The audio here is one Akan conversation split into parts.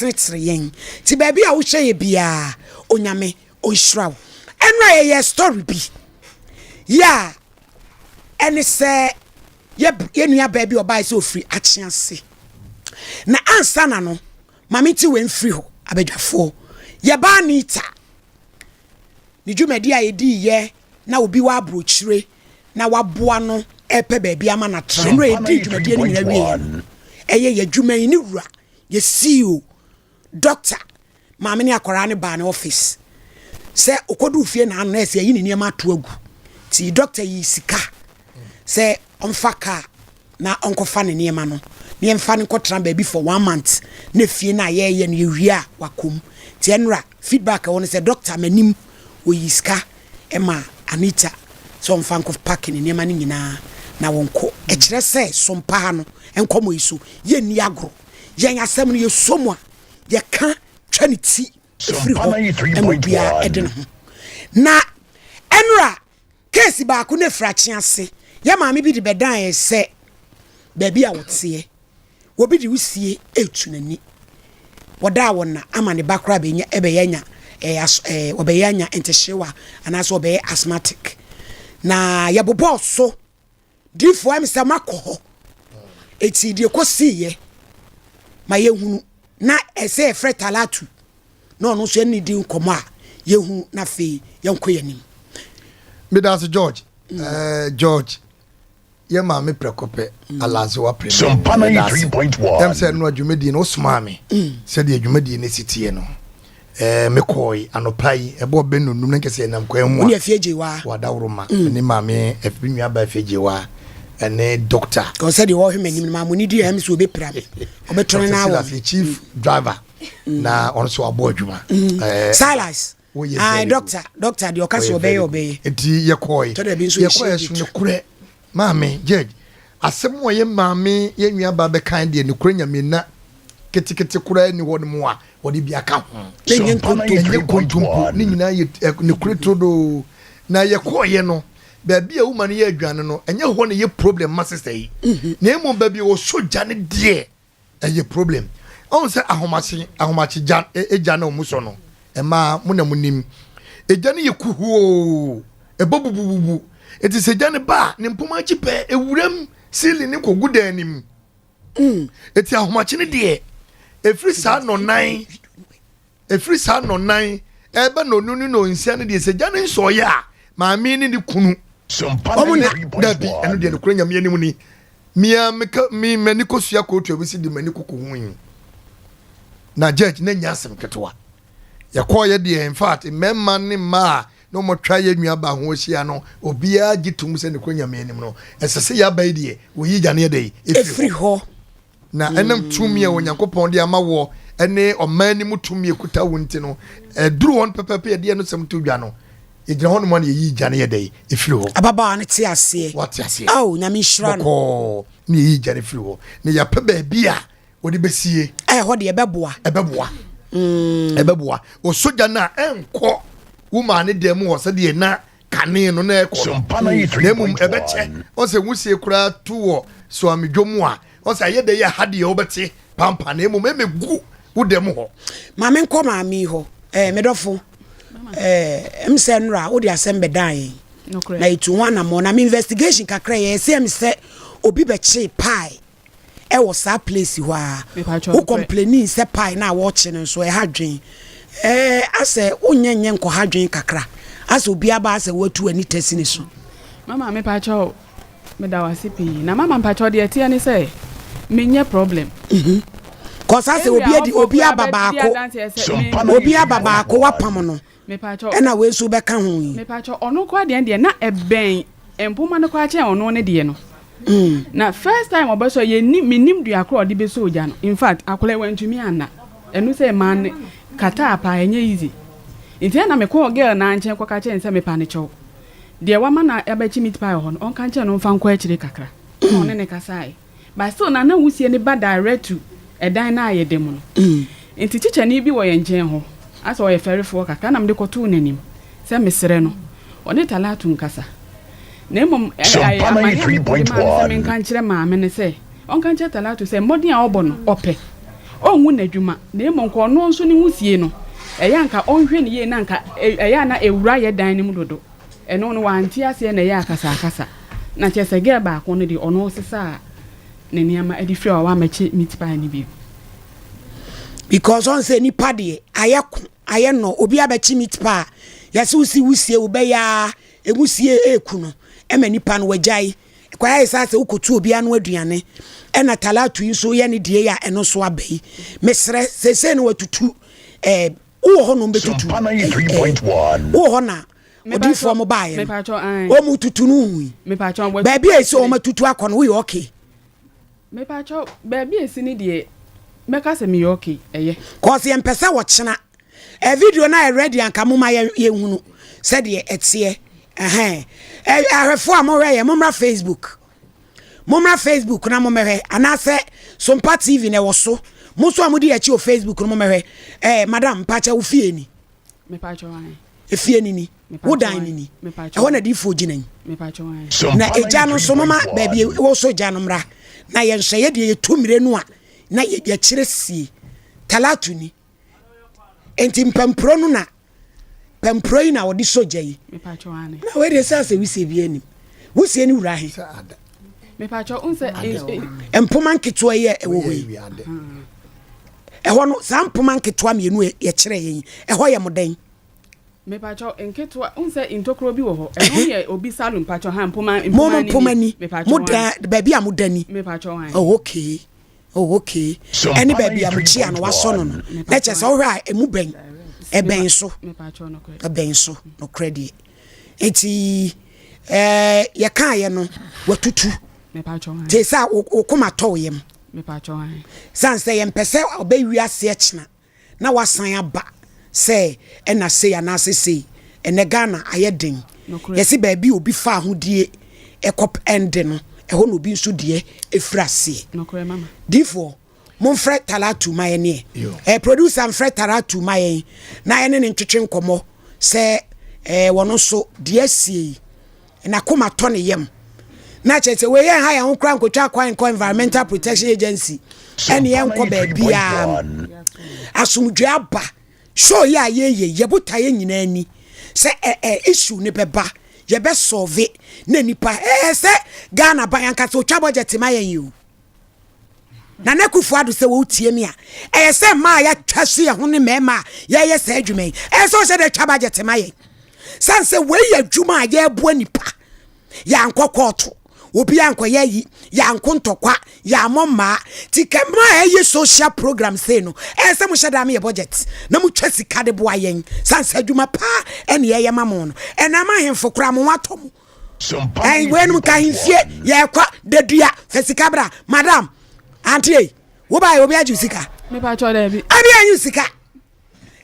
Ɔtenetene yɛn. Nti baabi a wohwɛ yɛ biara, Onyame ɔnhyira wo. Ɛnora yɛyɛɛ story bi yɛ a ɛne sɛ yɛ yɛ nua baa bi ɔbae sɛ ɔfiri Akyease. Na ansa na no, ma mente wei mfiri hɔ, abadwafoɔ. Yɛbaa Anita ne dwumadi a yɛdii yɛ na obi wɔ aburokyire na waboa no repɛ baabi ama no atena. Mmerɛ yɛdii dwumadie no nyinaa wieɛ no, ɛyɛ yɛ adwuma yi ne wura, yɛ CEO, Doctor, maame ne akwaraa no baa ne office sɛ ɔkɔduu fie na ano na ɛsɛ yɛyi ne nneɛma ato agu. Nti doctor yii sika sɛ ɔmfa kaa na ɔnkɔfa ne nneɛma no na yɛmfa no nkɔtena baabi for one month na fie no a yɛreyɛ no yɛwie a wakɔ mu. Nti ɛnora feedback ɛwɔ no sɛ doctor m'anim ɔyii sika ma Anita sɛ ɔmfa nkɔ packe ne nneɛma no nyinaa na wɔnkɔ. Ɛkyerɛ sɛ sompa ha no nkɔmmɔ yi so yɛnni agorɔ. Yɛn asɛm no yɛsɔ mu a yɛka twa ne ti firi hɔ ma obiara de ne ho. Na ɛnora Case baako no efiri akye ase. Yɛ maame bi de bɛdan yɛ sɛ baabi a wɔteɛ, obi de wusie retu n'ani. Wɔdaa wɔn na ama ne ba koraa bɛnya ɛbɛyɛ anya ɛɛ as ɛɛ ɔbɛyɛ anya ntehyewa anaasɛ ɔbɛyɛ asthmatic. Na yɛbobɔɔ so diifoɔ ɛm sɛ makɔ hɔ. Eti deɛ kɔsiiɛ ma yɛhunu na ɛsɛ yɛfrɛ Talatu na ɔno nso yɛne no di nkɔmmɔ a yɛhu na afei yɛnkɔ yɛn anim. Medase George. Eh, George, yɛ maame prɛko pɛ, Alazewa Premɛ. Medase. Ɛm sɛ ɛno a dwumadie no wosomaa me sɛdeɛ dwumadie no si teɛ no. Eh, mekɔe anɔpa yi, ɛbɔɔ bɛ nnɔnnum na nkɛsɛ yɛnam kwan mu a. Wone Afie Gyewa. Wadaworo ma. Ne maame, me nuaba Afie Gyewa, ɛne doctor. Kɔ sɛdeɛ wɔhwɛ m'anim no, maamo ne di ɛm sɛ ɔbɛpira me. Ɔbɛtɔne no Dr. awɔ Silas, me. yɛ chief driver. Na ɔno nso wabɔ adwuma. Eh, Silas. woyɛ Aye, very doctor, doctor deɛ ɔka sɛ Ɔyɛ ɔbɛyɛ very good. ɔbɛyɛ. Nti yɛkɔe. Tɔ da bi nso Yɛkɔe yɛhyia so bi tu. nokorɛ maame judge asɛm a ɔyɛ maame yɛn nua baa bɛkan deɛ nokorɛ nyame na ketekete koraa ni hɔ nom a wɔde bi aka ho. Na ɛnyɛ nkontompo. Ɛnyɛ nkontompo ne nyinaa yɛ ɛ nokorɛ turodoo. Na yɛkɔeɛ no baabi a woma no yɛ aduane no ɛnyɛ hɔ na ɛyɛ problem ma sister yi na mmom baabi a wɔsɔ gya no deɛ Ɛyɛ problem. Ɔhu sɛ ahomakye ahomakye gya egya na ɔmo sɔ no. Ɛmaa mo na mo nim. Egya no yɛ kuhuoo. Ɛbɔ bubububu. Eti sɛ gya no ba a, ne mpoma akyi pɛɛ ewuram ceiling no kɔgu dan no mu. Eti ahomakye no deɛ, efiri saa nnɔnan Ɛfiri saa nnɔnnan reba nnɔnnum ne nnɔnsia no deɛ, sɛ gya no nsɔeɛ a, maame ne ne kunu. Wɔn nna. Dabi, ɛno deɛ nokorɛ Nyame anim ni, me ara meka, me m'ani kɔsua kootu a wisi de m'ani kɔkɔhui. Na judge, na ɛnyɛ asɛm ketewa. Yɛkɔeɛ deɛ, in fact, mmarima ne mmaa a na wɔatwa yɛn nuabaa ho ahyia no, obiara gye tom sɛ nokorɛ Nyame anim no, ɛsɛ sɛ yɛaba yi deɛ, wɔyi gya no yɛ dɛn? Ɛfiri hɔ. Na ɛnam tumi a Onyankopɔn de ama woɔ ne ɔman no mu tumi a ɛkuta wo nti no, ɛduru hɔ no pɛpɛɛpɛ yɛde yɛn nsɛm to dwa no, yɛgyina hɔ nom a na yɛyi gya no yɛ dɛn? Ɛfiri hɔ. Ababaawa no te aseɛ. Wate aseɛ. Ao, Nyame nhyira no. Bɔkɔɔ na yɛyi gya no firi hɔ. Na yɛapɛ baabi a wɔde bɛsie. Ɛhɔ deɛ ɛbɛboa. Ɛbɛboa. Ɛbɛboa. Wɔsɔ gya no a, ɛnkɔ wo maane dan mu hɔ sɛdeɛ na kane no na ɛkɔ no, na mmom ɛbɛkyɛ. Ɔn sɛ nwusie koraa tu wɔ soamidwo mu a, ɔn sɛ ayɛ dɛ yɛ ha deɛ wobɛte pampa, na mmom ɛmɛgu wo dɛm hɔ. Ma menkɔ maame yi hɔ. Eh, me dɔfo, eh, m sɛ nnora wode asɛm bɛdaa yɛn na yɛtu ho anammɔn na me investigation kakra yɛyɛ sɛ m sɛ obi bɛkyee pie ɛwɔ saa place hɔ aa wo complaini sɛ pie no a wɔkye no nso ɛha dwen ɛɛ asɛ wonyɛ nyɛ nkɔha dwen kakra asɛ obi aba asɛ watu w'ani tasi ne so. Mama mepakyɛw meda wo ase pii na mama mpakyɛw deɛ ɛteɛ ne sɛ menyɛ problem. Cause asɛ obi adi obi aba baako obi aba baako wapam no. Mepakyɛw. Ɛna wei nso bɛka ho yi. Mepakyɛw, ɔno koraa deɛ deɛ na ɛbɛn mpoma no koraa kyɛn ɔno ne deɛ no. Na first time ɔbɛsɔ yɛ nim me nim dua korɔ ɔde bɛsɔ ogya no. In fact akwadaa yi wantumi anna. Ɛno sɛ maa no kataa paa ɛnyɛ easy. Nti ɛna me kɔɔ girl naa nkyɛn kɔka kyerɛ no sɛ mepa no kyɛw. Deɛ wama no abɛkye meat pie wɔ hɔ no ɔnka nkyerɛ no ɔmfa nkɔ akyire kakra. Ɛna ɔne no kasaeɛ. But still na na wusie no ba direct to ɛdan no a yɛda mu no. Nti kyikyɛni bi wɔ yɛn nkyɛn hɔ, asɛ ɔyɛ fɛrefoɔ kakra na mede kɔtoo n'anim sɛ mesrɛ no ɔne Talatu nkasa. Na mmom ɛ amanneɛ a mede maa no sɛ menka nkyerɛ maame no sɛ ɔnka nkyerɛ Talatu sɛ mmɔden a ɔbɔ no ɔpɛ. Ɔnwu n'adwuma, na mmom nka ɔno nso ne wusie no, ɛyɛ a nka ɔnhwɛ no yie na nka ɛyɛ a na ɛwura yɛ dan no mu dodo. Ɛno no wante aseɛ na ɛyɛɛ akasakasa. Na kyerɛ sɛ girl baako no deɛ ɔno ɔsesaa ne nneɛma de firi hɔ a wammɛkye meat pie no bio. Because ɔn sɛ nipa deɛ ayɛ ko ayɛ nɔ obi abɛkye meat pie a yɛsɛ wosi wusie wobɛyɛ a ewusie eku no ɛma nipa no wagyae Ɛkwan ayɛ saa sɛ wokɔtu obi ano aduane ɛna talatu yi nso yɛ ne deɛ a ɛno nso aba yi. Mesrɛ seesei no watutu ɛɛ wowɔ hɔ na wɔbɛtutu ɛɛ wowɔ hɔ na odiifoɔ mo baeɛ no wɔn tutu no hui baabi a ɛsɛ wɔn atutu akɔ no woyɛ okay. Mepakyɛw baabi a esi no deɛ mɛka sɛ meyɛ okay ɛyɛ. Cause yɛmpɛ sɛ wɔkyena ɛ video no ayɛ ready anka moma yɛ yɛnhunu sɛdeɛ ɛteɛ ɛhɛn ɛ ahwɛfoɔ a mohwɛ yɛ mommra Facebook mommra Facebook na mommɛhwɛ anaasɛ Sompa TV na ɛwɔ so mo nso a modi akyi wɔ Facebook no mommɛhwɛ ɛ madam mpakyɛ wo fie ni. Efie no ni, wo dan no ni, ɛhɔ na diifoɔ gyina yi. Na egya no nso moma baabi wɔsɔ gya no mmra na yɛnhwɛ yɛ deɛ yɛtu mmire no a na yɛkyerɛ sie. Talatu ni. Enti mpampuro no na pampuro yi na wɔde sɔ gya yi. Na wei deɛ sɛ asɛ wisie bi anim. Wusie no wura he? Mpoma nketewa yi a ɛwɔ hɔ yi. Ɛhɔ no, saa mpoma nketewa mmienu a yɛkyerɛ yɛn yi, ɛhɔ yɛ mo dɛn? Mepakyɛw, nketewa, n sɛ ntokuro bi wɔ hɔ. Ɛno yɛ obi salon, mpakyɛw, ha mpoma, mpoma ni. Mo mpoma ni. Mo da, baabi a mo da ni. Mepakyɛw, han. Oh, okay. Oh, okay. Ɛne baabi a mo kyia no, wasɔ no no. Na kyerɛ sɛ wohwɛ a, emu bɛn? Ɛbɛn so. Ɛbɛn so, nokorɛ deɛ. Eti, ɛɛ, yɛkaeɛ no, watutu. Te sɛ wo koma tɔ wo yam. Sane sɛ yɛmpɛ sɛ ɔbɛ wiase ɛkyena na wasan aba sɛ ɛna sei anaasɛ sei. Ɛnɛ Ghana ayɛ den. Yɛse baabi obi fa ahodie ɛkɔ ɛnde no, ɛhɔ na obi nso deɛ ɛfiri aseɛ. Difoɔ, momfrɛ Talatu ma yɛn neɛ. Eh, producer mfrɛ Talatu ma yɛn na yɛne ne ntwetwe nkɔmmɔ sɛ eh, wɔn nso deɛ asie yi n'akoma tɔ ne yam na kyerɛ sɛ wei yɛn ha yɛn ho koraa nkotwa kwan nkɔ environmental protection agency ɛne yɛn nkɔ baabiara asomdwe aba show yi a yɛyɛ yɛ botaeɛ nyinaa ni sɛ ɛ ɛ issue ne bɛba yɛbɛ solve na nipa ɛɛ sɛ Ghana ban ankasa otwa budget ma yɛn yi o. Nana Akufo Addo sɛ wotie me a, ɛyɛ sɛ mmaa a yɛatwa so yɛn ho ne mmarima a yɛyɛ saa adwuma yi, ɛyɛ sɛ ɔhyɛ dɛ twa budget ma yɛn. Sane sɛ wei yɛ adwuma a yɛreboa nipa. Yɛankɔ kɔɔto, obi ankɔyɛ ayi, yɛanko ntɔkwa, yɛammɔ mmaa. Ti kɛ mmaa a ɛyɛ social program sei no, ɛyɛ sɛ mohyɛ da meyɛ budget na motwa sika de boa yɛn. Sane sɛ adwuma paa ɛne yɛyɛ ma mo no. Ɛnam ahemfo koraa mo ho atɔ mo. Ɛn weinom ka ahemfie yɛkɔ dadua fa sika bra madam auntie ei wobaeɛ obi agye sika abi anyi sika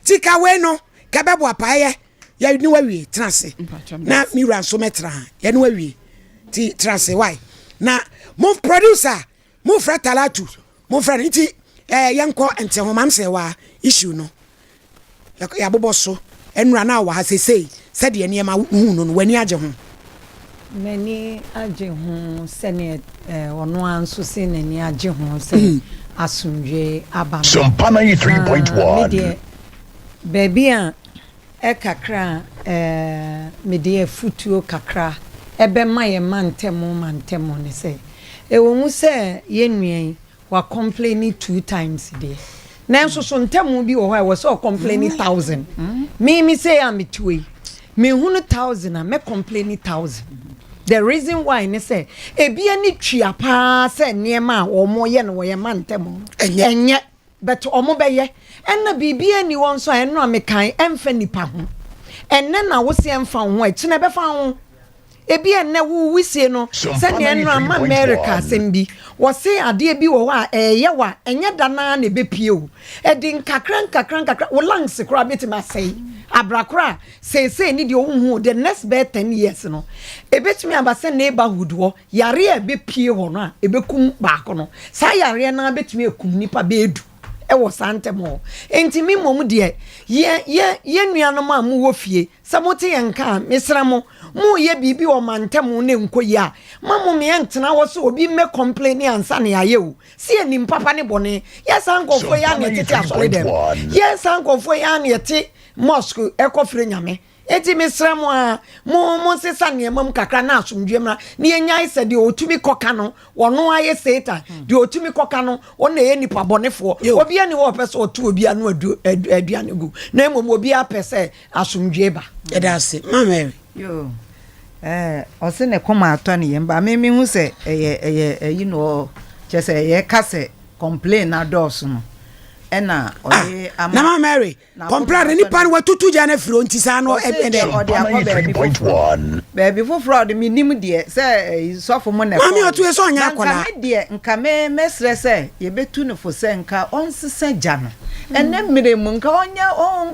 sika wei no kɛbɛboa paa yɛ yɛ ne wawie tena ase na me wura nso mɛtena ha yɛ ne wawie ti tena ase why na mo producer mo frɛ talatu mo frɛ no nti ɛɛ yɛnkɔ nte ho mam sɛ wa issue no Yɛabobɔ so nnora no a wɔ ha seesei sɛdeɛ nneɛma wohu no no, w'ani agye ho? M'ani agye ho sɛdeɛ ɔno ara nso se n'ani agye ho sɛ asomdwoe aba no. Sompa Na me deɛ, baabi a ɛkakra a mede afutuo kakra bɛma yɛn mantam mantam ne sɛ, ɛwɔ mu sɛ yɛn nua yi Wa complaini two times deɛ nanso so ntamu bi wɔ hɔ a ɛwɔ sɛ ɔcomplaini thousand me me sei a mete hɔ yi mehunu thousand a mɛ complaini thousand the reason why ne sɛ ebi ani tua paa sɛ nneɛma a wɔn yɛ no wɔyɛ ma ntamu no ɛnyɛ but wɔn bɛyɛ ɛna biribi ani hɔ nso a ɛno a mekan ɛnfa nipa ho ɛnɛ na wose ɛnfa wo ho ɛkyinɛ ɛbɛfa ho. Ebia nnɛ wo wisie no sɛnea ɛno ama Amerika asɛm bi. Wɔse adeɛ bi wɔ hɔ a ɛyɛ wo a, ɛnyɛ da no ara na ɛbɛpue o. Ɛde nkakra nkakra nkakra, wo lungs koraa bɛtumi asɛe. Abra koraa a, seesei ne deɛ wonhu o, the next bɛyɛ ten years no, ɛbɛtumi aba sɛ neighborhood hɔ, yareɛ a ɛbɛpue hɔ no a ɛbɛkum baako no, saa yareɛ no ara bɛtumi akum nnipa bɛyɛ du wɔ saa ntɛm hɔ. Enti me mmom deɛ, yɛ, yɛ, yɛn nuanom a mowɔ fie, Sɛ mote yɛn nka a, mesrɛ mo, Moreyɛ biribi wɔ mantam na ɛnkɔ yie a, ma mo meɛ ntena hɔ sɛ obi mmɛ complaini ansa na yɛayɛ o. Sɛ yɛnim papa ne bɔne. Yɛ saa nkurɔfoɔ yi ara na yɛtete asɔre dɛm. Yɛ saa nkurɔfoɔ yi ara na yɛte mosque ɛkɔfrɛ Nyame. Enti mesrɛ mo ara, mo monsesa nneɛma mu kakra na asomdwoeɛ mmra, na yɛnnyae sɛ deɛ ɔtumi kɔka no, ɔno ara yɛ Satan, deɛ ɔtumi kɔka no, ɔno na ɛyɛ nipa bɔnefoɔ. Obiara nni hɔ a ɔpɛ sɛ ɔto obi ano aduane gu, na mmom obiara pɛ sɛ asomdwoeɛ ba. Yɛda ase, Ma Mary. Yoo, eh, ɔse ne koma atɔ ne yam, ba me mehu sɛ ɛyɛ ɛyɛ ɛyi na ɔ kyɛ sɛ yɛka sɛ complain na dɔɔso no ɛna ɔde ah, ama. Na Ma Mary, Kɔmpra no nipa no watutu gya no afiri hɔ nti saa no ɛdɛ. Ɔde akɔ baabi foforɔ. Baabi foforɔ a ɔde menim deɛ sɛ sɔfo mo na ɛkɔɔ. Maame ɔto yɛ sɛ ɔnyɛ akwadaa. Nka me deɛ nka me mɛsrɛ sɛ yɛbɛtu no fo sɛ nka ɔnsesa gya no. Ɛnɛ mmerɛ mu nka ɔnyɛ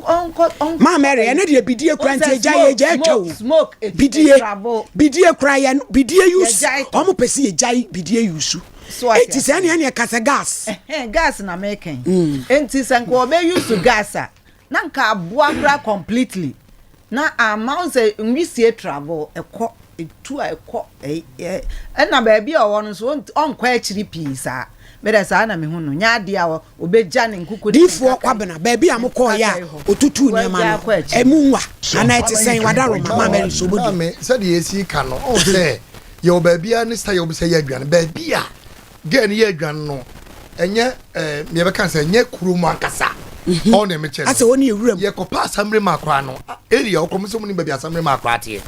ɔnkɔ ɔnkɔ. Maa Mary ɛnɛ deɛ bidie kura nti egya yɛ egya atwa o. Smoke bidie bidie kura yɛ bidie use wɔn pɛ si egya bidie use. Eti sɛ ɛne ɛne ɛka sɛ gas. Ɛhɛn gas na meka yi. Mm. Enti sɛ nka wɔbɛ use gas a na nka aboa koraa completely na ama wo sɛ nwisie travel ɛkɔ etu a ɛkɔ ɛna baabi a ɔwɔ no nso ɔnkɔ akyiri pii saa mede saa na mehu no nyɛ adeɛ a ɔbɛgya ne nkuku ne Difoɔ Kwabena baabi a mokɔɔ yɛ a ɔtutuu nneɛma no ɛmu nwa anaa ɛte sɛn wadaroma ma Mary so bɔdi. Maame sɛdeɛ yɛsi ka no ɔhu sɛ Yɛwɔ baabi a ne style yɛ sɛ yɛ aduane baabi a girl no yɛ aduane no ɛnyɛ ɛɛ yɛbɛka sɛ ɛnyɛ kurom ankasa mhm. ɔn na ɛmɛkyɛ no asɛ wɔn yɛ wuram yɛkɔpa asamire mu akora no area ɔkɔ mo sɛ mo ni baabi asamire mu akora teɛ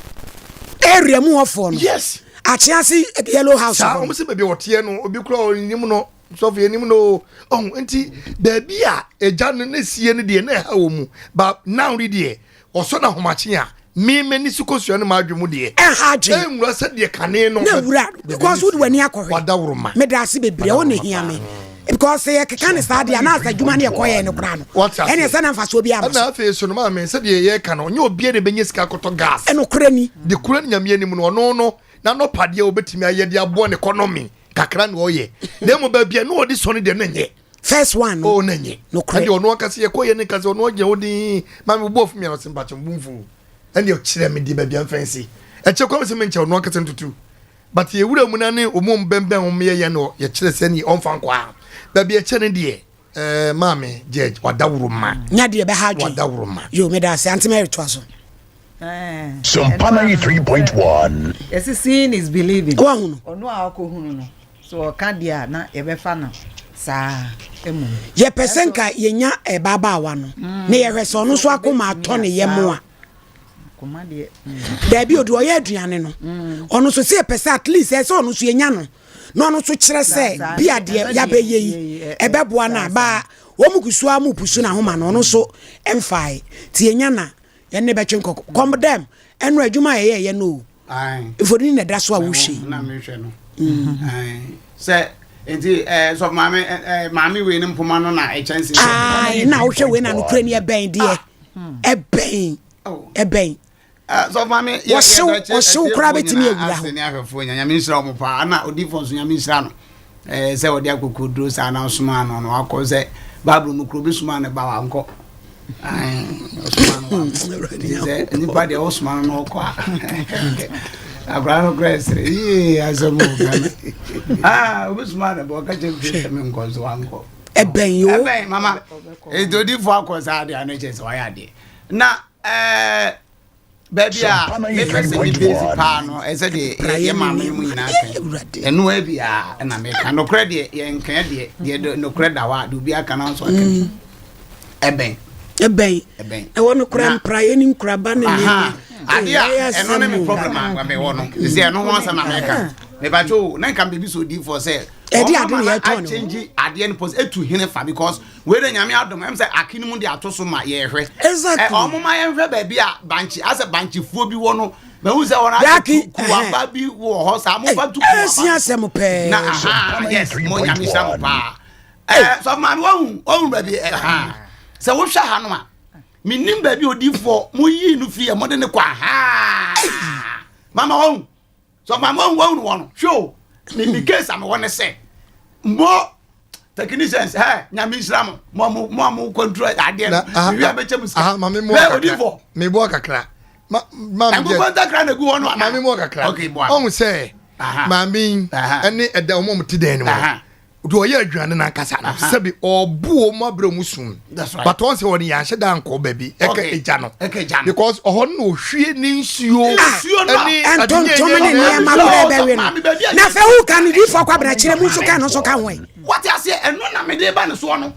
area mu hɔfoɔ no yes akyease yellow house saa wɔn sɛ baabi a ɔteɛ no obi kura ɔnim no sɔfo yɛ nim no ɔho nti baabi a egya no ne sie no deɛ na ɛha wɔ mu ba now ne deɛ ɔsɔ na ahomakye a me m'ani so kosua no m'adwe mu deɛ ɛha adwe ɛnwura sɛ deɛ kane no na wura because wode w'ani akɔhwɛ wadaworo meda ase bebree ɛhɔ na ehia me because sɛ yɛkeka ne saa deɛ anaasɛ adwuma no yɛkɔyɛ no koraa no ɛne ɛsɛ na mfasoɔ bi ama so ɛna afei so no maame sɛdeɛ yɛka no ɔnyɛ obiara na ɛbɛnya sika akɔtɔ gas ɛnokorɛ ni de kura ne nyame anim no ɔno no n'anɔpadeɛ a ɔbɛtumi ayɛ de aboa ne economy kakra na ɔyɛ na mmom baabi a na ɔde sɔ no deɛ na nyɛ first one no oh na nyɛ nokorɛ ɛdeɛ ɔno ankasa yɛ kɔyɛ ne nkasa ɔno ɔgyina hɔ din maame wo bɔɔfo mmiana ɔsɛ mpakyɛ mbu mfu ɛne ɔkyerɛ me deɛ baabi a mfa nsi ɛkyɛ kwan sɛ menkyɛ ɔno ankasa ntutu but yɛwura mu na ne ɔmu bɛnbɛn ho yɛ yɛ no yɛkyerɛ sɛ ne ɔmfa nkɔ a baabi ɛkyɛ ne deɛ ɛɛ maame judge wadaworo ma nya deɛ bɛha adwene wadaworo ma yo meda ase ante mary toa so Sompa 93.1. Yɛsi seeing is believing. Wahunu. Ɔno a ɔkɔhunu no, so ɔka deɛ a na yɛbɛfa no saa mmom. Yɛpɛ sɛ nka yɛnya ɛbaabaawa no mm. na yɛhwɛ sɛ ɔno nso akoma atɔ ne yam a. Mm. Daabi odi ɔyɛ aduane no. Mm. Ɔno nso sɛ yɛpɛ sɛ at least ɛsɛ ɔno nso yɛnya no na ɔno nso kyerɛ sɛ bi adeɛ yɛabɛyɛ yi ɛbɛboa no a baa wɔn mu kusu a mu pusu n'ahoma no ɔno nso mfae ti yɛnya na Yɛne no bɛtwe nkɔkɔ. Kɔm dɛm, ɛno adwuma a yɛyɛɛyɛ no o. Mfonini na ɛda so a wohwɛ yi. Na mehwɛ no. Mm. Sɛ nti ɛɛ eh, sɔfo maame ɛɛ eh, eh, maame wei ne mpoma no na ɛkyɛnse. Ayi na wohwɛ wei na nokura ni ɛbɛn deɛ ah. ɛbɛn oh. ɛbɛn. Sɔfo maame yɛ yɛ ɔhyew koraa bɛtumi awura hɔ. Ne ahwɛfoɔ nya nyame nhyira wɔn paa na odiifoɔ nso nyame nhyira no. Ɛɛ sɛ ɔde akokoduro saa na ɔsomaa no no wakɔ sɛ Bible mu kuro bi somaa no ba wankɔ. Ɔsomaa no wankɔ. Nti sɛ nipa deɛ ɔsoma no na ɔkɔ a akwadaa no kora ɛsere yie asɛm wɔ Ghana. Ah obi somaa no ba ɔka kyerɛ mi sɛ mi nkɔ nso wankɔ. Ɛbɛn yoo. Ɛbɛn mama nti odiifoɔ akɔ saa deɛ ano kyerɛ sɛ wayɛ adeɛ na ɛɛ. Baabi a mepɛ sɛ mebesi paa no, ɛsɛ deɛ yɛ maame mu nyinaa ka ɛno bi a ɛna meka nokorɛ deɛ yɛnka deɛ deɛ nokorɛ da hɔ a deɛ obi aka no nso aka bi mm. ɛbɛn ɛbɛn ɛbɛn ɛwɔ nokorɛ mpraeɛ ne nkuraba ne nneɛma adeɛ a ɛno ne me problem a mewɔ no sɛ ɛno ho asɛm na meka mebakyɛ o na nka biribi sɛ odiifoɔ sɛ ɛde ade ne yɛtɔn no akyɛngye adeɛ no pɔs ɛtu hene fa because Wei de nyame adom ɛm sɛ ake no mu de ato so ma yɛhwɛ. Exactly. Ɛ ɔmo ma yɛnhwɛ baabi a bankye asɛ bankyefoɔ bi wɔ no mahu sɛ wɔn asɛ kuwaba bi wɔ hɔ saa mo fa nto kuwaba. Ɛsi asɛm pɛɛ. Na aha yes mo nyame hyira mo paa. Ɛ sɔfo maame wahu wahu baabi ɛha sɛ wohwɛ ha no a menim baabi odiifoɔ mo yii no firi yɛ mo de ne kɔ aha mama wahu. So ma mo wɔn wɔn hwɛ o me me case a mewɔ ne sɛ mo technicians ɛ nyame nhyira mo mo mo mo a mo control adeɛ no mewi a bɛkyɛ mo sika hwɛ odifo meboa kakra. Nkokɔ ntakra na egu hɔ no ana? Maame mu kakra. Okay, boa. Ɔhu sɛ maame yi ɛne ɛda wɔn a wɔte dan no mu. Deɛ ɔyɛ aduane no ankasa no sɛbi ɔbo wɔn abrɛ wɔn sum. But wɔn sɛ wɔn yɛn ahyɛ da nkɔ baabi ɛka egya no. Because ɔhɔ no na ohwie ne nsuo ɛne ntontom ne nneɛma kora ɛbɛwe no. Na afei woka no difoɔ kwabena kyerɛ mu nso ka no nso ka ho ɛ. Wɔte aseɛ ɛno na mede ba ne soɔ no.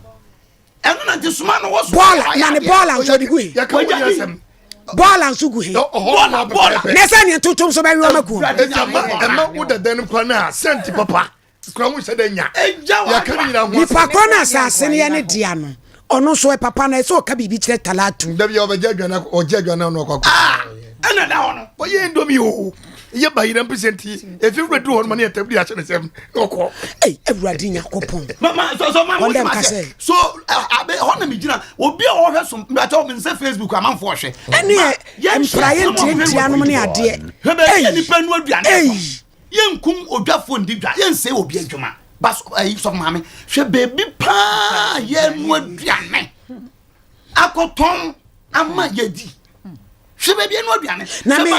Ɛno na nti soma no wɔ so. Bɔɔla na ne bɔɔla nso de gu he. Bɔɔla nso gu he. Bɔɔla bɔɔla. Na sɛ ne ntontom nso bɛwe ɔma kuo. Ɛma wo dada no kora no a sɛnti papa kora wo nhyɛ da nya. Yɛka ne nyina ho. Nipa korɔ no asase no yɛ ne dea no ɔno nso ɛ papa no ɛsɛ ɔka biribi kyerɛ Talatu. Dabi ɔbɛgye aduane ɔgye aduane ano akɔ akɔ. Ɛna da hɔ no. Ɔyɛ indomie o. Yɛ ba yɛrɛ mpese nti efi wura duru hɔ no ma ne yɛ tɛm de ahyɛ ne nsam na ɔkɔ. Ei Awurade Nyankopɔn. Mama so so mama Wɔn ka sɛ. So abe hɔ na mi gyina obi a ɔhwɛ so mbɛtɛ ɔmo nsɛ Facebook amanfo ɔhwɛ. Ɛne yɛ mpraeɛ ntiantia nom ne adeɛ. Hwɛ baabi a nipa nu aduane tɔ. Yɛnkum odwafoɔ ndi dwa yɛnsɛe obi adwuma. Ba so ɛyi sɔfo maame hwɛ baabi paa yɛnu aduane. akɔtɔn ama yɛdi hwɛ baabi ɛnu aduane na me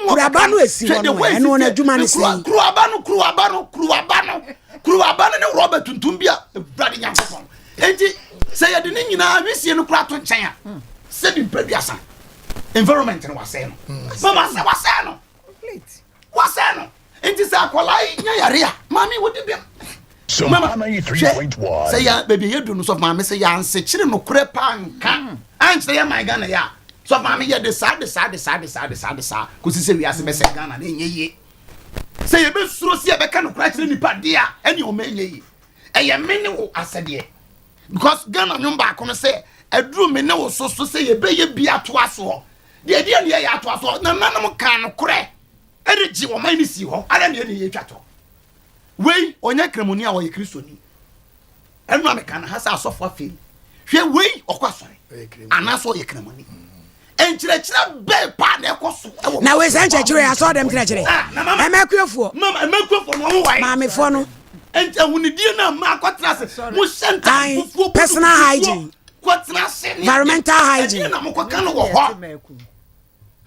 kuraba no esi hɔ no ɛnu wɔn adwuma ne sɛn kuraba no kuraba no kuraba no kuraba no ne rɔba tuntum bi a ewurade nyankopɔn eti sɛ yɛde ne nyinaa wisie no kura to nkyɛn a sɛbi mpɛduasa environment no wasɛe no mama sɛ wasɛe no Wasɛe no. Nti sɛ akwadaa yi nya yare a, maame wodi bem. Mama, hwɛ, sɛ yɛ baabi a yɛdu no sɔfo maame sɛ yɛansekyere nokorɛ paa nka hmm. ankyerɛ yɛ man Ghana yɛ a, sɔfo maame yɛde saa de saa de saa de saa de saa de saa kɔsi sɛ wiase bɛsɛ Ghana na ɛnyɛ yie. Sɛ yɛbɛsuro sɛ yɛbɛka nokorɛ akyerɛ nipa deɛ a, ɛne ɔma ɛnyɛ yie. Ɛyɛ me ne wo asɛdeɛ. Because Ghana nwom baako no sɛ aduru me ne wo so so sɛ yɛbɛyɛ bi atoa soɔ. Deɛ ɛdeɛ ne yɛyɛ atoa soɔ. Nananom kaa nokorɛ ɛde gye ɔman no sii hɔ. Adɛn ne yɛne yɛtwa toɔ? Wei ɔnyɛ kramoni a ɔyɛ Kristoni. Ɛno a meka no ha sɛ asɔfo afei. Hwɛ wei ɔkɔ asɔre anaasɛ ɔyɛ kramoni. Nkyerɛkyerɛ bɛɛ paa na ɛkɔ so ɛwɔ. Na wei sɛ nkyerɛkyerɛ yɛ asɔre dɛm kyerɛkyerɛ. Ah, Ɛmɛkuafoɔ. Mama ɛmɛkuafoɔ no ɔmo wae. Maamefoɔ no. Nti ahunidie no a mmaa kɔtena ase mo hyɛ ntaade fufuo personal hygiene. Kɔtena ase ne environmental hygiene. Ɛdeɛ na mo kɔka no wɔ hɔ.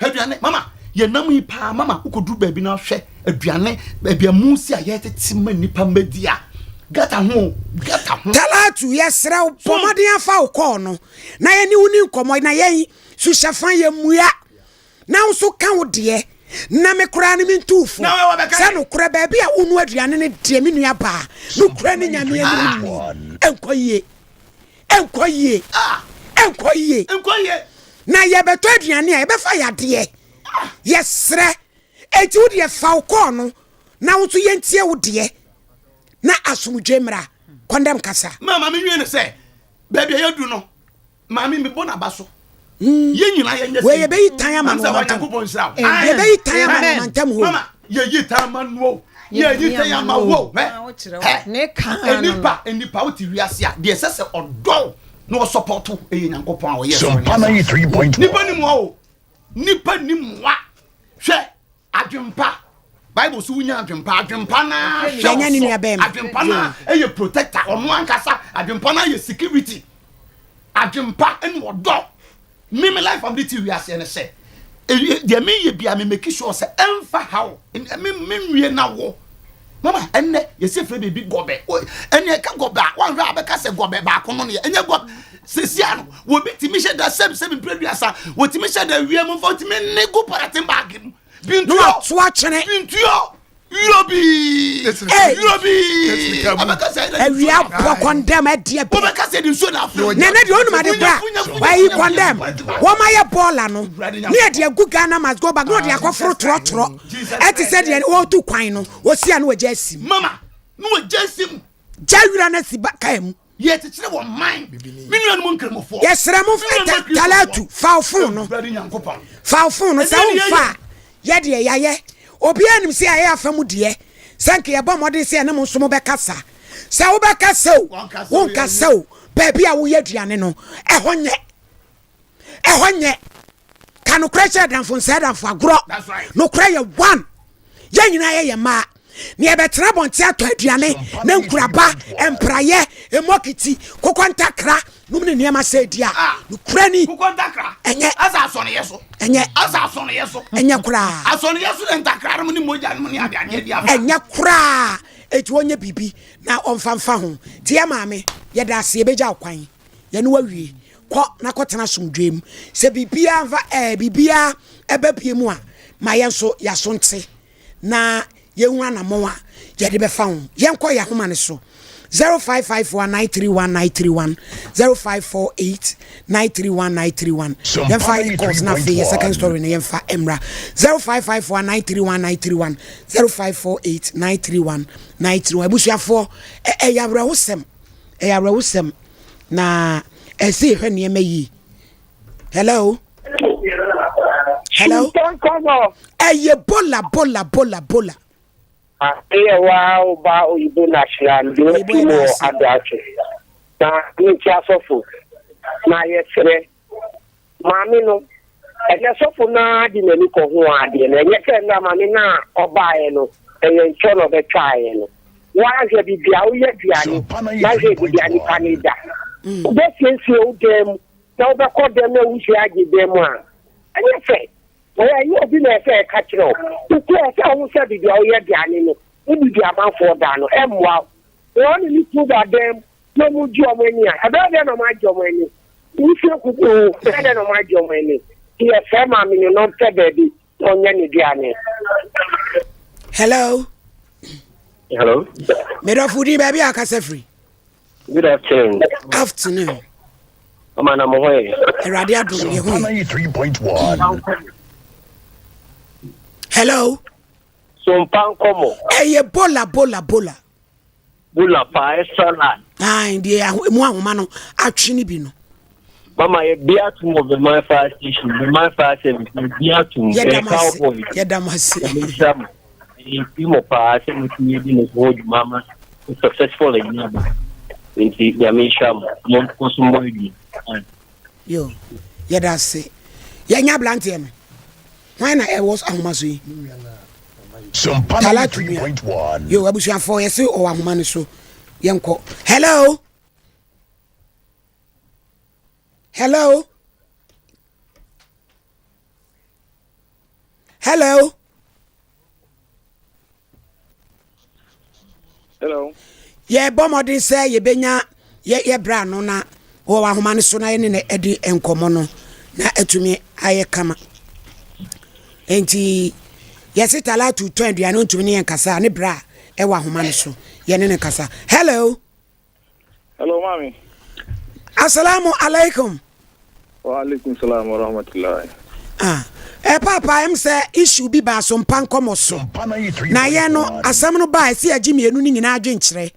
Aduane mama yɛnam yi paa mama wokɔduru baabi no ahwɛ aduane baabi a mu si a yɛtete ma nnipa mmɛdi a gata ho gata ho. Talatu yɛsrɛ wo bɔ mmɔden afa wo kɔɔ no na yɛne wo ni nkɔmmɔ na yɛn suhyɛfa yɛmmua na wo nso ka wo deɛ na me koraa no mentu wo fo sɛ nokorɛ baabi a wonu aduane no deɛ me nua baa nokorɛ ne nyame anim ni ɛnkɔ yie ɛnkɔ yie ɛnkɔ yie na yɛbɛtɔ aduane a yɛbɛfa yadeɛ yɛsrɛ enti wo deɛ fa wo kɔɔ no na wo nso yɛntie wo deɛ na asomdwe mmra kɔndɛm kasa. Mama me nwie no sɛ baabi a yɛadu no maame mebɔ n'aba so hmm. yɛn nyinaa yɛnyɛ sɛ yɛbɛyi tan ama no ɔmantam yɛbɛyi tan ama no ɔmantam hɔ mama yɛyi tan ama no o yɛyi tan ama wo hɛ nipa nipa wote wiase a deɛ ɛsɛ sɛ ɔdɔw na ɔsɔpɔto ɛyɛ nyankopɔn a ɔyɛ sɔrɔ nipa ni mua o nipa ni mua hwɛ Adwempa. Bible so wonya adwempa. Adwempa na hwɛ wo so. Adwempa na ɛyɛ protector. Ɔno ankasa adwempa na yɛ security. Adwempa ɛne ɔdɔ. Me me life am de ti wiase ne sɛ deɛ meyɛ bia me make sure sɛ ɛmfa haw me me nwie na wo mama ɛnɛ yɛsɛ fɛ biribi gɔbɛ ɛnɛ ɛka gɔbɛ a wanhwɛ a bɛka sɛ gɔbɛ baako no neɛ ɛnyɛ gɔbɛ sɛsi ano wɔbi tumi hyɛ da sɛm sɛm mpere duasa wɔtumi hyɛ da wie mu mfa wɔtumi ne gu paratin baage mu bintuo na wato akyene bintuo yurobi yurobi awia bɔ kɔndɛm ɛdeɛ bɛ wɔbɛka sɛ de nsuo na afro na ɛnɛ deɛ ɔnum ade kora wayi kɔndɛm wɔn ayɛ bɔɔla no ne yɛde agu Ghana must go back na ɔde akɔforo trɔtrɔ ɛte sɛ deɛ wɔtu kwan no wɔsi a na wɔgya asi mu mama na wɔgya asi mu gya wira no asi kaa mu Yɛkyekyere wɔ man. Me nuanom nkramofoɔ. Yɛsrɛ mo Talatu fa wo fon no. Fa wo fon no sɛ womfa a yɛdeɛ yɛayɛ. Obiara nim sɛ yɛayɛ afa mu deɛ sɛ nka yɛbɔ mmɔden sɛ yɛne mo nso mobɛkasa. Sɛ wobɛkasa o, wonkasa o, baabi a woyɛ aduane no, ɛhɔ nyɛ. Ɛhɔ nyɛ. Ka nokorɛ kyerɛ adamfo nsɛ adamfo agorɔ. Nokorɛ yɛ one. Yɛn nyinaa yɛyɛ mmaa. Na yɛbɛtena abɔnten atɔ aduane na nkuraba, mprayɛ, mmɔkiti, kokɔ ntakra nom ne nneɛma sɛ di a, Ah. nokorɛ ni, Kokɔ ntakra. Ɛnyɛ. Asa asɔneyɛ so. Ɛnyɛ. Asa asɔneyɛ so. Ɛnyɛ koraa. Asɔneyɛ so ne ntakra nom ne mogya nom ne adeadeɛ di afa. Ɛnyɛ koraa. Enti wɔnyɛ biribi na ɔmfa mfa ho. Nti yɛ maame, yɛda ase, yɛbɛgya wo kwan. Yɛne wo awie. Kɔ na kɔtena asomdwoeɛ mu. Sɛ biribiara mfa ɛɛ biribiara ɛba bie mu a, ma yɛn nso yɛaso nte na yɛhu anammɔn a yɛde bɛfa ho. Yɛnkɔ yɛn ahoma no so. 0554 931 931 0548 931 931 yɛmfa yɛ calls na afei yɛ second story no yɛmfa mmra 0554 931 931 0548 931 931 abusuafoɔ ɛyɛ awerɛhosɛm ɛyɛ awerɛhosɛm na ɛsɛ yɛhwɛ nneɛma yie hello hello ɛyɛ bola bola bola bola Eyɛ waa wo ba oyibo national de wafi mu wɔ Adoakye na menkyia sɔfo na yɛsrɛ maame no ɛnɛ sɔfo no ara de n'ani kɔ ho adeɛ no ɛnyɛ sɛ nnora maame no a ɔbaeɛ no ɛyɛ nkyɛ na ɔbɛtwaeɛ no woahwɛ biribi a woyɛ aduane na hwɛ biribi a nipa no da wobɛsiesie wo dan mu na wobɛkɔ dan na wusie agye dan mu a ɛnyɛ fɛ Ɛnyɛ obi na ɛsɛ ɛka kyerɛ wo. Nti ɛsɛ wohu sɛ baabi a woyɛ aduane no, wodidi amanfoɔ da no, ɛmmoa wo. Sɛ wɔne ne kunu da dan mu na wɔgye wɔn ani a, ɛbɛyɛ dɛn na wɔagye wɔn ani? Wusie kuku ho, ɛbɛyɛ dɛn na wɔagye wɔn ani? Nti yɛsrɛ maame no na ɔmpɛ baabi na ɔnyɛ n'aduane. Hello. Hello. Medɔfo din baabi a akasa firi. Good afternoon. Afternoon. Mama na mo ho yɛ. Awurade adom yɛ ho yɛ. Hello. Sompa nkɔmɔ. Ɛyɛ bola bola bola. Bola paa extra large. Ayi deɛ emu ahoma no atwe ne bi no. Mama yɛ bi atum wɔ Beman fire station Beman fire service yɛ bi atum. Yɛ dam ase yɛ dam ase. Yɛ dam ase. Yɛdi mo paa sɛ motumi adi ne ho dwuma ama successful ayi aba. Nti Nyame nhyira mo. Monkɔ so mmɔ adwuma. Yo, yɛda ase. Yɛnya abranteɛ no. Hwan na ɛwɔ ahoma so yi? Talatu nua. Yo, abusuafoɔ yɛse ɔwɔ ahoma no so. Yɛnkɔ. Hello. Hello. Hello. Hello. Yɛbɔ mmɔden sɛ yɛbɛnya yɛ yɛ berɛ ano na wɔ ahoma no so na yɛne no adi nkɔmmɔ no na atumi ayɛ kama. Nti yɛse Talatu tɔn aduane ntumi ne yɛn kasa ne berɛ a ɛwɔ ahoma no so yɛne no kasa. Hello. Hello, mami. Assalamu alaikum. Wa alaikum salam wa rahmatullahi. Ah, eh, papa, em sɛ issue bi baa so mpa nkɔmɔ so. Na yɛn no asɛm no baa ɛsɛ yɛgye mmienu no nyinaa adwenkyerɛ.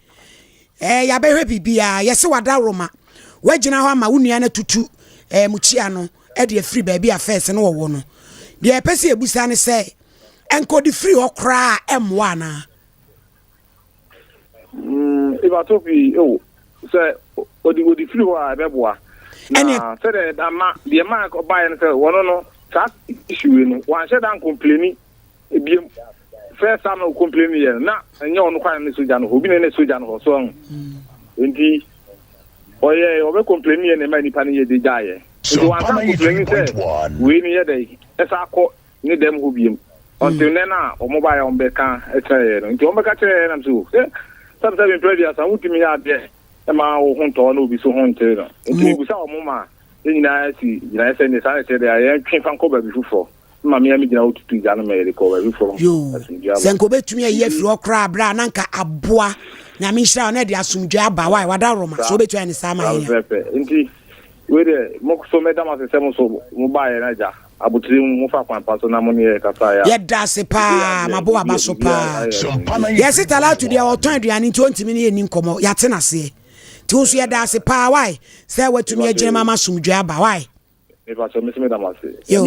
Eh, yɛabɛhwɛ biribiara, yɛse wada Roma. Wagyina hɔ ama wo nua no atutu eh, mukyia no de afiri baabi a fɛs no wɔwɔ no. Deɛ yɛpɛ sɛ yɛbusa ne sɛ, ɛnka ɔde firi hɔ koraa ɛmmoa anaa? Mm, Ibato pii, oh, sɛ ɔde ɔde firi hɔ a ɛbɛboa. Na sɛdeɛ ama deɛ maa ɔbaeɛ no sɛ wɔno no saa issue wei no wanhyɛ da nkompleni ebiem. First time na ɔkompleni yɛ no na ɛnyɛ ɔno kwan ne sogya no hɔ, obi na ne sogya no hɔ so ɔho. Nti ɔyɛ ɔbɛ kompleni yɛ na ɛma nipa no yɛ de gyaeɛ. Nti wansa nkompleni sɛ wei no yɛ dɛ ɛsa akɔ ne dɛm hɔ biom until nnɛ no a wɔn baeɛ a wɔn bɛka kyerɛ yɛn no nti wɔn bɛka kyerɛ yɛn nam so sɛ sɛbi sɛbi mpere aduasa wontumi yɛ adeɛ ɛma wo ho ntɔɔ na obi so ho ntere no nti mebusa wɔn ma yɛn nyinaa si gyinaeɛ sɛ ne saa na ɛkyerɛ deɛ yɛntwe fa nkɔ baabi foforɔ ma me a megyina hɔ tutu gya no ma yɛde kɔ baabi foforɔ yoo sɛ nka obɛtumi ayi afiri hɔ koraa berɛ a na nka aboa nyame nhyira wo na ɛde asomdwoe aba wae wada roma sɛ wobɛtumi ayɛ ne saa ma yɛn nti Wei deɛ, mo so mɛda mo ase sɛ mo so mo baeɛ no agya, abotire mu, mofa kwan pa so na mo ne yɛ kasaeɛ a. Yɛda ase paa, mabɔ w'aba so paa. Yɛse Talatu deɛ ɔtɔn aduane nti ɔntumi ne yɛnni nkɔmmɔ, yɛate no aseɛ. Nti wo nso yɛda ase paa wai sɛ watumi agyina mu ama asomdwoeɛ aba wai. Mepakyɛ me nso meda mo ase. Yo.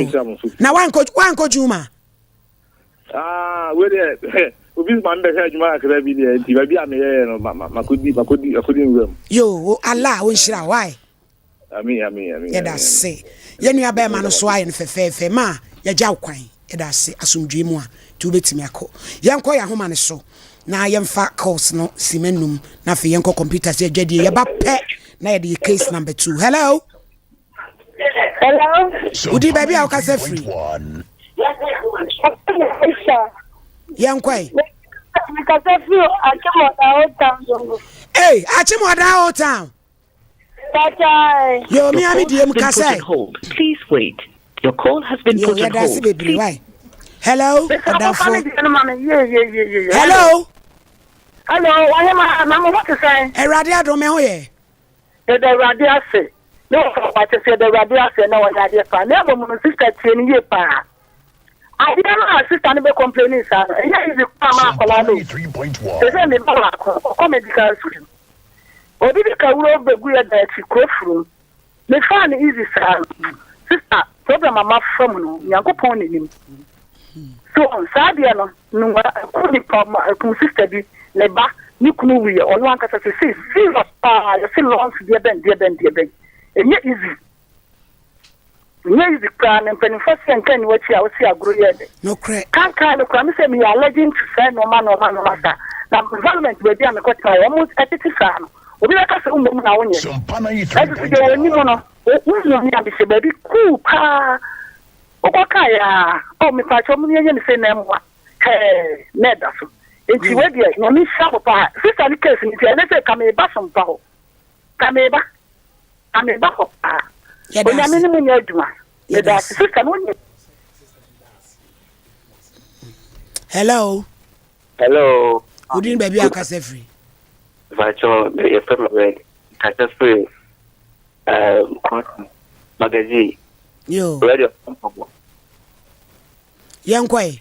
Na wankɔ wankɔ dwuma? Ah, wei deɛ obi ma mbɛhwɛ adwuma kakra bi deɛ nti baabi a meyɛyɛ no makɔdi makɔdi makɔdi nwura mu. Yo, Allah onhyira wai. Amin amin amin. Yɛda ase. Yɛn nua bɛrima no so ayɛ no fɛfɛɛfɛ ma yɛgya wo kwan. Yɛda ase asomdwoe mu a nti wobɛtumi akɔ. Yɛnkɔ yɛn ahoma no so na yɛmfa calls no sima num na afei yɛnkɔ computer sɛ adwadie yɛba pɛ na yɛde yɛ case number 2. Hello. Hello. Wodi baabi a wokasa firi? Yɛnkɔe. Mekasa firi Akyemɔda Old Town Zongo. Hey, Akyemɔda Old Town. Yo, me ami die mu kasa. Please wait. Your call has been put on hold. Bebree why? Hello, ɔdafo. Hello. Hello, wahema na mo ho te sɛn? Awurade adom me ho yɛ. Yɛda Awurade ase. Ne wɔfa ɔpakyɛ sɛ yɛda Awurade ase na wɔyɛ adeɛ paa. Na mmom no sister tie no yie paa. Adeɛ no a sister no bɛ complaining saa no, ɛnyɛ easy koraa ma akwadaa no o. Sɛ sɛ me ba baako, ɔkɔ medical school. Obi de kawuro begu yɛ dan akyi kuro furum. Me faa no easy saa no sister problem a mafa mu no Nyankopɔn na nim. So saa adeɛ no nua ɛku nipa ma ɛkum sister bi ne ba ne kunu wuyɛ ɔno ankasa sesei serious paa yɛse lungs deɛ bɛn deɛ bɛn deɛ bɛn ɛnyɛ easy. Ɛnyɛ easy koraa na mpaninfoɔ se yɛnka nni w'akyi a wose agorɔ yɛ dɛ. Nokorɛ. Kankan no koraa me sɛ meyɛ allergic to saa nnoɔma nnoɔma nnoɔma saa na environment baabi a mekɔ tenaeɛ wɔn tete saa no obi bɛka sɛ wo mmom na wonyɛ nanso so deɛ wɔnim no wohu me a mehyɛ baabi cool paa wokɔ kaeɛ a oh mepaakyɛw mom yɛnyɛ no sei na ɛmmoa hɛɛ na ɛda so nti wei deɛ Nyame nhyira mo paa sister no case no nti ɛnɛ sɛ ka meba so mpa hɔ ka meba Na me ba hɔ paa. Onyame ne mo nyɛ adwuma. Meda ase sister no wonyɛ. Hello. Hello. Wodin baabi a kasa firi. Vacho yɛfrɛ me Red. Kasa firi um, magazine. Yo. Red ɔmpɔbɔ. Yɛnkɔe.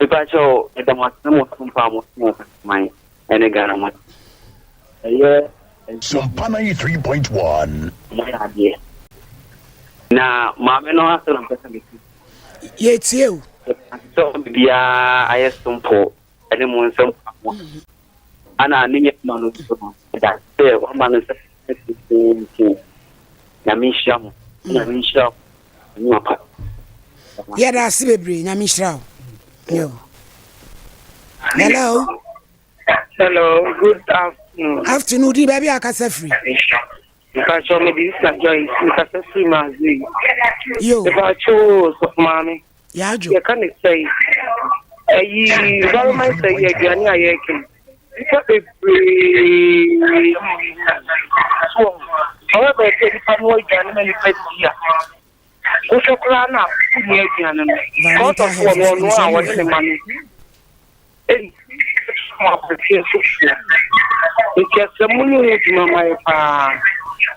Mepakyɛw meda mo ase na mo som paa mo som man ɛne Ghana man ɛyɛ Sompa 93.1. Mo ayɛ adeɛ na maame no asɛm na mpɛ sɛ mete. Yɛtie o. Sɛ biribiara ayɛ simple ɛne mo nsɛm mo ana ne nyɛ ma no nso no ɛda sɛ wama no sɛ tenten Nyame nhyira mo Nyame nhyira mo. Yɛda ase bebree nyame nhyira wo. Yo. Hello. Hello, good afternoon. Afternoon, di baabi a kasa firi. Mpatsɔ mi di Sister Joyce, mi kasa firi Maazi. Yo. Mpatsɔ sɔfo maame. Yaajo. Yɛka ne sɛyi. Ɛyi environment sɛyi aduane a yɛreka yi. Nipa bebree so ɔyɛ bɛyɛ nipa no aduane ma nipa di a. Wohwɛ koraa na wonni aduane no. Because of wɔn ɔno a wɔne ne ma no. Ei, mo abɔnten so foɔ. Nti ɛsɛ mo ne ho adwuma ma yɛ paa.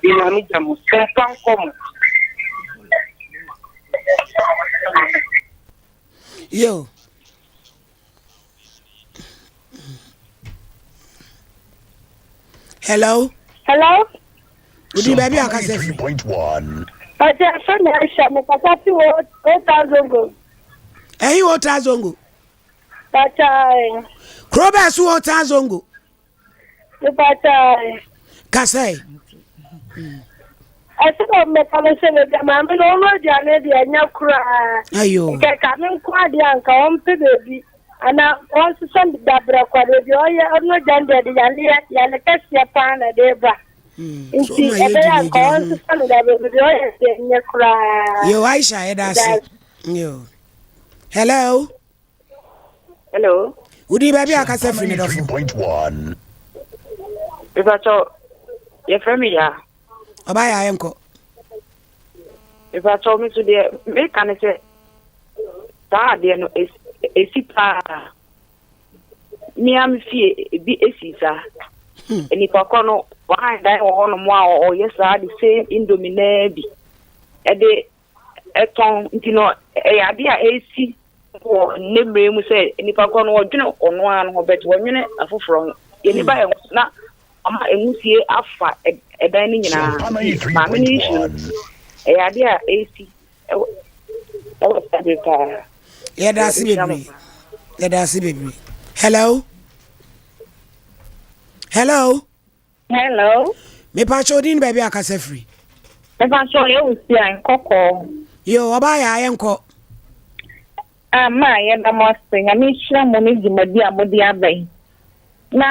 Nyame gya mo. Sɛmpa nkɔ mo. Yo. Hello. Hello. Odi baabi a ɔkasa firi. Ɔsɛ ɛfɛ na ɛhyɛ mo kasa fi wɔ Ota Zongo. Ɛyi Ota Zongo. Patae. Kuro bɛɛ so Ota Zongo. Patae. Kasa yi. Ɛsɛ dɛ mmɛka no sɛ baabi a maame no ɔno aduane deɛ ɛnyɛ koraa. Ayo. Nka ka me nko adeɛ anka ɔmpɛ baabi ana ɔnsesa dabrɛ kwa baabi ɔyɛ ɔno aduane deɛ de yareɛ yare kɛseɛ paa na ɛde ba. Hmm. Nti ɛbɛyɛ anka ɔnsesa no dabrɛ baabi ɔyɛ deɛ ɛnyɛ koraa. Yo Aisha yɛda ase. Yo. Hello. Hello. Wodi baabi a kasa firi ne dɔfo. Mepakyɛw, yɛfrɛ me Yaa. Ɔbaa Yaa yɛnkɔ. Mepakyɛw me nso deɛ meka ne sɛ saa adeɛ no esi paa. Mea me fie ebi esi saa. Hmm. Nipa kɔ no wɔn dan wɔ hɔnom a ɔyɛ saa the same indomie naa bi ɛde tɔn nti no ɛyɛ adeɛ a ɛresi wɔ nnɛ mmerɛ mu sɛ nnipa korɔ no wɔdwene ɔno ara no ho but wɔnwene afoforɔ ho yɛn nipa yɛn ho na ama nwusie afa ɛdan no nyinaa nti maame no issue no ɛyɛ adeɛ a ɛresi ɛwɔ saa bere paa. Yɛda ase bebree yɛda ase bebree hello hello. Hello. Mepakyɛ odin baabi akasa firi. Mepakyɛ yɛ wo si a nkɔkɔɔ. Yo ɔbaa yɛ ayɛ nkɔ. Ah ma yɛda mo ase Nyame nhyira mo ne dwumadi a mode aba yi. Na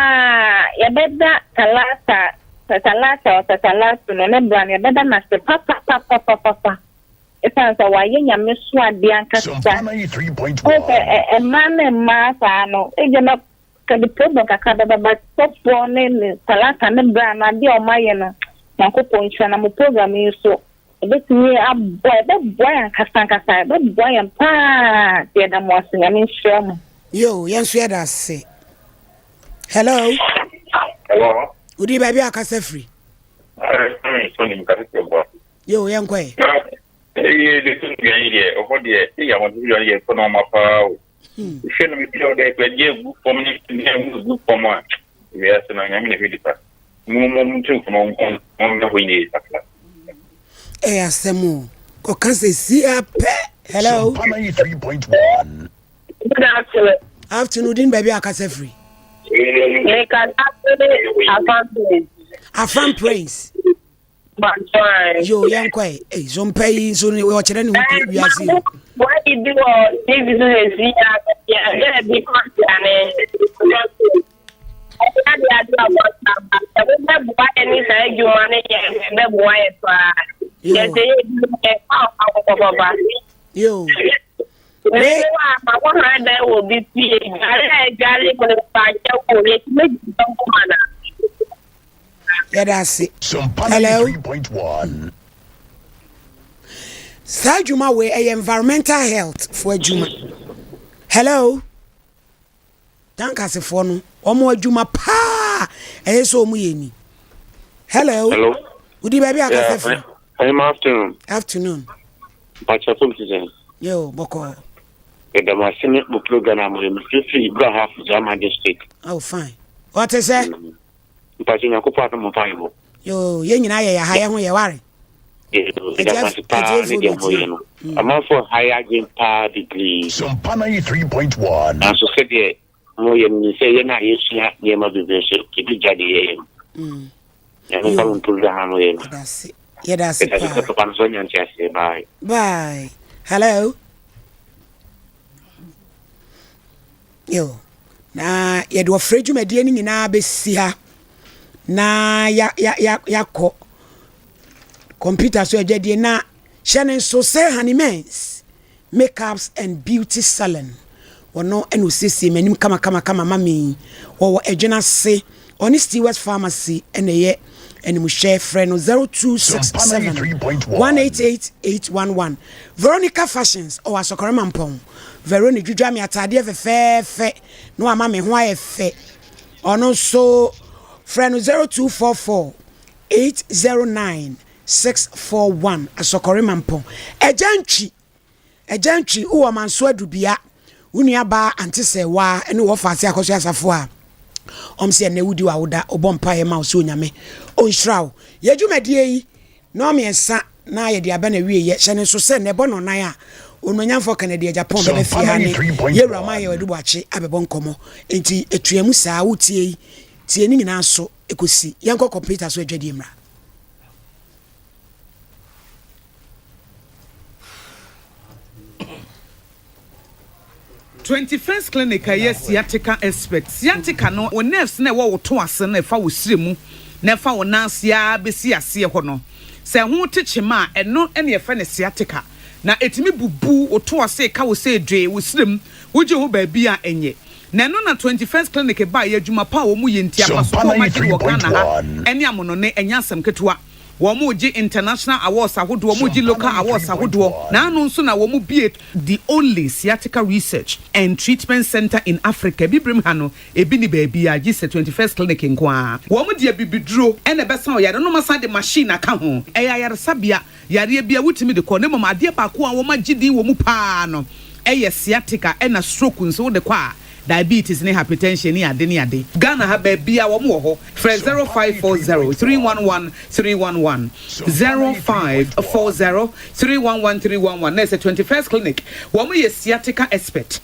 yɛbɛda Talata Talata or Tatalatu no ne bra no yɛbɛda no ase papapapapapa ɛsiane sɛ wayɛ Nyame so adeɛ ankasa. Wohu sɛ mmaa ne mmaa saa no ebia na kɛde problem kakra bɛba but sɔfoɔ ne ne Talata ne bra no adeɛ a wɔayɛ no Nyankopɔn nhyira na mo program yi nso Ɛbɛtumi aboa, ɛbɛboa yɛn ankasa ankasa, ɛbɛboa yɛn paa. Nti yɛda mo ase, Nyame nhyira mo. Yo, yɛn nso yɛda ase. Hello. Hello. Wodi baabi a akasa firi. Yo, yɛn kɔ yɛ. Eyi de tó nua yi deɛ ɔhɔ deɛ eyi àwọn tó yɛ yɛ fɔ n'ɔma paa o. Hwɛ no bi a ɔde ɛgbɛgye egu fam ne ne ɛmu egu fam a wiase no nyame na ɛhwɛ nipa. Mo mo mo ntu nkɔmɔ mo mo hɔ yie kakra. Ɛyɛ asɛm o. Kɔka sɛ si apɛ. Hello. Good afternoon. Afternoon din baabi akasa firi. Mekasa firi Afan Prince. Afan Prince. Yo, yɛn kɔ ɛ. Ei, so mpɛ yi nso ne ɔkyerɛ ne ho kuro wiase o. Wadi bi wɔ TV so sɛ si ya yɛ bi kɔ ane. Ade ade a wɔsa ba. Sɛ wobɛboa yɛ ne saa adwuma no yɛ bɛboa yɛ paa. Yɛ sɛ yɛ bi yɛ pa papa. Yo. Ne wa ma wɔ ha dan wɔ bi fie. Dware a dware mu no pa kyɛ wo yɛ tumi di nkɔmɔ na. Yɛda ase. Hello. Saa adwuma wei ɛyɛ environmental health fo adwuma. Hello. Tankasefoɔ no wɔn adwuma paa ɛyɛ sɛ wɔn yɛ ni. Hello. Hello. Wodi baabi a akasa firi. Hello, afternoon. Afternoon. Mpakyɛ fom ti sɛn. Yo, bɔkɔɔ. Yɛda mo ase ne mo program a moyɛ. Mefiri Brahaf, Gyama district. Oh, fine. Ɔte sɛ? Mm. Mpakyɛ Nyankopɔn adom mfa yɛ hɔ. Yoo, yɛn nyinaa yɛ yɛ ha yɛ ho yɛ ware. Yɛda mo ase paa ne deɛ moyɛ no. Mm. Amanfoɔ ha yɛ adwen paa bebree. Sompa 93.1. Nanso sɛdeɛ moyɛ no sɛ yɛn a yɛsua nneɛma bebree nso yɛbɛgya deɛ yɛyɛ no. Mm. Nyame mfa mo program a moyɛ no. Yɛda ase. Yɛda ase paa. Yɛda ase papa no so anya nteaseɛ. Bye. Bye. Hello. Yo, na yɛde ɔfrɛ dwumadie no nyinaa bɛsi ha na yɛakɔ kɔmputa so adwadie na hyɛ no nso sɛ Honeymans Makeups and Beauty Salon wɔno ɛna osiesie m'anim kamakamakama ma me wɔwɔ adwene ase ɔne Stewart's Pharmacy ɛna ɛyɛ animhwɛ frɛ no 0267 188 811 Veronica Fashions ɔwɔ Asɔkɔre Mampɔn Veroni dwidwa me ataadeɛ fɛfɛɛfɛ na wama me ho ayɛ fɛ ɔno nso frɛ no 0244 809 641 Asɔkɔre Mampɔn Agya Ntwi Agya Ntwi wowɔ Manso Adubea wo nua baa Ante Sɛɛwaa ne wɔ Faase Akɔso Asafo a ɔm sɛ ɛnɛ wodi w'awoda ɔbɔ mpaeɛ ma wo sɛ Onyame ɔnhyira wo yɛ dwumadie yi Nnɔnmiɛnsa na yɛde aba n'awieɛ. Hyɛ no nso sɛ nnɛ ɛbɔ nnɔnnan a, Onuonyamfoɔ Kennedy Agyapong bɛba fie ha ne Yɛwura Ɔmanhene Adu Boakye abɛbɔ nkɔmmɔ. Enti ɛtua mu saa. Wotie yi, tie ne nyinaa nso kɔsi. Yɛnkɔ kɔmputa so adwadie mmra. 21st Clinic a ɛyɛ sciatica expert. Sciatica no, wo nerves no a ɛwɔ wo to ase no a ɛfa wo srɛ mu na ɛfa wo nan ase ara bɛsi aseɛ hɔ no, sɛ ɛho te kyema a, ɛno na yɛfrɛ no sciatica. Na ɛtumi bubu wo to ase, ɛka wo sɛ dwee, wo srɛ mu, wogye ho baabi a ɛnyɛ. Na ɛno na 21st Clinic baeɛ, adwuma pa a wɔyɛ nti, abasobɔ a wɔagye no wɔ Ghana ha ne amonɔne, ɛnyɛ asɛm ketewa. Wɔregye international awards ahodoɔ, wɔregye local awards ahodoɔ, na ano nso na wɔbue the only sciatica research and treatment centre in Africa, Abibirem ha no, ebi nni baabiara gye sɛ 21st Clinic nko ara. Wɔde abibiduro na ɛbɛsa ɔyare no na wɔasan de machine aka ho. Ɛyɛ ayaresabea Yareɛ biara wotumi de kɔ na mmom adeɛ baako a wɔagye din wɔ mu pa ara no yɛ sciatica ɛna stroke nso wode kɔ a diabetes ne hypertension ne ade ne ade. Ghana ha baabiara wɔn wɔ hɔ frɛ 0540 311 311 0540 311 311 na ɛsɛ 21st clinic wɔn yɛ sciatica expert.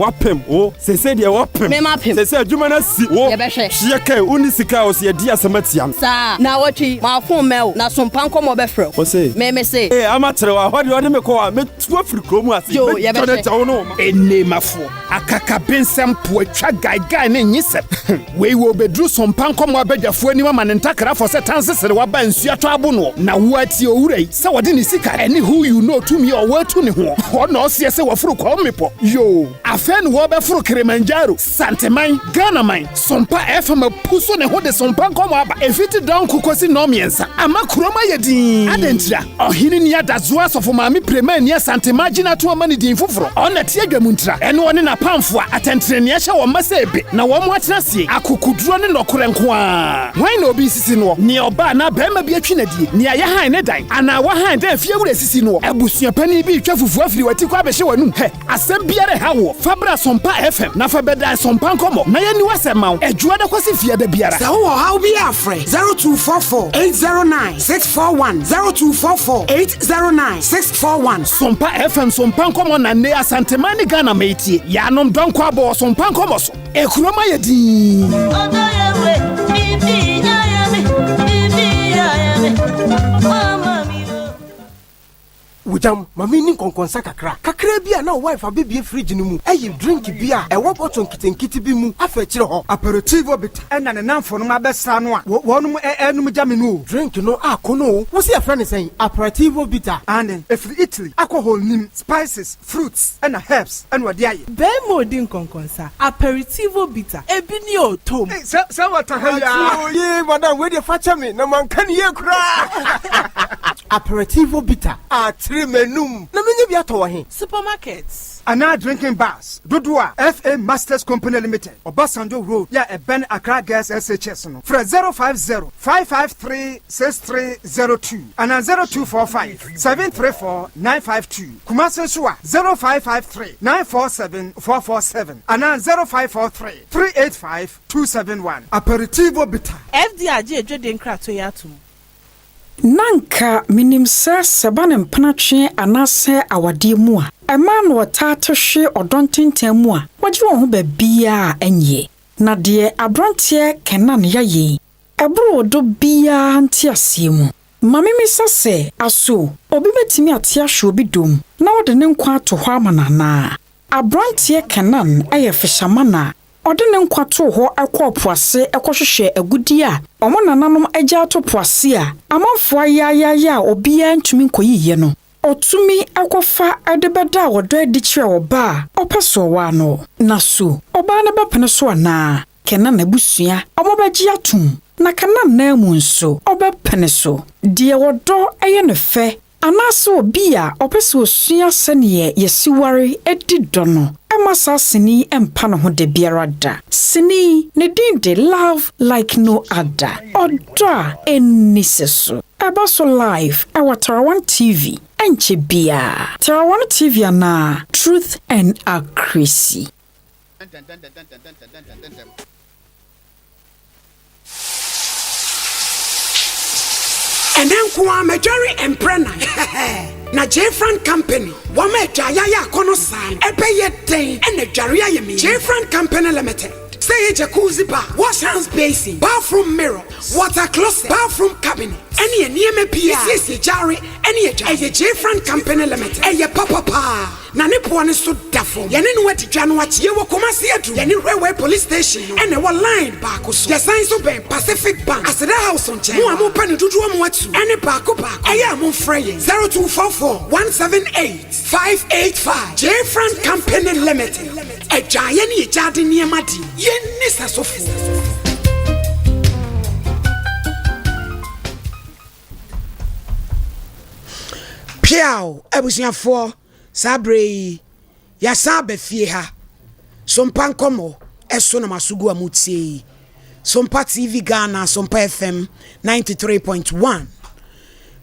Wapem wo seesei deɛ wapem. Me mapem. Seesei adwuma no asi wo. Yɛbɛhwɛ. Hyeɛ kɛn wonni sika a ɔse yɛdi asɛm atia no. Saa. Naawɔtwe yi, m'afon mmɛ wo, na sompa nkɔmmɔ bɛfrɛ wo. Wo se. Me me se. Ee ama kyerɛ wo a, hɔ deɛ ɔde me kɔ a, mɛtu afiri kuro mu ase. Yoo, Mɛdwane yɛbɛhwɛ. agya wo ne wo mma. Enemafoɔ, akakabensɛm, poatwa, gaegae ne nyesɛm. Wei wɔ obeduru sompa nkɔmmɔ abadwafoɔ anim ama ne ntakra afɔ sɛ tanse serewa ba nsuo atɔ abo noɔ. Na wo ara tie owura yi sɛ ɔde ne sika ɛne who you know tumi a ɔwɔ atu ne hoɔ. Hɔ na ɔseɛ sɛ waforo Kwawu mmepɔ. Yoo! Afei na wɔrebɛforo Kirimanjaro, Santeman, Ghanaman, Sompa FM apu so ne ho de Sompa nkɔmmɔ aba ɛfiti dɔnko kɔsi nnɔnmiɛnsa ama kurom ayɛ dinn. Adɛn ntira? Ɔhene ni adazoa asɔfo maame Prema ani Asante magye no ato ama no din foforɔ. Ɔna te adwa mu ntira. Ɛne ɔne n'apamfo a atɛntrenee ahyɛ wɔn ma sɛ ebe na wɔn atena asie. Akokoduro ne nɔkorɛ nko ara. Hwan na obi resisi noɔ? Nea ɔbaa anaa barima bi atwi no adie? Nea yɛhan ne dan anaa wahan dan fiewura asisi noɔ? Abusua panin bi retwa fufuo afiri w'atikɔ abɛhyɛ w'anum. Hɛ! Asɛm biara ɛha woɔ, fa bra Sompa FM na fa bɛdan Sompa Nkɔmmɔ na yɛnni w'asɛm ma wo Adwuada kɔsi Fiada biara. Sɛ wowɔ ɔhaw bi a frɛ 0244 809 641, 0244 809 641. Sompa FM Sompa Nkɔmmɔ na nne Asanteman ne Ghana ma etie. Yaanom dɔnkɔ abɔ wɔ Sompa Nkɔmmɔ so. Ekurom ayɛ dinn. Wogyam, ma menni nkɔnkɔnsa kakra. Kakraa bi a na wo wife abɛbue fridge no mu ayi drink bi a ɛwɔ bottle nketenkete bi mu afa akyire hɔ. Aperitivo bitter ɛna ne namfonom abɛsra no a wɔnom ɛɛnom gya me no o. Drink no akɔ no o. Wose yɛfrɛ no sɛn? Aperitivo bitter. Aane, ɛfiri Italy, alcohol nnim, spices, fruits ɛna herbs ɛna wɔde ayɛ. Barima odi nkɔnkɔnsa, Aperitivo bitter, ebi ni o, tom. Ei, sɛ sɛ wata ha yi aa. Ɔte o, yee, madam, wei deɛ fa kyɛ me, na manka no yie koraa. Aperitivo bitter, atere m'anum, na menya bi atɔ wɔ he? Supermarkets. Anaa drinking bars dodoɔ a FA Masters Company Limited, Obasanjo Road yɛ a ɛbɛn Accra Girls SHS no, frɛ 050 553 6302 anaa 0245 734 952. Kumasi nso a, 0553 947 447 anaa 0543 385 271. Aperitivo Bitter. FDA agye adwadie nkratoɔ yi atom. Na anka menim sɛ sɛ ɛba no mpenatwe anaasɛ awadeɛ mu a, mmaa na wɔtaa te hwe ɔdɔ ntentan mu a wɔgye wɔn ho baabiara a ɛnyɛ. Na deɛ aberanteɛ Kenan yayɛ yi, ɛboro ɔdɔ biara nteaseɛ mu. Ma memmisa sɛ, aso obi bɛtumi ate ahwe obi dɔ mu na ɔde ne nkwa ato hɔ ama no anaa? Aberanteɛ Kenan yɛ fisherman a Ɔde ne nkwa too hɔ kɔɔ po ase kɔhwehwɛɛ agudeɛ a wɔn nananom agya ato po ase a amanfoɔ ayaayaaya a obiara ntumi nkɔyiiɛ no. Ɔtumi kɔfa de bɛdaa ɔdɔ adi kyerɛɛ ɔbaa a ɔpɛ sɛ ɔwaa no. Na so ɔbaa no bɛpene so anaa? Kenan abusua, wɔbɛgye atom? Na Kenan nan mu nso, ɔbɛpene so? Deɛ ɔdɔ yɛ no fɛ Anaasɛ obi a ɔpɛ sɛ osua sɛnea yɛsi ware di dɔ no mma saa sini yi mpa ne ho da biara da. Sini yi, ne din de Love Like No Other, Ɔdɔ a Enni Sɛso. Ɛba so live wɔ Tarawan TV ɛnkyɛ biara. Tarawan TV anaa Truth and Accuracy. Ɛnɛ nko ara madware mprɛ nan hɛhɛɛ na Jfran company wɔma adwaeɛ ayɛ akɔnɔ saa no ɛbɛyɛ dɛn na adware ayɛ me yie Jfran company limited sɛ ɛyɛ jacuzzi bath, wash hands basin, bathroom mirror, water closet, bathroom cabinet ɛne nneɛma pii a ɛsiesie gyaare ɛne adwaeɛ ɛyɛ Jfran company limited ɛyɛ papa paa. Na ne boɔ no nso da fam. Yɛne no adi dwa no akyɛ. Yɛwɔ Kumasi Adum. Yɛne Railway Police Station no na ɛwɔ line baako so. Yɛsan nso bɛn Pacific Bank, Aseda House nkyɛn. Mo a mopɛ no dodoɔ mo atu ɛne baako baako, ɛyɛ a momfrɛ yɛn 0244 178 585. Jfran Company Limited, Adwaeɛ ne agyaade nneɛma deɛ, yɛnni sɛsofoɔ. Piaw abusuafoɔ saa berɛ yi yɛasan aba fie ha Sompa nkɔmmɔ ɛso na maso gu a motie yi Sompa TV Ghana Sompa FM 93.1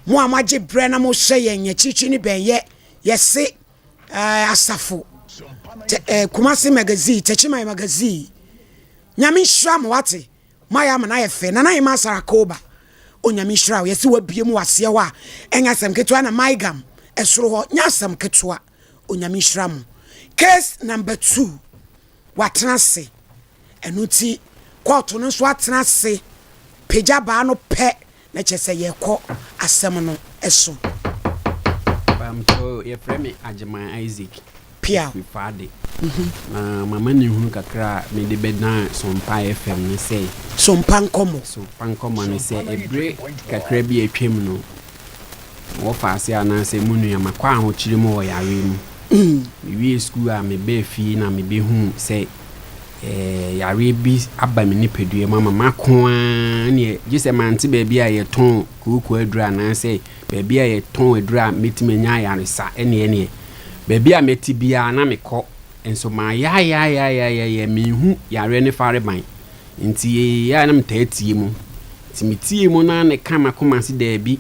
mo a moagye berɛ na mohyɛ yɛn akyirikyiri ne bɛn yɛ yɛse eh, asafo eh, Kumasi magazine Techiman magazine Nyame nhyira mo wate Moayɛ ama no ayɛ fɛ. Nana Hemaa Sarah Koba, Onyame nhyira wo. Yɛse wabue mu wɔ aseɛ hɔ a, ɛnyɛ asɛm ketewa na Maigam ɛsoro hɔ nyɛ asɛm ketewa. Onyame nhyira mo. Case number 2. watena ase. Ɛno nti kɔɔto no nso atena ase pagya baa no pɛ na kyerɛ sɛ yɛrekɔ asɛm no so. Mpaamkyɛw yɛfrɛ me Agyeman Isaac. Piaw. Mefiri Faade. Na m'amanehunu kakra a mede bɛdan Sompa FM ne sɛ. Sompa Nkɔmmɔ. Sompa Nkɔmmɔ ne sɛ ɛbere kakra bi a atwam no, mewɔ faase anaasɛ mo nua makɔ ahokyere mu wɔ yareɛ mu. Mewiee sukuu a mebaa fie na mebɛhuu sɛ yareɛ bi aba me nipadua mu ama mako ara neɛ gye sɛ mante baabi a yɛtɔn kooko aduro anaasɛ baabi a yɛtɔn aduro a mɛtumi anya ayaresa ɛneɛ neɛ baabi a mɛte biara na mekɔ nso mayaayaayaayaayɛ menhu yareɛ ne fareban nti yɛ a na metaa tie mu nti metie mu na ne ka makoma se daabi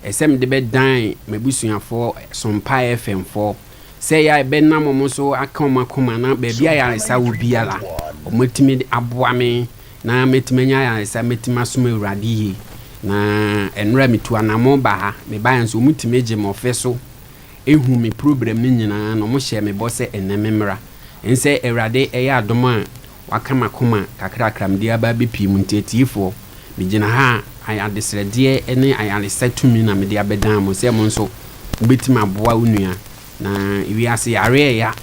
ɛsɛ mede bɛdan m'abusuafoɔ Sompa FM foɔ sɛ ɛyɛ a ɛbɛnam wɔn so aka wɔn akoma na baabi a ayaresa wɔ biara wɔatumi aboa me na mɛtumi anya ayaresa mɛtumi asom Awurade yie. Na ɛnora metu anamɔn ba ha, mebaeɛ nso wɔtumi gye me ɔfɛ so hu me problem no nyinaa na wɔhyɛɛ me bɔ sɛ ɛnnɛ memmra. Ɛnsɛ Awurade ɛyɛ adom a waka m'akoma kakrakra mede aba abɛpie mu nti atiefoɔ megyina ha a adesrɛdeɛ ne ayaresa tumi na mede abɛdan mo sɛ mo nso wobɛtumi aboa wo nua na wiase yareɛ ɛya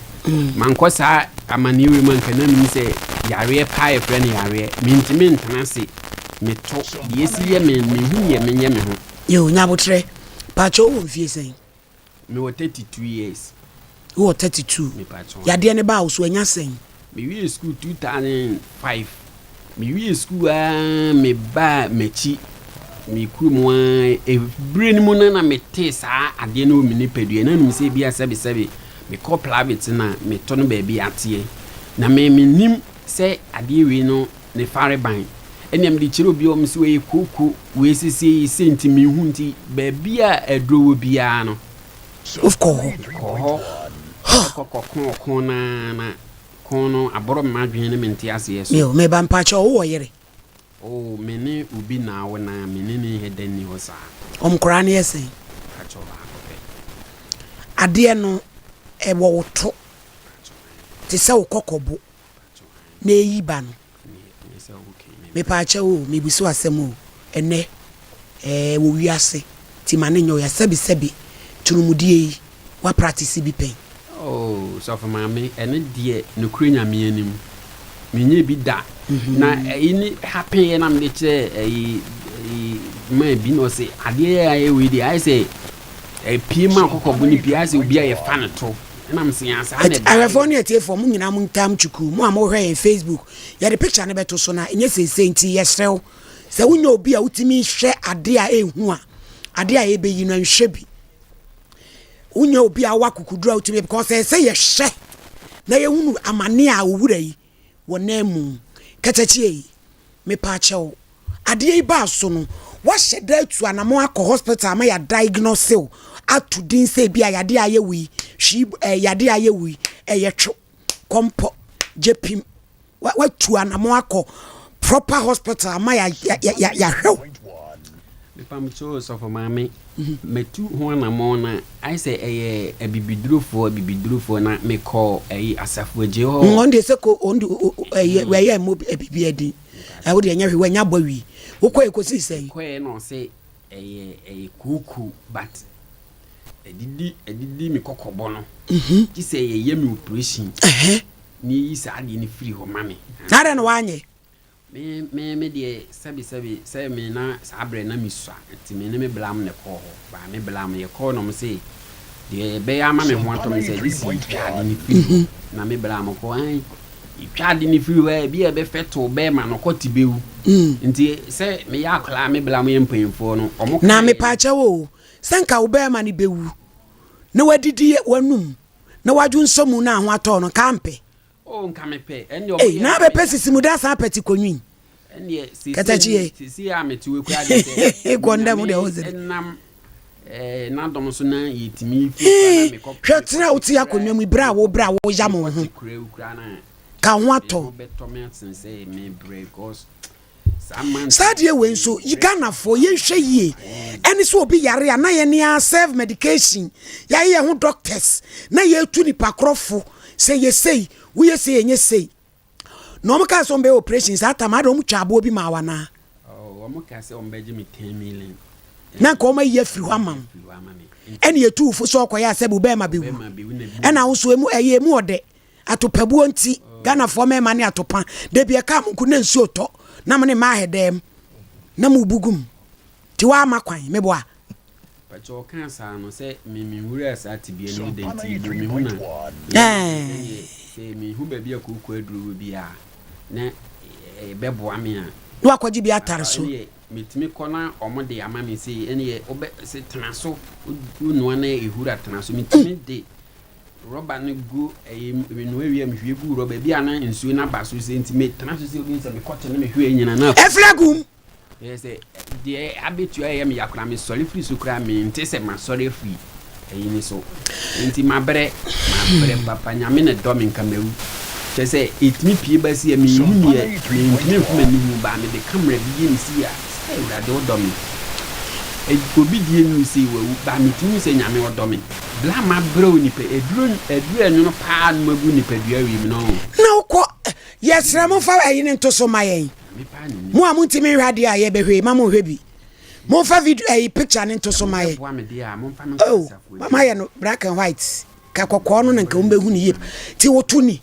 mankɔ saa amaneɛ wei mu anka na menim sɛ yareɛ paa yɛfrɛ no yareɛ mentumi ntena ase meto deɛ ɛsi yɛ me mehu deɛ menyɛ me ho. Yo, Nyabotrɛ, pakyɛ wowɔ mfie sɛn? Mewɔ 32 years. Wowɔ 32? Yadeɛ no baa wo so anya sɛn? Mewiee sukuu 2005. Mewiee sukuu ara mebaa m'akyi, me kurom ara. Ebere no mu no na metee saa adeɛ no wɔ me nipadua. Na nim sɛ ebi a sɛbesɛbe mekɔ private na metɔ no baabi ateɛ. Na me mennim sɛ adeɛ wei no ne fareban. Ɛnna mede kyerɛ obi a wɔn sɛ wɔyɛ kooko wei sese sei nti menhu nti baabi a aduro wɔ biara no. Wokɔ hɔ. Mekɔ hɔ kɔ kɔko ɔko no ara na ko no aboro me m'adwene ne me nteaseɛ so. Yo, meba mpakyɛw wowɔ yere? Oh, me ne obi na awo na me ne ne nhɛ da nni hɔ saa. Wɔn nkoraa no yɛ sɛn? Mpakyɛw baako pɛ. Adeɛ no ɛwɔ wo to te sɛ wo kɔkɔbo. na eyi ba no. Mepaakyɛw o, mebisa wo asɛm o, ɛnnɛ ɛɛ wɔ wiase nti ma no nyɛ wo ya, sɛbi sɛbi tunumudie yi woapratisi bi pɛn? Oh sɔfo maame ɛno deɛ nokorɛ Nyame anim menyɛɛ bi da na ɛyi ne happen yɛ na mede kyerɛ ɛyi ɛyi man bi na ɔse adeɛ yɛ ayɛ wei deɛ ayɛ sɛ ɛpie ma kɔkɔbo no pie ayɛ sɛ obi a yɛfa no to. Ahwɛfoɔ ne atiefoɔ, mo nyinaa mo ntam kyukuu, mo a mohwɛ yɛn Facebook, yɛde picture no bɛto so na ɛnyɛ seesei nti yɛsrɛ wo sɛ wonyɛ obi a wotumi hwɛ adeɛ a ɛhu a, adeɛ a ɛbɛyi no nhwɛ bi. Wonyɛ obi a wowɔ akokoduro a wotumi because ɛsɛ sɛ yɛhwɛ na yɛhunu amane a owura yi wɔ nan mu. Katakyie yi, mepaakyɛw, adeɛ yi baa so no, woahyɛ da atu anamɔn akɔ hospital ama yɛ diagnose wo ato din sɛ ebi a yadeɛ a ayɛ wo yi, hwii eh, yadeɛ a ayɛ wo yi, ɛyɛ two, kɔmpɔ, gyepim. Woatu anamɔn akɔ proper hospital ama yɛahwɛ wo. Mepamokyɛw sɔfo maame, matu ho anamɔn na ayɛ sɛ ɛyɛ abibidurofoɔ abibidurofoɔ na mekɔ ɛyi asafo agye hɔ. Wɔn deɛ sɛ ko wɔn de ɛyɛ ɛyɛ ɛmɔ abibi adi ɛwɔ deɛ ɛnyɛ hwee wɔanya bɔ wi wokɔ yɛ kɔsi sɛn. Kɔɛ na ɔsɛ ɛyɛ ɛyɛ kooko but ɛdidi ɛdidi me kɔkɔbɔ no gye sɛ yɛyɛ me operation na yɛyi saa adeɛ no firi hɔ ma me. Na adɛn na wanyɛ? Me me me deɛ sɛbi sɛbi sɛ me na saa berɛ na me sua nti me ne me blam na ɛkɔɔ hɔ baa me blam yɛ kɔɔ na ɔmo se deɛ ɛbɛyɛ ama me ho atɔ me sɛ gye si yɛtwa ade no firi hɔ na me blam kɔ ɛn yɛtwa ade no firi hɔ a ebi a ɛbɛfɛ to bɛɛma no kɔ te bɛwu nti sɛ meyɛ akwadaa me blam yɛ mpanyinfoɔ no ɔmo Na kaeɛ mepaakyɛw o, sɛ nka wo bɛɛma no bɛwu na wadidi w'anum na wadwo nsɔ mu na ho atɔ no nka ampɛ? Oh nka me pɛ. Ɛndeɛ ɔmo Ei yɛ na ma abɛpɛ me. sisi mu da san apɛ ti konwin. Ɛndeɛ seesei Kɛtɛkye yɛ. seesei a mete wei koraa deɛ sɛ Kɔ ndɛ mu deɛ Nyame wo sere. nam ɛɛ n'adom so na yɛtumi firi koraa na mekɔ Hwɛ tena a wote akonnwa mu yi berɛ a wo berɛ a woyam wo mekɔ ho te koraa yi koraa na ka ho me atɔ. ho bɛtɔ me asen sɛ mebrɛ because Saa adeɛ wei nso Ghanafoɔ yɛnhwɛ yie ɛne sɛ obi yare a na yɛne ara self medication yɛayɛ yɛn ho doctors na yɛtu nipa korɔfo sɛ yɛ sei woyɛ sei ɛnyɛ sei. Na wɔn kaa sɛ wɔn bɛyɛ operation saa tam ada wɔn twa aboɔ bi maa wo anaa? Oh, wɔn kaa sɛ wɔn bɛgye me 10 million. Na nka wɔn ayi afiri hɔ ama wo. Ɛna yɛtu wo fo sɛ ɔkɔyɛ a sɛbi bɛrima bɛwu. Ɛna wo so emu ɛyɛ emu ɔdɛ. Atopabuo nti Ghanafoɔ mmarima ne atopa. Dabi ɛkaa mo nko na nsuo tɔ na mo ne mmaa ahɛdɛm na mo bu gum. Nti woama kwan meboa. Pakyɛ ɔkaa saa no sɛ me me nwuraa saa tebea no mu da nti mebɔ me ho na ɛneɛ sɛ mehu baabi a kooko aduro wɔ bi a na ɛbɛboa me a. Na wakɔgye bi atare so. Ɛneɛ metumi kɔ na ɔmo de ama me sei ɛneɛ wobɛ sɛ tena so wonoa na ehuru a tena so metumi de rɔba no gu ɛyi menoa wie a mehwie gu rɔba bi a na nsuo no aba so sɛ nti metena so sɛ obi sɛ mekɔte na mehwie nyina na ɛfiri agu mu. Ɛyɛ sɛ deɛ abɛtua ɛyɛ me ya koraa mesɔre firi so koraa mente sɛ masɔre afiri ɛyi ne so nti mabrɛ mabrɛ papa nyame na dɔ me nka mawu kyɛ sɛ ɛtumi pie ba si a menhu neɛ mentumi mfa m'ani hu baa mede camera bi yɛ me si a sɛ awurade wodɔ me obi deɛ nnu sei wawu baa metumi hu sɛ nyame ɔdɔ me bla mabrɛ o nipa aduro aduro ɛnwono paa no magu nipadua wei mu no na wokɔ yɛsrɛ mo fa ɛyi ne nto so ma yɛn Mo a montumi nhwɛ adeɛ a yɛbɛhwɛ yi, ma monhwɛ bi. Momfa video ɛyi picture no nto so ma yɛ. Oh, mama yɛ no black and white. Ka kɔkɔɔ no na nka wɔn bɛhu no yie. Ti woto ni.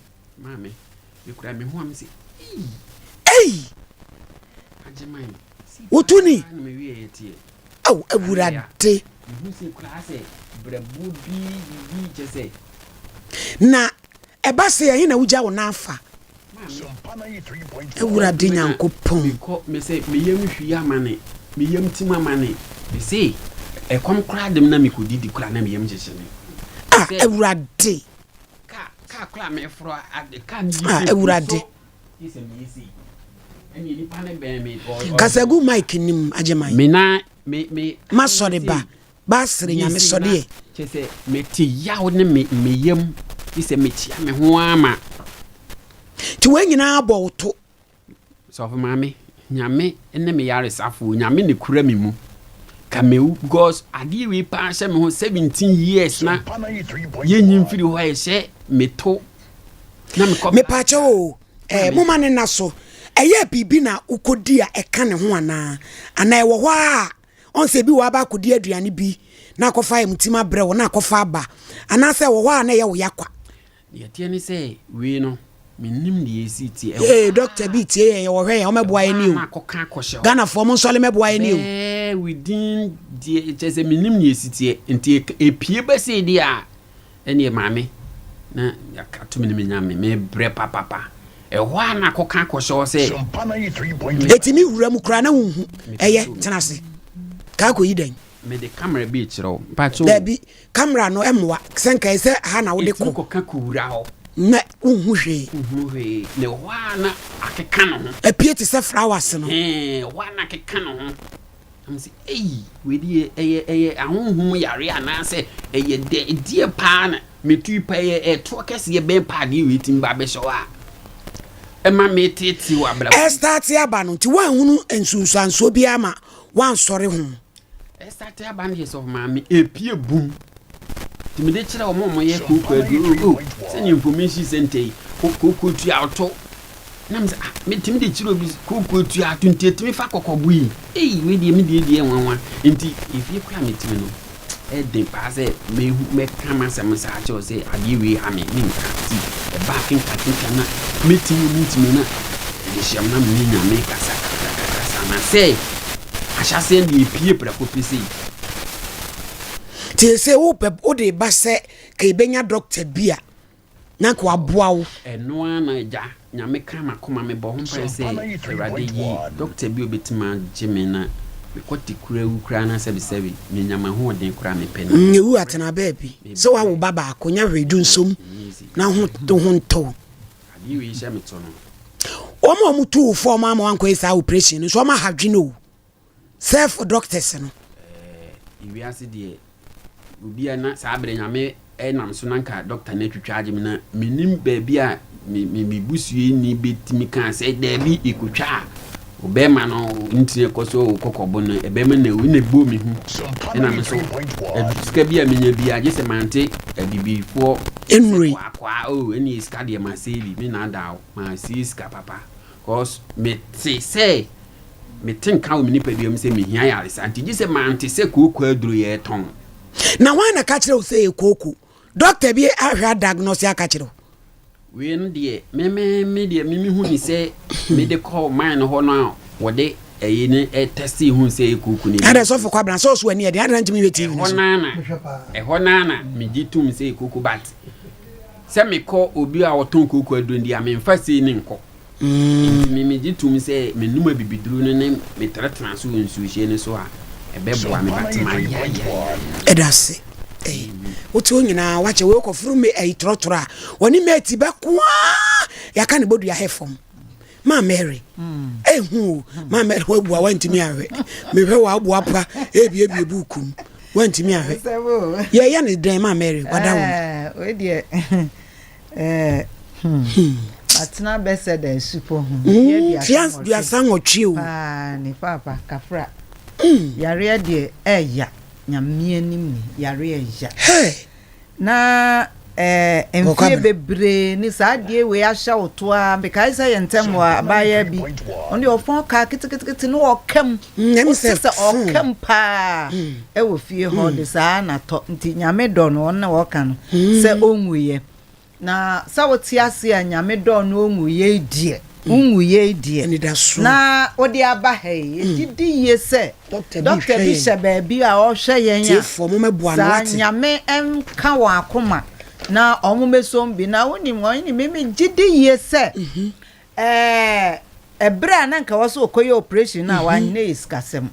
Ei! Woto ni. Aw, awurade. Na ɛba sɛ ɛhe na wogya wo nan fa? Awurade Nyankopɔn. Mekɔ mesɛ me yam hwi amane me yam tim amane mese ɛkɔm koraa dem na mekɔdidi koraa na me yam hyehye me. Ah Awurade. Kaa kaa koraa meforo ade kaa ne yi Ah Awurade. Kasa gu mic nim Agyeman. Me na me me. Masɔre ba. Ba sere nyame sɔdeɛ. Kyerɛ sɛ mete yaw ne me me yam gye sɛ mekyia me ho ara ma. Nti wei nyinaa bɔ wo to. Sɔfo maame, nyame ne me yaresafo, nyame ne kura me mu. Ka mewu because adeɛ wei paa hyɛ me ho 17 years na yɛnyi mfiri hɔ a ɛhyɛ me to na mekɔ. Mepaakyɛw o, eh, moma ne nna so. Ɛyɛ biribi na wokɔdi a ɛka ne ho anaa? Anaa ɛwɔ hɔ a Ɔn sɛ ebi wɔ hɔ aba akɔdi aduane bi na akɔfa ayamtim abrɛ wo na akɔfa aba anaasɛ ɛwɔ hɔ a na ɛyɛ wo ya kwa. Deɛ ɛteɛ ne sɛ wei no mennim deɛ ɛsi teɛ. Ee doctor bi tie yɛn yɛwɔ hwɛ yɛn wɔmɛboa yɛn ni o. Ghanafoɔ mo nsɔle mɛboa yɛn ni o. Bɛɛ within deɛ kyɛ sɛ mennim deɛ ɛsi teɛ nti ɛpie ba sei deɛ a Ɛneɛ maame na ato me ne me nyame mebrɛ papapa ɛhɔ a na akɔka akɔhyɛ hɔ sɛ. Ɛtumi wura mu koraa na wonhu ɛyɛ tena ase kaa kɔyi dɛn. Mede camera bi rekyerɛ wo mpakyɛw. Dabi camera no ɛmmoa sɛ nka ɛsɛ ha na wode kɔ. Ɛtumi kɔka kɔwura hɔ. Na wonhu hwee. Wonhu hwee na ɛhɔ a na akeka ne ho. Apue te sɛ flowers no. Ɛhɛn ɛhɔ a na akeka ne ho. Na me se, Ei, wei deɛ ɛyɛ ɛyɛ ahonhom yare anaasɛ ɛyɛ dɛ deɛ paa na metui pa ɛyɛ ɛtoɔ kɛseɛ bɛn paa deɛ wei tumi ba abɛhyɛ hɔ a ɛma meteetee wɔ abrabɔ mu. Ɛstarte aba no nti woanhunu nsunsuansoɔ biara ma woansɔre ho. Ɛstarte aba no yɛ sɛ ɔmaa me ɛpie bum nti mede kyerɛ wɔn a wɔyɛ kooko aduro oh, oh, sɛdeɛ information center yi kooko tua ɔtɔ Na me sɛ, ah, metumi de kyerɛ obi kooko tua ato nti etumi fa kɔkɔbo yi. Ei, wei deɛ me deɛ deɛ nwanwa. Nti efie koraa metumi no, ɛden paa sɛ mehu mɛka m'asɛm saa akyerɛ wo sɛ adeɛ wei ha me, menka. Nti ɛbaa kenka kenka na mɛtumi o mentumi na ɛde hyɛ m na me ne Nyame kasa kakra kakra saa na sɛ ahyɛaseɛ deɛ epie prɛko pɛ sei. Nti sɛ wopɛ wode ba sɛ ka yɛbɛnya dɔkta bi a na anka waboa wo. Ɛno ara na agya, Nyame ka makoma me bɔ ho mpaeɛ sɛ Awurade yi doctor bi a ɔbɛtumi agye me na me kɔte kura awu koraa na sɛbi sɛbi me nya mahoɔden koraa me pɛ na. Nyewu atena baabi sɛ wawo ba baako nyɛ hwee dwonsom na ho ho ntɔ wo. Adeɛ wei hyɛ me to no. Wɔn a wɔtu wo fam ama wankɔyɛ saa operation no nso wɔn aha dwene o. Self doctors no. Ɛɛ wiase deɛ obi a na saa berɛ nyame ɛnam so na nka doctor no atwitwa agye me na menim baabi a me me me busuani bɛtumi kaa sɛ daabi ɛkɔtwa a ɔbɛrima no ntini ɛkɔ so kɔkɔbo no ɛbɛrima na ɛwu na ɛbɔ me hu ɛna me so sika bi a menya bi a gye sɛ mante abibifoɔ. Nnuro yi. Kwaa oh ɛne sika deɛ ma save me na ada o ma sie sika papa cause me te sɛ me te nka wɔ me nipadua mu sɛ me hia yaresa nti gye sɛ mante sɛ kooko aduro yɛ tɔn. Na hwan na ka kyerɛ wo sɛ ɛyɛ kooko? Doctor bi ahwɛ adiagnose aka kyerɛ wo? Wei no deɛ me me me deɛ me mehu ne sɛ mede kɔ mine no hɔ no a wɔde ɛyi ne tɛsti hu sɛ ɛyɛ kooko ne. Adɛ sɔfo Kwabena sɛ ɔso ani ɛden adɛn na ntumi hwɛ TV no so. Ɛhɔ naa na ɛhɔ naa na megye tom sɛ ɛyɛ kooko but sɛ mekɔ obi a ɔtɔn kooko aduro deɛ a memfa sei ne nkɔ. Nti me megye tom sɛ menom abibiduro no ne metenatena so wɔ nsuohyɛ no so a, ɛbɛboa me but mayayayaya. Ɛda ase. Ɛyi, wote hɔ nyinaa wakyɛ wei kɔforo me ɛyi trɔtrɔ a wɔne mate bɛko a yɛaka ne bɔdua hɛ fam. Ma Mary, ɛhu o, ma Mary wabua wantumi ahwɛ. Mehwɛ wɔ aboa pa ebiebie buuku mu wantumi ahwɛ. Yɛyɛ ne dɛn ma Mary wada wo. Wei deɛ Eh, hmm. Atena bɛsɛ da asupɔ ho. Fia 38 o. Paa ne paapa kafra. Yareɛ deɛ ɛya. Nyame anim ni yareɛ ɛya. Hey. Na eh, mfie bebree ni saa adeɛ wei ahyɛ wo to a mekae sɛ yɛ ntɛm wɔ abaayewa bi ɔno deɛ ɔfɔn kaa ketekete ne ɔka mu wote sɛ ɔka mu paa ɛwɔ fie hɔ de saa na tɔ nti nyame dɔ no ɔno na wɔka no sɛ ɔnwuiɛ na sɛ wote ase a nyame dɔ no ɔnwuiɛ yi deɛ wonwuiɛ yi deɛ na wode aba ha yi yɛgye di yie sɛ dɔkta bi hyɛ baabi a ɔhwɛ yɛn a saa nyame nka wɔn akoma na wɔn mɛsom bi na wonim wɔn ne mimi gye di yie sɛ Ɛɛ, ɛberɛ a na nka ɛwɔ sɛ ɔkɔyɛ operation no a wanyɛ yɛ sikasɛm.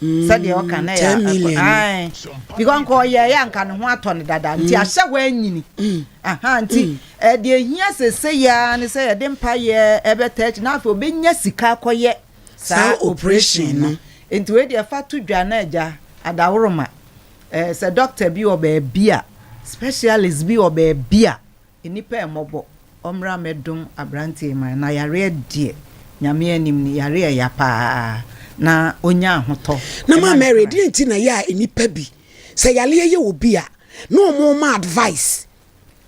Sɛdeɛ ɔka na yɛ ae because nka ɔyɛeɛ a nka ne ho atɔ no dada nti ahyɛ hɔ anyini. Aha nti deɛ ɛhia sese yi ara ne sɛ yɛde mpaeɛ ɛbɛta akyi na afei ɔbɛnya sika akɔyɛ saa operation no. Nti wei deɛ fa to dwa na agya adaworoma sɛ doctor bi wɔ baabi a specialist bi wɔ baabi a Nnipa ɛmmɔbɔ, ɔmmra mmɛdom abranteɛ yi man, na yareɛ deɛ Nyame anim no yareɛ ɛya paa, na ɔnya ahotɔ Na ma ma ne Mary kra. deɛ nti na yɛ a nnipa bi sɛ yareɛ yɛ obi a na ɔmo ma advice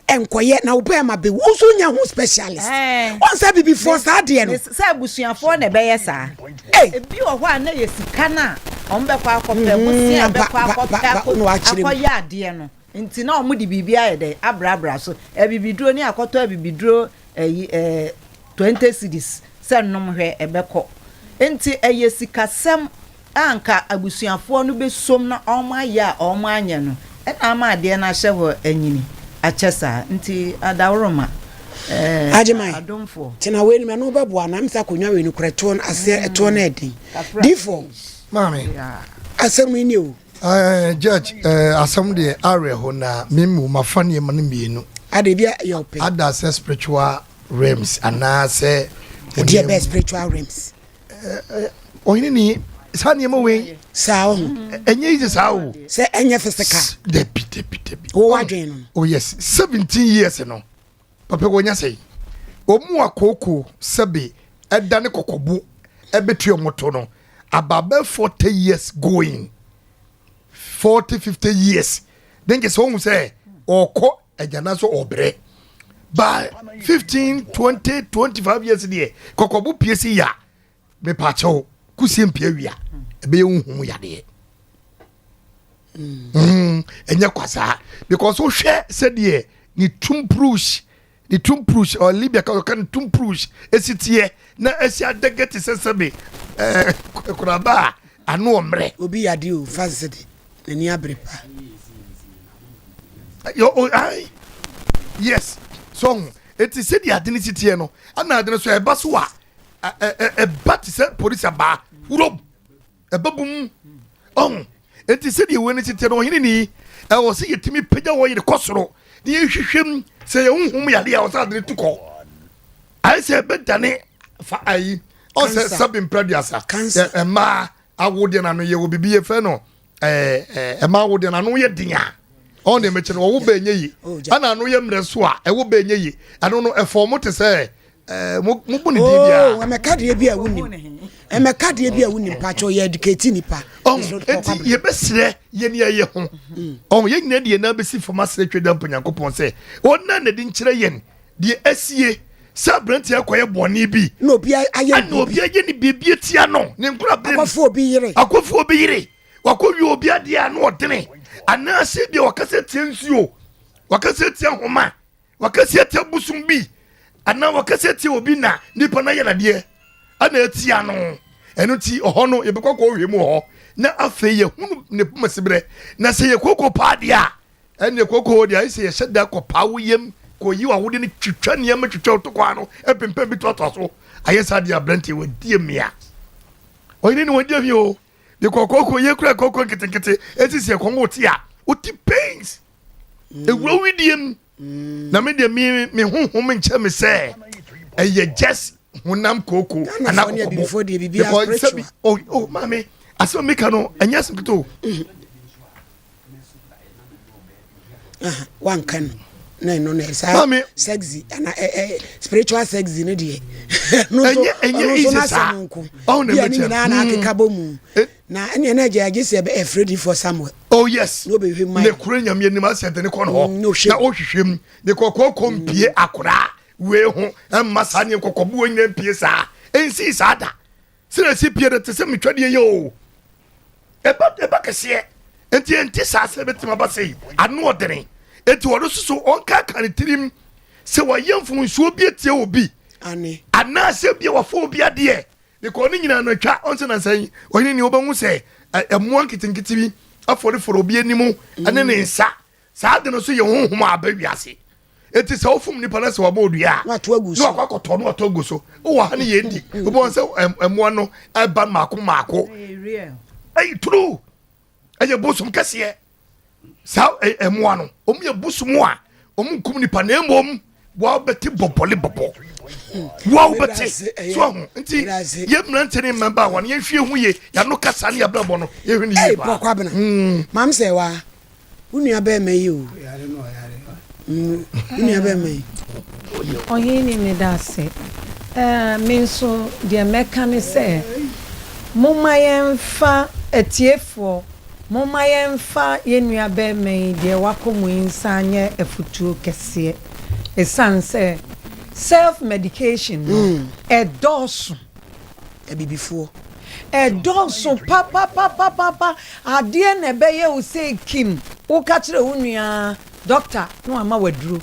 nkɔyɛ na wo bɛɛma bɛwu wo nso wonya ho specialist Ɛɛ wɔn sɛ abibifoɔ me saa deɛ no. me sɛ abusuafoɔ na ɛbɛyɛ saa. Ei. Ebi wɔ hɔ a na yɛ sika no a wɔn bɛkɔ akɔpɛ, bosea a Mm, ba ɛbɛkɔ ba ba akɔpɛ ba akɔ na wakyerɛ mu. akɔyɛ adeɛ no. Nti na wɔde biribi ayɛ dɛn abrabra so. Abibiduro ne akɔtɔ abibiduro ɛyi ɛɛ 20 cedis sɛ nom hwɛ ɛbɛkɔ. Nti ɛyɛ sikasɛm a nka abusuafoɔ no bɛsom na wɔn ayɛ a wɔn anyɛ no ɛna ama adeɛ no ahyɛ hɔ anyini akyɛ saa. Nti adaworoma ɛɛ Agyeman, adomfoɔ. tena wei no mu ɛno wobɛboa no am sɛ akonnwa wei no kora ɛtoɔ no aseɛ ɛtoɔ no ɛden. Kafra. Difoɔ, Maame. asɛm yi ni o. Eh, judge, eh, asɛm deɛ awerɛho na me mu mafa nneɛma no mmienu. Ada ebi yɛ ɔpɛ. Ada sɛ spiritual realms anaasɛ. Ɛdeɛ bɛyɛ spiritual realms. Ɔhene ni saa nneɛma wei. Saa ɔho. Ɛnyɛ easy saa o. Sɛ ɛnyɛ physical. Dabi dabi dabi. Wo wadwen no. Oh yes, 17 years no. Papa wɔnya sɛn? Wɔn a kooko sɛbe ɛda ne kɔkɔbo ɛbɛtua wɔn to no about bɛ 40 years going 40 50 years ne nkyɛ sɛ wɔn sɛ ɔkɔ agyana so ɔbrɛ by 15 20 25 years deɛ kɔkɔbo pie si ya mepaakyɛw kusie mpie wia ɛbɛyɛ wohu yadeɛ mm, ɛnyɛ kwa saa because wohwɛ sɛdeɛ ne tumprush ne tumprush or libya ka ɔka ne tumprush esi teɛ na esi adɛgɛ te sɛ sɛbe ɛɛ koraba a ano ɔmmerɛ. Obi yade o fa sɛ de n'ani abere pa. Yo, oh, aye. Yes. So, eti sɛdeɛ ade no si teɛ no, ɛna ade no so ɛba so a, ɛba te sɛ polisi abaa wurom ɛba bum ɔn eti sɛdeɛ wei no si teɛ no ɔhene ni ɛwɔ sɛ yɛtumi pagya wɔ yere kɔ soro na yɛhwehwɛ mu sɛ yɛn honhom yadeɛ a ɔsɛ ade no tu kɔ ayɛ sɛ ɛbɛdane fa ayi ɔsɛ sɛbi mprɛduasa mmaa awodeɛ no ano yɛwɔ biribi yɛfrɛ no ɛma wo deɛ n'ano yɛ den a ɔn deɛ mekyɛ no ɔwo bɛɛ nyɛ yi oh, ɛna ano yɛ mmerɛ so a ɛwo bɛɛ nyɛ yi ɛno no ɛfɔm mo te sɛ ɛɛ mo mo bu ne din biara. Oh, ɛmɛka deɛ bi a wonim ɛmɛka deɛ bi a wonim pakyɛ ɔyɛ educate nipa. Ɔho, enti yɛbɛsrɛ yɛn yɛyɛ ho. Ɔho, yɛn nyinaa de yɛn nan bɛsi fam asrɛ Twɛ Dampo Nyankopɔn sɛ ɔnna n'adi nkyerɛ yɛn deɛ asie sɛ aberanteɛ akɔyɛ bɔne bi na obi ayɛ ɛna obi ayɛ ne biribi atia no ne nkorabere mu. Akɔfo obi yere. Akɔfo obi yere. Wakɔwie obi adeɛ a na ɔdene anaasɛ bia wakasa tia nsuo, wakasa tia nhoma. Wakasi atia bosom bi anaa wakasi atia obi na nipa no ayɛ nadeɛ ana atia no. Ɛno nti ɔhɔ no yɛbɛkɔ akɔ hwɛ mu wɔ hɔ na afei yɛhunu ne poma siberɛ. Na sɛ yɛ kooko paa deɛ a, ɛnneɛ kooko hɔ deɛ ayɛ sɛ yɛhyɛ da kɔ paa wo yam kɔyi w'awodeɛ no twitwa nneɛma twitwa wo tokwa no pempem bi toatoa so. Ayɛ saa deɛ aberanteɛ wadi amia. Ɔhene ne wadi amia o. De kɔ kooko yɛ kura kooko nketenkete esisi ɛkɔn wo te a wote pains. Ewura widie mu. Na me deɛ me me honhom nkyɛ me sɛ ɛyɛ just honam kooko anaa kɔkɔbɔ because sɛbi oh oh maame asɛm mi ka no ɛnyɛ asɛm ketewa o. Wanka no na ɛno na saa sexy ana ɛ ɛ spiritual sexy no deɛ ɛno nso ɛno nso n'asɛm nko bi a ne nyinaa na akeka bɔ mu. Na ɛneɛ na agya agye sɛ ɛfrɛ difoɔ Samuel. Oh yes. Na ɔbɛhwɛ mu Ne koro nyame anim asɛ de ne kɔ no hɔ. Mm, na ɔhwehwɛ mu. Ne kɔkɔɔ kɔ mpie mm. akoraa wei ho ɛmma saa ne kɔkɔboɔ nyina mpie saa. Ɛnsii saa da. Sɛ na ɛsi pie no te sɛ metwadeɛ yɛ o. Ɛba ɛba kɛseɛ. Nti ɛnti saa sɛ ɛbɛtumi aba sei. Ano ɔdene. Nti ɔno soso ɔnkaka ne tirim sɛ wɔyɛ mfomsoɔ bi atia obi. Anaasɛ bia wafa obi adeɛ. Because ne nyinaa no atwa ɔnsɛ nansa yi ɔhene ni wobɛhu sɛ ɛmmoa nketenkete bi afɔrefɔre obi anim ɛne ne nsa saa de no nso yɛ honhom a aba wiase eti sɛ wofom nipa na sɛ wabɔ odua a na wakɔ akɔtɔ no watɔ agu so wowɔ ha ne yɛ di wobɛhu sɛ ɛmmoa no ɛba mmaako mmaako ɛyi true ɛyɛ bosom kɛseɛ saa mmoa no wɔn yɛ bosom a wɔn nkum nipa na mmom wɔabɛte bɔbɔle bɔbɔ wɔabɛte so ahu nti yɛ mmeranteɛ ne mmabaawa no yɛnhwɛ ho yie yɛano kasa ne yɛabrabɔ no yɛhwɛ no yie paa. Kwabena hmm. maam sɛ wa wo nua bɛrima yi o hmm, wo nua bɛrima yi. Ɔhene meda ase. Me nso deɛ mɛka ne sɛ momma yɛmfa atiefoɔ Momma yɛmfa yɛn nuabarima yi deɛ wakɔ mu yi nsan nyɛ afutuo kɛseɛ. Ɛsiane sɛ self medication no ɛdɔɔso. Abibifoɔ. Ɛdɔɔso papapapapa. Adeɛ na ɛbɛyɛ wo sɛ kim. Woka kyerɛ wo nua doctor na wama wo aduro.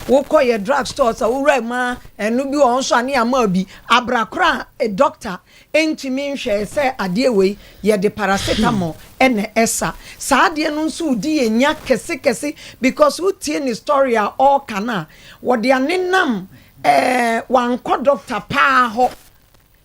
Wokɔ yɛ drug stores a wowura mu a ɛno bi wɔ hɔ nso a ne yɛama wo bi. Abra koraa doctor ntumi nhwɛɛ sɛ adeɛ wei yɛde paracetamol na ɛsa. Saa adeɛ no nso redi yɛn nya kɛse kɛse because wotie ne story a ɔreka no a, wɔde anenam ɛɛ wankɔ doctor paa hɔ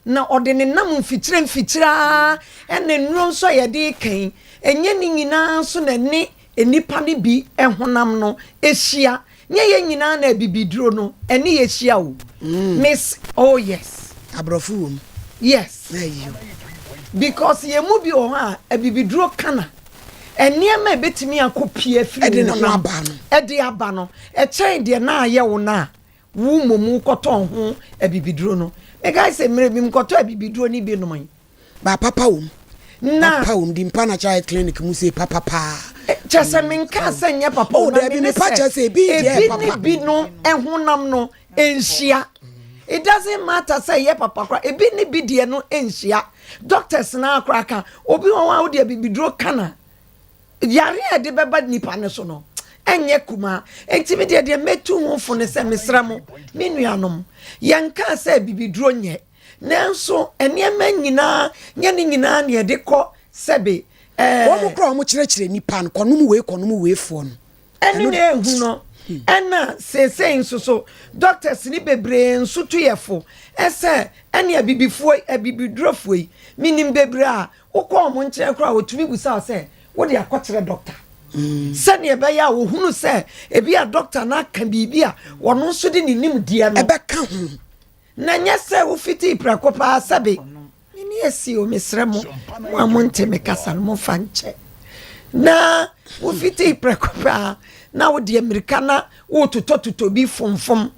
na ɔde nenam mfikyire mfikyire ara ɛna nnuro nso a yɛde reka yi, ɛnyɛ ne nyinaa nso na ɛne nnipa no bi honam no hyia. Nyɛ yɛn nyinaa na abibiduro no ɛne yɛ hyia o. Miss oh yes. Aborɔfo wɔ mu. Yes. Na ayi o. Because yɛn mu bi wɔ hɔ a abibiduro ka na nneɛma a ɛbɛtumi akɔ pie afiri Ɛde ne wo ho honam aba no. ɛde aba no ɛkyɛn deɛ na ayɛ wo no a wo mmom wokɔtɔn ho abibiduro no. Mekae sɛ mmerɛ bi mekɔtɔ abibiduro no bi nomee. Ba papa wom. Na. Papa wom di mpa natural health clinic mu se papa paa. Kyɛ sɛ menkaa sɛ nyɛ papa o, oh, na dabi mene mepa sɛ kyɛ sɛ ebi deɛ ebi papa. ne bi no honam no nhyia. It doesn't matter sɛ ɛyɛ papa koraa, ebi ne bi deɛ no nhyia. Doctors no ara koraa ka, obi wɔ hɔ a wode abibiduro ka no a, yare a ɛde bɛba nipa no so no, ɛnyɛ kumaa. Enti me deɛ deɛ mɛtu ho fo ne sɛ mesrɛ mo, me nuanom, yɛnkaa sɛ abibiduro nyɛ. Nanso nneɛma nyinaa nyɛ ne nyinaa na yɛde kɔ sɛbe ɛɛ. Wɔn koraa a wɔkyerɛkyerɛ nnipa no, kɔnom wei kɔnom wei foɔ no. Ɛno na ehu no. Ɛna seesei nso so doctors no bebree nso tu yɛ fo sɛ ɛne abibifoɔ yi, abibidurofoɔ yi, menim bebree a wokɔ wɔn nkyɛn koraa a wɔtumi bisa wo sɛ wode akɔkyerɛ doctor. Sɛdeɛ ɛbɛyɛ a wɔhunu sɛ ebi a doctor no aka biribi a wɔn nso de ne nimdeɛ no. Ɛbɛka ho. Na nyɛ sɛ wofitii prɛko pɛ ara sɛbe me ne asi o, mesrɛ mo, mo a monte me kasa no, momfa nkyɛ. Na wofitii prɛko pɛ ara na wode mmirika na wototɔtotɔ bi fomfom.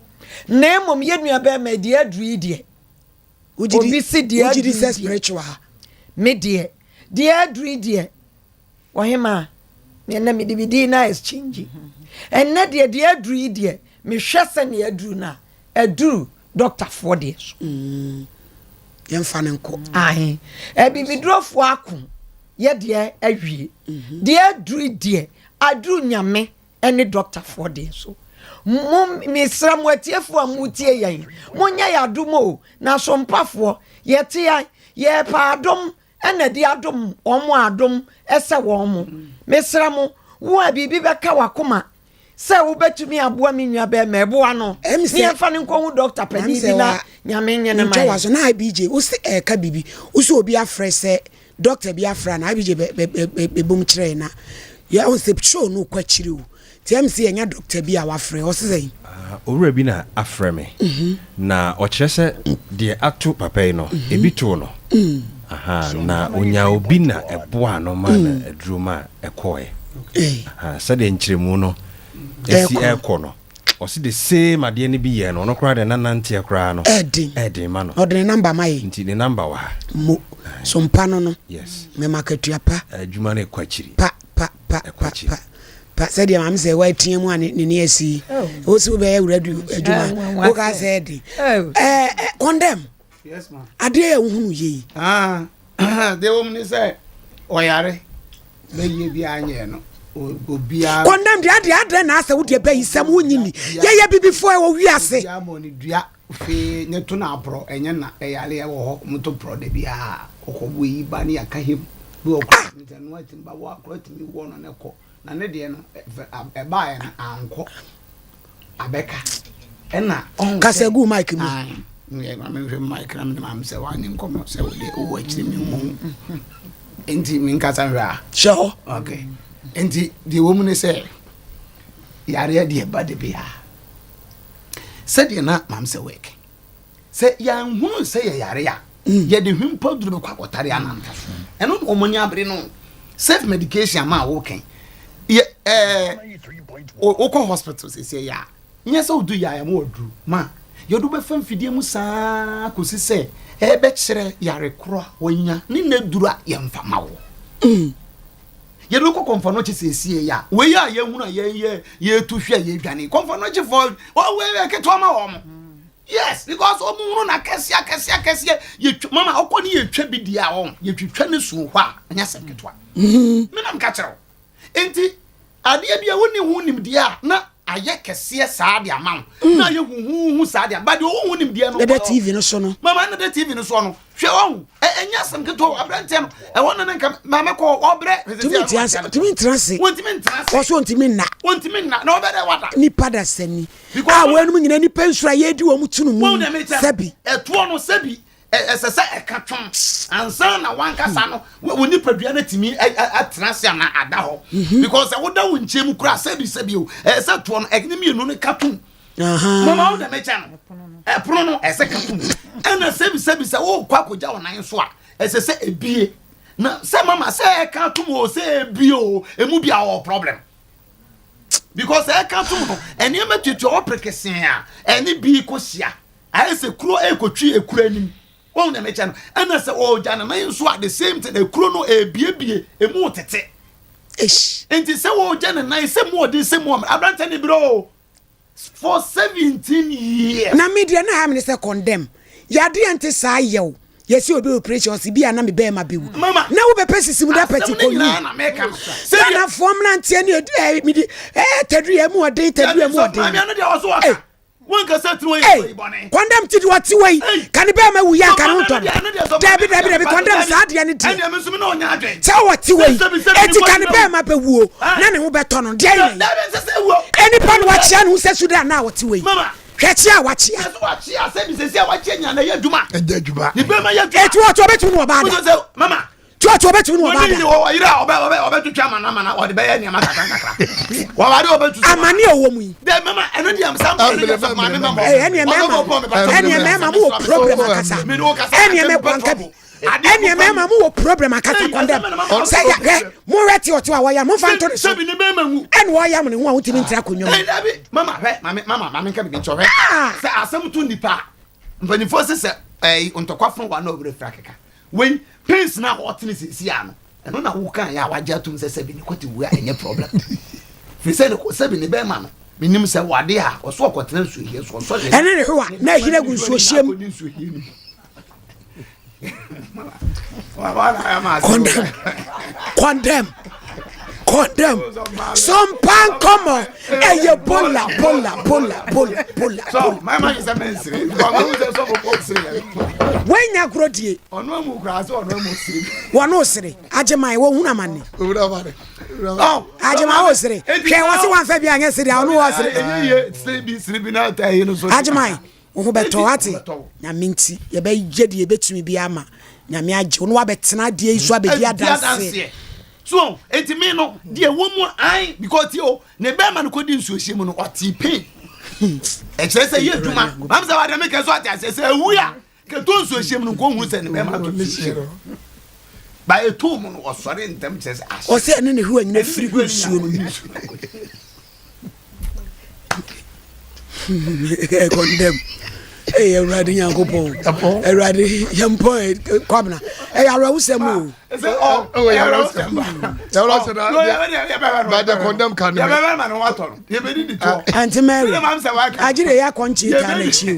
Na mmom yɛn nua bɛrima yi deɛ aduru yi deɛ, obi si deɛ aduru yi deɛ, me deɛ. Deɛ aduru yi deɛ, ɔhemaa, me ɛnɛ mede me din na exchange. Ɛnɛ deɛ deɛ aduru yi deɛ, mehwɛ sɛdeɛ aduru no a, aduru dɔktafoɔ deɛ so. Mm. Yɛmfa no nkɔ. Ahe. Abibidurofoɔ ako yɛ deɛ awie. Mhm. Deɛ aduru deɛ, aduru nyame ne dɔktafoɔ deɛ so. Mo, mesrɛ mo atiefoɔ a motie yɛn, monyɛ yɛ adom o, na sompafoɔ, yɛte a, yɛpɛ adom ɛna de adom wɔn a adom ɛsɛ wɔn mo. Mesrɛ mo, wo a biribi bɛka w'akoma sɛ wobɛtumi aboa me nua bɛrima ɛboa no ne yɛmfa no nkɔhu dɔkta panin bi na nyame nyɛ no ma yɛ. Na IBJ wo se ɛka biribi wo sɛ obi afrɛ sɛ dɔkta bi afrɛ na IBJ bɛbom kyerɛ na yɛ wo sɛ show no kɔ akyiri o nti ɛm sɛ yɛnya dɔkta bi a wafrɛ ɔse sɛ ah, owura bi na afrɛ me mhm. na ɔkyerɛ sɛ deɛ ato papa yi no mhm. ebi too no mm. aha na onya obi na ɛboa no ma na mm. aduro ma ɛkɔɛ Sɛdeɛ nkyerɛmu no si ɛrekɔ no, ɔse the same adeɛ no bi yɛɛ no, ɔno koraa deɛ na nanteɛ koraa no ɛɛden ɛɛden ma no. Ɔde ne number ma yɛ. Nti ne number wɔ ha. Mo so mpa no no. Yes. Mɛma akatua pa. Adwuma no ɛkɔ akyiri. Pa pa pa pa pa pa sɛdeɛ maame sɛ watea mu a ne ne asi yi. Wo si wobɛyɛ wura du adwuma. Woka sɛ ɛɛden. Ɛɛ condemn. Yes ma. Adeɛ yɛ wohunu yie yi. Ah, deɛ wɔm ne sɛ ɔyare bɛyie bi anyɛ no obiara. Kɔndɛm deɛ adeɛ adrɛ na asɛ wodeɛ bɛyi sɛm wonyi ni yɛyɛ bibifoɔ ɛwɔ wiase. Obiara bɔ ne dua fee ne to na aporɔ ɛnyɛ na ɛyare ɛwɔ hɔ wɔn to porɔ da biara ɔkɔ wɔ yi ba ne yaka him bi wɔ kora tumi sɛ no atumi ba wɔ akora tumi wɔ no ne kɔ na ne deɛ no ɛbaeɛ no ankɔ. abɛka ɛna ɔn kasa gu mic mu yɛ maame nhwɛ mic na mene maame sɛ wanyɛ nkɔmmɔ sɛ wode wowɔ akyiri me hu nti menkasa nhwɛ a hyɛ hɔ ok nti deɛ wɔ mu ne sɛ yareɛ deɛ ba de bia sɛdeɛ na maame sɛ wɛk Sɛ yɛanhunu sɛ yɛyare a, yɛde hwempa duro bɛkɔ akɔtare ananta. Ɛno na wɔn ani abere no. Self medication ama a wokan. Yɛ ɛɛ wokɔ hospital sɛsɛ yɛ a, nyɛ sɛ wodu yɛ a yɛma waduru ma yɛde wobɛfa mfidie mu saa kɔsi sɛ ɛbɛkyerɛ yare korɔ a wanya ne nnaduru a yɛmfa ma wo. Yɛde wokɔ kɔmfɔnɔkye sɛsie yɛ a, wei a yɛhunu a yɛyɛ yɛtu hwɛ a yɛdwane kɔmfɔnɔkye fɔ wɔwɔ ketewa ma wɔn. Yes, because wɔn hunu na akɛseɛ akɛseɛ akɛseɛ yɛtwa mama ɔkɔ ne yɛtwa bi di a wɔn yɛtwitwa ne suo hɔ a ɛnyɛ asɛm ketewa. Mm-hmm. Me nam ka kyerɛ wo. Nti adeɛ bi a wonni ho nimdeɛ a na ayɛ kɛseɛ saa de ama wo mm. na ayɛ huhuhu saa de ama deɛ ɔwɔ ho nimdeɛ no. Ɛda TV no so no. Mama ɛna da TV no soɔ no hwɛ wɔn ɛnyɛ asɛm ketewa aberanteɛ no ɛwɔ no ne nka maame kɔ ɔbrɛ. Tumi ntina ase tumi ntina ase. Wɔntumi ntina ase. Wɔso ntumi nna. Wɔntumi nna na ɔbɛ dɛ wada. Nipa da sani. A wɔnom nyina nipa nsuro a yɛredi wɔn tunu mu sɛbi. Ɛtoɔ no sɛbi ɛsɛ sɛ ɛka twom ansa na wankasa no wo nipadua no atumi atena ase anaa ada hɔ mhm. because sɛ woda wo nkyɛn mu koraa sɛbi sɛbi o ɛsɛ sɛ toɔ no ɛne mmienu no ka tom mama wo dɛm kyɛ no ɛpono no ɛsɛ ka tom ɛna sɛbi sɛbi sɛ wokɔ akɔgya wo nan so a ɛsɛ sɛ ebie na sɛ mama sɛ ɛka tom o sɛ ebie o emu bi a ɔwɔ problem because ɛka tom no nneɛma tuatua hɔ prekesee a ɛne bi kɔ hyia ayɛ sɛ kuro ɛrekɔtwi ekuro anim wɔn na ɛmɛkyɛ no ɛna sɛ ɔregya ne nan nso a the same thing ekuro no ebiebie emu tete nti sɛ wɔregya ne nan sɛ mu ɔden sɛ mu ɔmɛ aberante ne bere o for 17 years. Na me deɛ na ha me ne sɛ condemn yadeɛ nte saa yɛw yɛsi obi operation ɔsi bi a na me bɛrima bɛwu na wobɛpɛ sisi mu da pɛti kɔ nyi Ghanafoɔ mmeranteɛ ne ɛɛ midi ɛɛ taduri ɛmu ɔden taduri ɛmu ɔden ee kɔndɛm ti di ɔte wɔ yi ka ne bɛrima wu yɛ nka ne ho tɔ no dabi dabi dabi kɔndɛm saa deɛ ne deɛ sɛ ɔte wɔ yi eti ka ne bɛrima bɛwuo na ne ho bɛtɔ no deɛ yɛ nipa no wakyea ne ho sɛ sudan na ɔte wɔ yi hwɛ kyea a wakyea. Ɛsɛ wakyea sɛ bi sɛ sɛ wakyea nya na ɛyɛ adwuma. Ɛnyɛ adwuma. Ne bɛrima yɛ adwuma. Eti wɔte ɔbɛtumi ne ɔbaa da. Mama. Tí ɔte ɔbɛtumi ne ɔbaa da. Wɔne ɔyere a ɔbɛ ɔbɛ ɔbɛtwitwa amana amana ɔde bɛyɛ nneɛma kakra kakra. Wɔware ɔbɛtutu. Amane a ɔwɔ mu yi. Dɛ mama ɛno deɛ nsa mpa ne deɛ sɛ maame mama. Ɛneɛ mɛma ɛneɛ mɛma mo wɔ problem akasa. Ɛneɛ mɛ wanka bi. Ɛneɛ mɛma mo wɔ problem akasa kɔndɛm. Sɛ yɛ hwɛ mo hwɛ te ɔte a wɔyɛ mo nfa nto ne so. Ɛna wɔyam ne ho a wotumi ntra akonnwa mu. Mama hwɛ maame mama maame nka bibi nkyɛn hwɛ. Sɛ asɛm to nipa mpanyinfoɔ sɛ sɛ ɛyi ntɔkwa funu wa na ɔwura fira keka. Wei pains na ɔtene sisi ano. Ɛno na wo kan yɛ a wagye atum sɛ sɛbi ne kɔte wu a ɛnyɛ problem. Firi sɛ ne sɛbi ne bɛrima no menim sɛ wade a ɔso ɔkɔtena nsuohie so ɔsɔ ne ɛne ne hwewa na ahiri agu nsuohyia mu. Condemn, condemn, condemn. Sompa nkɔmɔ ɛyɛ bola bola bola bola bola. Wenya agorɔ die. Wɔn osere agyeman wɔn hunu amane. Agyeman wɔ sere hwɛ wɔsi wɔn afɛ bi anyɛ sere a ɔno wɔ sere. Agyeman wo ho bɛtɔ wate nyame nti yɛbɛyɛ deɛ yɛbɛtumi bi ama nyame agye wo na wabɛtena adeɛ yi so abɛdi adanseɛ. So eti mi no deɛ wɔ mu an because ti o ne bɛrima no kɔ di nsuo hyɛ mu no ɔte pain ɛkyerɛ sɛ yɛ adwuma maame sɛ wade mekɛ so ate aseɛ sɛ awu a kɛtɔ nsuo hyɛ mu no nkɔ hu sɛ ne bɛrima to nsuo hyɛ mu ba ɛtoo mu no ɔsɔre ntɛm kyerɛ sɛ ahyɛ ɔsɛ ɛne ne hwewa nyina firi gu nsuo no mu Condemn. Ee Awurade Nyankopɔn. Awurade yɛmpɔ Kwabena. Ɛyɛ awerɛhosɛm o. Auntie Mary, agye de yɛ akɔnkye taa n'akyi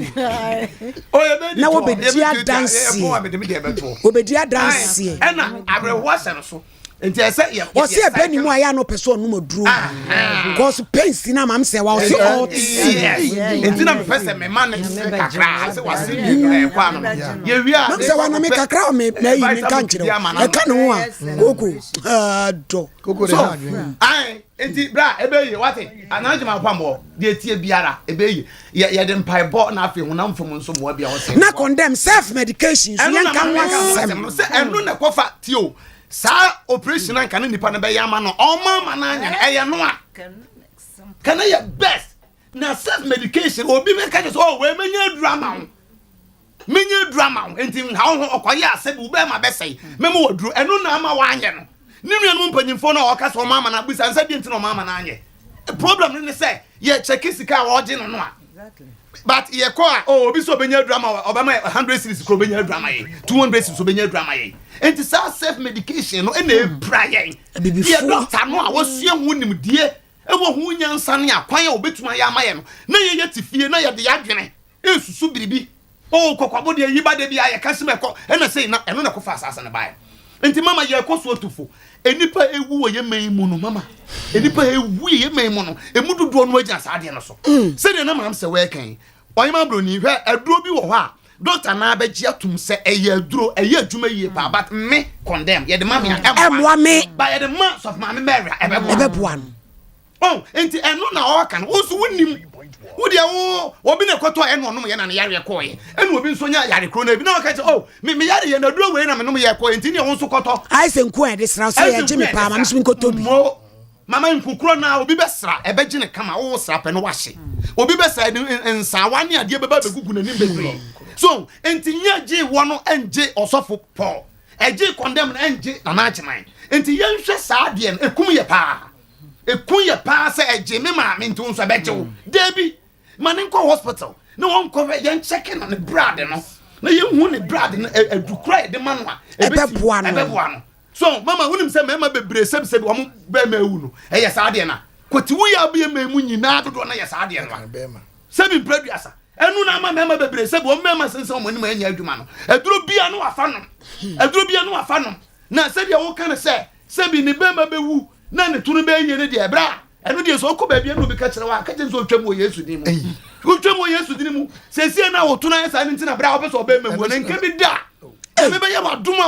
o. Na wɔbɛdi adanseɛ. Wɔbɛdi adanseɛ. Ɛna awerɛhoɔ ahyɛ no so. nti ɛsɛ yɛ ɔsɛ ɛbɛ ne mu a yɛ ano pɛ sɛ ɔnom aduro cause pains na maame sɛ wa ɔsɛ ɔte nti na mepɛ sɛ mema ne sere kakra sɛ wase mmienu ɛkɔ ano yɛwie a maame sɛ wa na me kakra me mayi me nka nkyerɛ wo ɛka ne ho a koko dɔ so ae nti bra ɛbɛyie wate anaa gyema akwammɔ deɛ tie biara ɛbɛyie yɛde mpaebɔ na afei honam fam nso mmoa bi a wɔsɛ na condemn self medication so yɛnka ho asɛm sɛ ɛno na ɛkɔfa tie o Saa operation na nka ne nipa no bɛyɛ ama no ɔma ama no anya no ɛyɛ no a ka ne yɛ best na self medication obi bɛka kyɛ sɛ oh wei menya aduru ama wo menya aduru ama wo nti nha wo ho ɔkɔyɛ asɛ bi wobɛma bɛsɛe mɛma waduru ɛno na ama wanyɛ no ne nuanom mpanyimfoɔ no a ɔka sɛ ɔma ama no abisa nsɛ deɛ nti na ɔma ama no anyɛ problem no ne sɛ yɛ kyɛke sika a ɔgye no no a but yɛ kɔ a oh obi sɛ ɔbɛnya aduru ama ɔbɛma 100 series koro ɔbɛnya aduru ama yɛ 200 series ɔbɛnya aduru ama yɛ nti saa self medication no ɛna ɛpira yɛn yɛ doctor no a wɔsua ho nimdie ɛwɔ ho nyansa ne akwan a ɔbɛtumi ayɛ ama yɛ no na yɛyɛ te fie na yɛde yɛ adwene ɛsusu biribi Oh kɔkɔbo deɛ yi ba da bi a yɛka sim ɛkɔ ɛna sei na ɛno na ɛkɔfa asase no baeɛ nti mama yɛkɔ so atufo nnipa ewu wɔ yɛ man yi mu no mama nnipa ewu yɛ yɛ man mu no emu dodoɔ no agyina saa adeɛ no so mm. sɛdeɛ na maam sɛ wɔɛkɛn ɔyɛma broni hwɛ aduro bi wɔ hɔ a dɔkta naa bɛgye atum sɛ ɛyɛ aduro ɛyɛ adwuma yie paa but me condemn yɛde ma me a ɛmmoa me ba yɛde ma sɔfo maame Mary a ɛbɛboa no Oh, nti ɛno na ɔreka no, wo nso wonim. Wo deɛ wo, obi na ɛkɔtɔ ɛna ɔnom yɛ na ne yareɛ kɔɔyɛ. Ɛna obi nso nya yare koro no ebi na ɔka sɛ, oh, me me yare yɛ na aduro wei na menom yɛ kɔɔyɛ, nti neɛ wo nso kɔtɔ. Ayɛ sɛ nku a yɛde sra sɛ yɛgye me paa, ma me nso menkɔtɔ bi. Mo, mama nku korɔ no a obi bɛsra, ɛbɛgye ne kama, wo sra pɛ no wahye. Obi bɛsra, nsaawa ne adeɛ bɛba bɛgugu n'anim bebree. So, nti nyɛ gye wɔ no ɛngye ɔsɔfo Paul, ɛgye condemn no ɛngye Nana Agyeman. Nti yɛnhwɛ saa adeɛ no, ɛkum yɛ paa. Eku yɛ paa sɛ ɛgye me maame nti wo nso ɛbɛgye wo. Dabi, ma ne nkɔ hospital na wɔnkɔhwɛ yɛn kyɛke no ne brad no na yɛnhu ne brad no adukura yɛde ma no a ɛbɛboa no. Ɛbɛboa no. So mama wonim sɛ mmarima bebree sɛbisɛbi wɔn bɛrima awu no ɛyɛ saa adeɛ no a kɔti wo yɛ abɛyɛ mmaa mu nyinaa dodoɔ no yɛ saa adeɛ no a sɛbi mpere aduasa ɛnu na ama mmarima bebree sɛbi wɔn mmarima sensɛn wɔn anim ɛnyɛ adwuma no aduro bia no wafa nom aduro bia no wafa nom na sɛdeɛ woka no sɛ Sɛbi ne bɛma bɛwu na ne to no bɛyɛ yie no deɛ, ɛberɛ a ɛno deɛ sɛ ɔkɔ baabi a na obi ka kyerɛ wo a, ka kyerɛ no sɛ ɔtwam wɔ Yesu din mu. Wotwam wɔ Yesu din mu. Seesei na woto no ayɛ saa no nti na berɛ a wopɛ sɛ ɔbɛma wuo no, nka bi da. Nyame bɛyɛ w'adom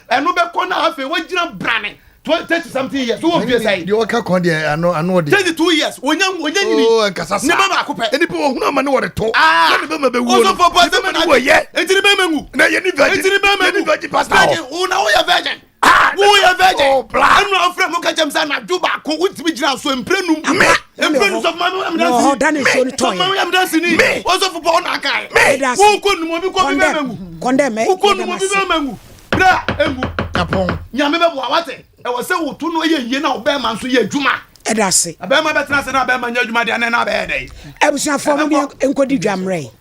a ɛno bɛkɔ na afei woagyina brane 30 something years. Wowɔ mfie sɛn? Deɛ ɔka kɔn deɛ ano ano ɔde. 32 years. Onya onya nyini. Oh, nkasa saa. Ne ba baako pɛ. Nipa ohunu ama ne wɔde to. Ah. Na ne bɛma bɛwuo no. Ɔsɔfo pɔ sɛ mena. Ne bɛma yɛ. Enti ne bɛma ngu. Na yɛ ni virgin. Enti ne bɛma ngu. Yɛ ni virgin pastor. Virgin, wo na woyɛ virgin. Ah, woyɛ virgin. Oh, bra. Ɛnu afrɛ mu kakyɛm sɛ anadwo baako wontumi gyina so mpire num. Me. Mpire num sɔfo maame yam dansi. Me. Sɔfo maame yam dansi ni. Me. Ɔsɔfo bɔ ɔna aka yɛ. Me. Wokɔ num obi kɔ bi bɛ mɛngu. Kɔndɛm ɛ. Wokɔ num obi bɛ mɛngu. Bra engu. Yapɔn. Nyame bɛ boa wate. Ɛwɔ sɛ woto no yɛ yie na ɔbɛrima nso yɛ adwuma. Ɛda ase. Ɛbɛrima bɛtena ase na abɛrima nyɛ adwuma deɛ ɛnɛ na abɛyɛ dɛ. Abusuafoɔ mo deɛ nkɔdi dwa mmerɛ yi.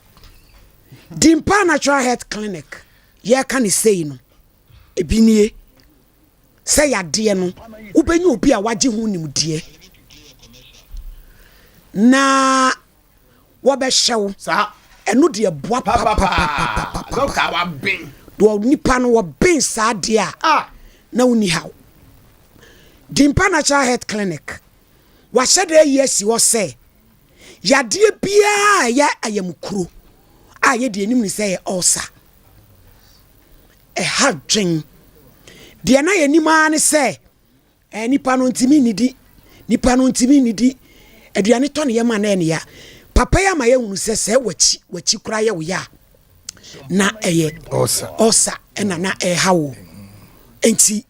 Dimpa Natural Health Clinic yɛka ne sei no. Ebi nie. Sɛ yadeɛ no, wobɛnya obi a wagye ho nimdeɛ na wɔbɛhyɛ wo. Ɛno deɛ boa papapapapapa. Deɛ nipa no wɔben saa deɛ a, na wonni haw. Dimpa Natural Health Clinic, wahyɛ da ayi asi hɔ sɛ yadeɛ biara a ɛyɛ ayamkuro a yɛde anim ne sɛ ɛyɛ ulcer. Ɛha dwen. Deɛ na yɛnim ara ne sɛ eh, nipa no ntumi nnidi, nipa no ntumi nnidi, aduane tɔ ne yam a na ɛne ya. Papa yi ama yɛhunu sɛ sɛ wakyi wakyi koraa yɛ wo ya a na ɛyɛ ɔsa ɛna na ɛha wo. Nti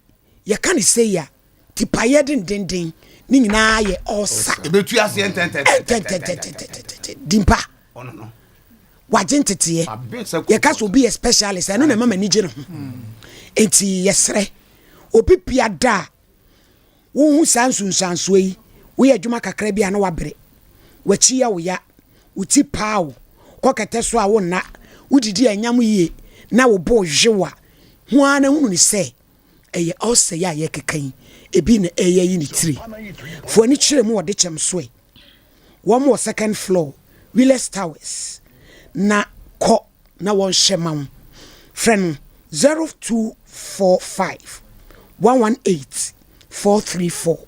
yɛka ne sei a tipaeɛ dendenden ne nyinaa yɛ ɔsa. Ebetu aseɛ ntɛntɛntɛntɛntɛntɛntɛntɛ. Dimpa. Wagye nteteɛ. Yɛka sɛ obi yɛ specialist ɛno na ɛma m'ani gye ne ho. Nti yɛsrɛ obi bia da a wohu saa nsunsuansoɔ yi, woyɛ adwuma kakra bi a na wabrɛ, w'akyi yɛ wo ya, wo ti paa wo, kɔ kɛtɛ so a wonna, wodidi a ɛnyam yie na wo bo hwe wo a, hu ara na hunu ne sɛ ɛyɛ ulcer yi a yɛkeka yi ebi na ɛyɛ yi ne tiri. Fo ani kyerɛ mu ɔde kyɛm so ɛ. Wɔn wɔ second floor, Willis Towers, na kɔ na wɔnhyɛ ma wo. Frɛ no 0245 118 434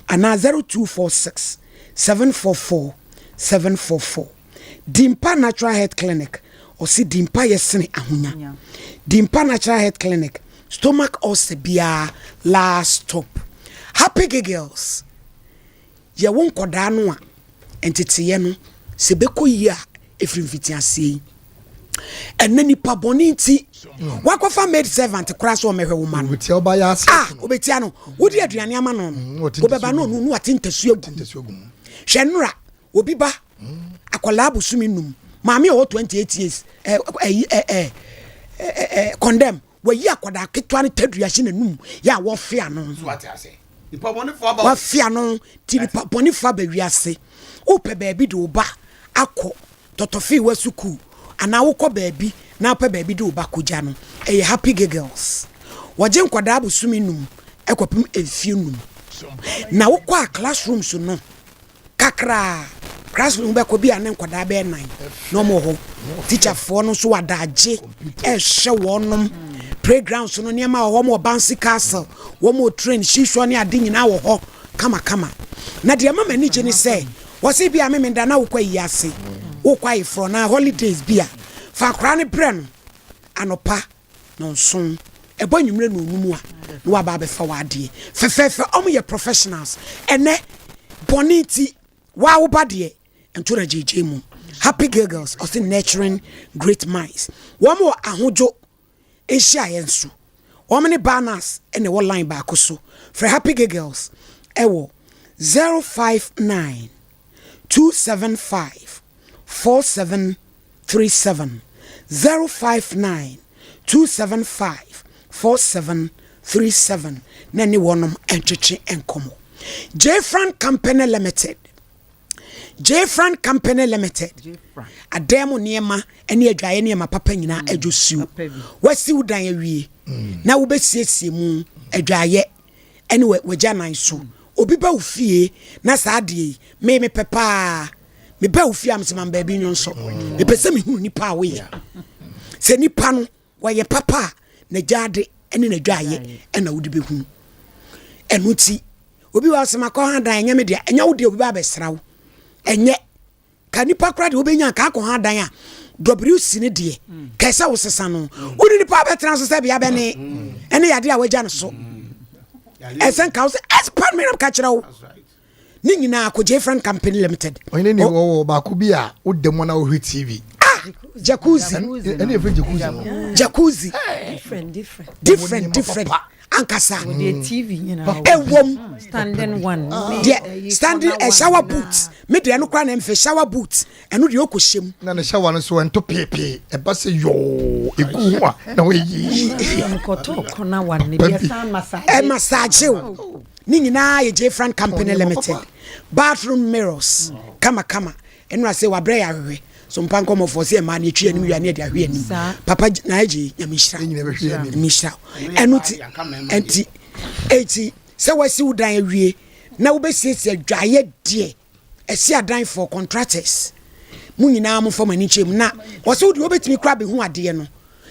anaa 0246 744 744. Dimpa Natural Health Clinic, ɔse Dimpa yɛ sene ahonya. Dimpa Natural Health Clinic, stomach ulcer biara last stop. Happy Giggles. Yɛ wo nkɔdaa no a, nteteeɛ no, sɛ ɛbɛkɔ yie a, ɛfiri mfitiaseɛ yi. Ɛnɛ nipa bɔne nti, wakɔfa maid servant koraa sɛ ɔmmɛhwɛ wo ma no. Ah, wobɛtia no. Wode aduane ama no no, mm, wobɛba no ɔno no wate ntasuo agu mu. Hwɛ nnora, obi ba, akwadaa bosome num, maame a ɔwɔ 28 years, eh, eh, eh, eh, eh, eh, condemn. Wayi akwadaa ketewa no tadua ahyɛ n'anum yɛ a wɔfe ano. Wafe ano ti nipa bɔnefoɔ aba wiase. Wopɛ baabi de wo ba akɔ tɔtɔfeewa sukuu anaa wokɔ baabi na wopɛ baabi de wo ba kɔgya no, ɛyɛ Happy Giggles. Wɔgye nkwadaa bosome num kɔpem mfeɛ num. Na wokɔ a classrooms no Kakra a, classroom bɛkɔ bi a ne nkwadaa bɛyɛ nan na wɔn wɔ hɔ. Teacherfoɔ no nso wɔ adagye ɛrehwɛ wɔnom. Playgrounds no nneɛma wɔ hɔ, wɔn wɔ bouncy castle, wɔn wɔ train, seesaw ne ade nyinaa wɔ hɔ kamakama. Na deɛ ɛma m'ani gye ne sɛ, wɔse bi a Memenda na wokɔ ayi ase, wokɔ ayeforɔ anaa holidays bi a, fa akwadaa no brɛ no anɔpa Nɔnson, ɛbɔ anwummerɛ nɔnum a na waba abɛfa w'adeɛ fɛfɛɛfɛ. Ɔmo yɛ professionals. Ɛnɛ bɔne nti waa wo ba deɛ nto na gyegye mu. Happy Giggles ɔse nurturing great minds. Wɔn wɔ ahodwo nhyiaeɛ nso. Wɔn ne Barnas na ɛwɔ line baako so. Frɛ Happy Giggles ɛwɔ 059 275 47 37 059 275 4737 na ne wɔnom ntwetwe nkɔmmɔ. Jfran Company Limited Jfran Company Limited adan mu nneɛma ne adwaeɛ nneɛma papa nyinaa mm, adwo siw. Wasiw dan awie mm. na wobɛsiesie mu adwaeɛ ne w'agyanan so. Obi ba wo fie na saa adeɛ yi, me mepɛ paa. Meba wo fie a mesɛ ma baabi nwo nso. Mepɛ sɛ mehunu nipa a woyɛ. Sɛ nipa no wɔyɛ papa a, n'agyaade ne n'adwaayɛ ɛna wode bɛhunu. Ɛno nti, obi wɔ sɛ makɔ ha dan ɛnyɛ me dea, ɛnyɛ wo deɛ obi ba abɛsra wo. Ɛnyɛ Ka nipa koraa deɛ wobɛnya ka akɔ ha dan a WC no deɛ kɛ sɛ wosesa no wone nipa bɛtena so sɛ bea bɛne ɛne yadeɛ a wagya no so ɛsɛ nka wo sɛ expert me ka kyerɛ wo ne nyinaa kɔ Jfran Company Limited. Ɔhene ni wɔwɔ baako bi a woda mu na wohwɛ TV. Ah jacuzzi. Ɛne yɛfrɛ jacuzzi no. Jacuzzi. Different different. Different different. Ankasa. Ɛwom. Standing one. Deɛ standing ɛ shower boot. Me deɛ ɛno koraa na ɛmfɛ shower boot. Ɛno deɛ ɔkɔ hyɛ mu. Na ne shower no so ɛnto peepee ɛba sɛ yɔɔ egu ho a na wɔayi. Nkɔtɔ kɔna one ne deɛ san massage. Ɛ massage o. Ne nyinaa yɛ Jfran Company Limited. Bathroom mirrors kama kama. Ɛno ase wabrɛ yɛ ahwehwɛ so mpa nkɔmɔfoɔ sɛ ɛmaa no yɛtwi anim wia ne yɛde ahwe anim papa na agye nyame nhyira nyame nhyira ɛno ti ɛnti Enti sɛ woasi wo dan awie na wobɛsiesie adwaeɛ deɛ, ɛsi adanfoɔ, contractors, mo nyinaa momfa mo ani nkyerɛ mu. Na ɔsɛ wo deɛ wobɛtumi koraa bɛhu adeɛ no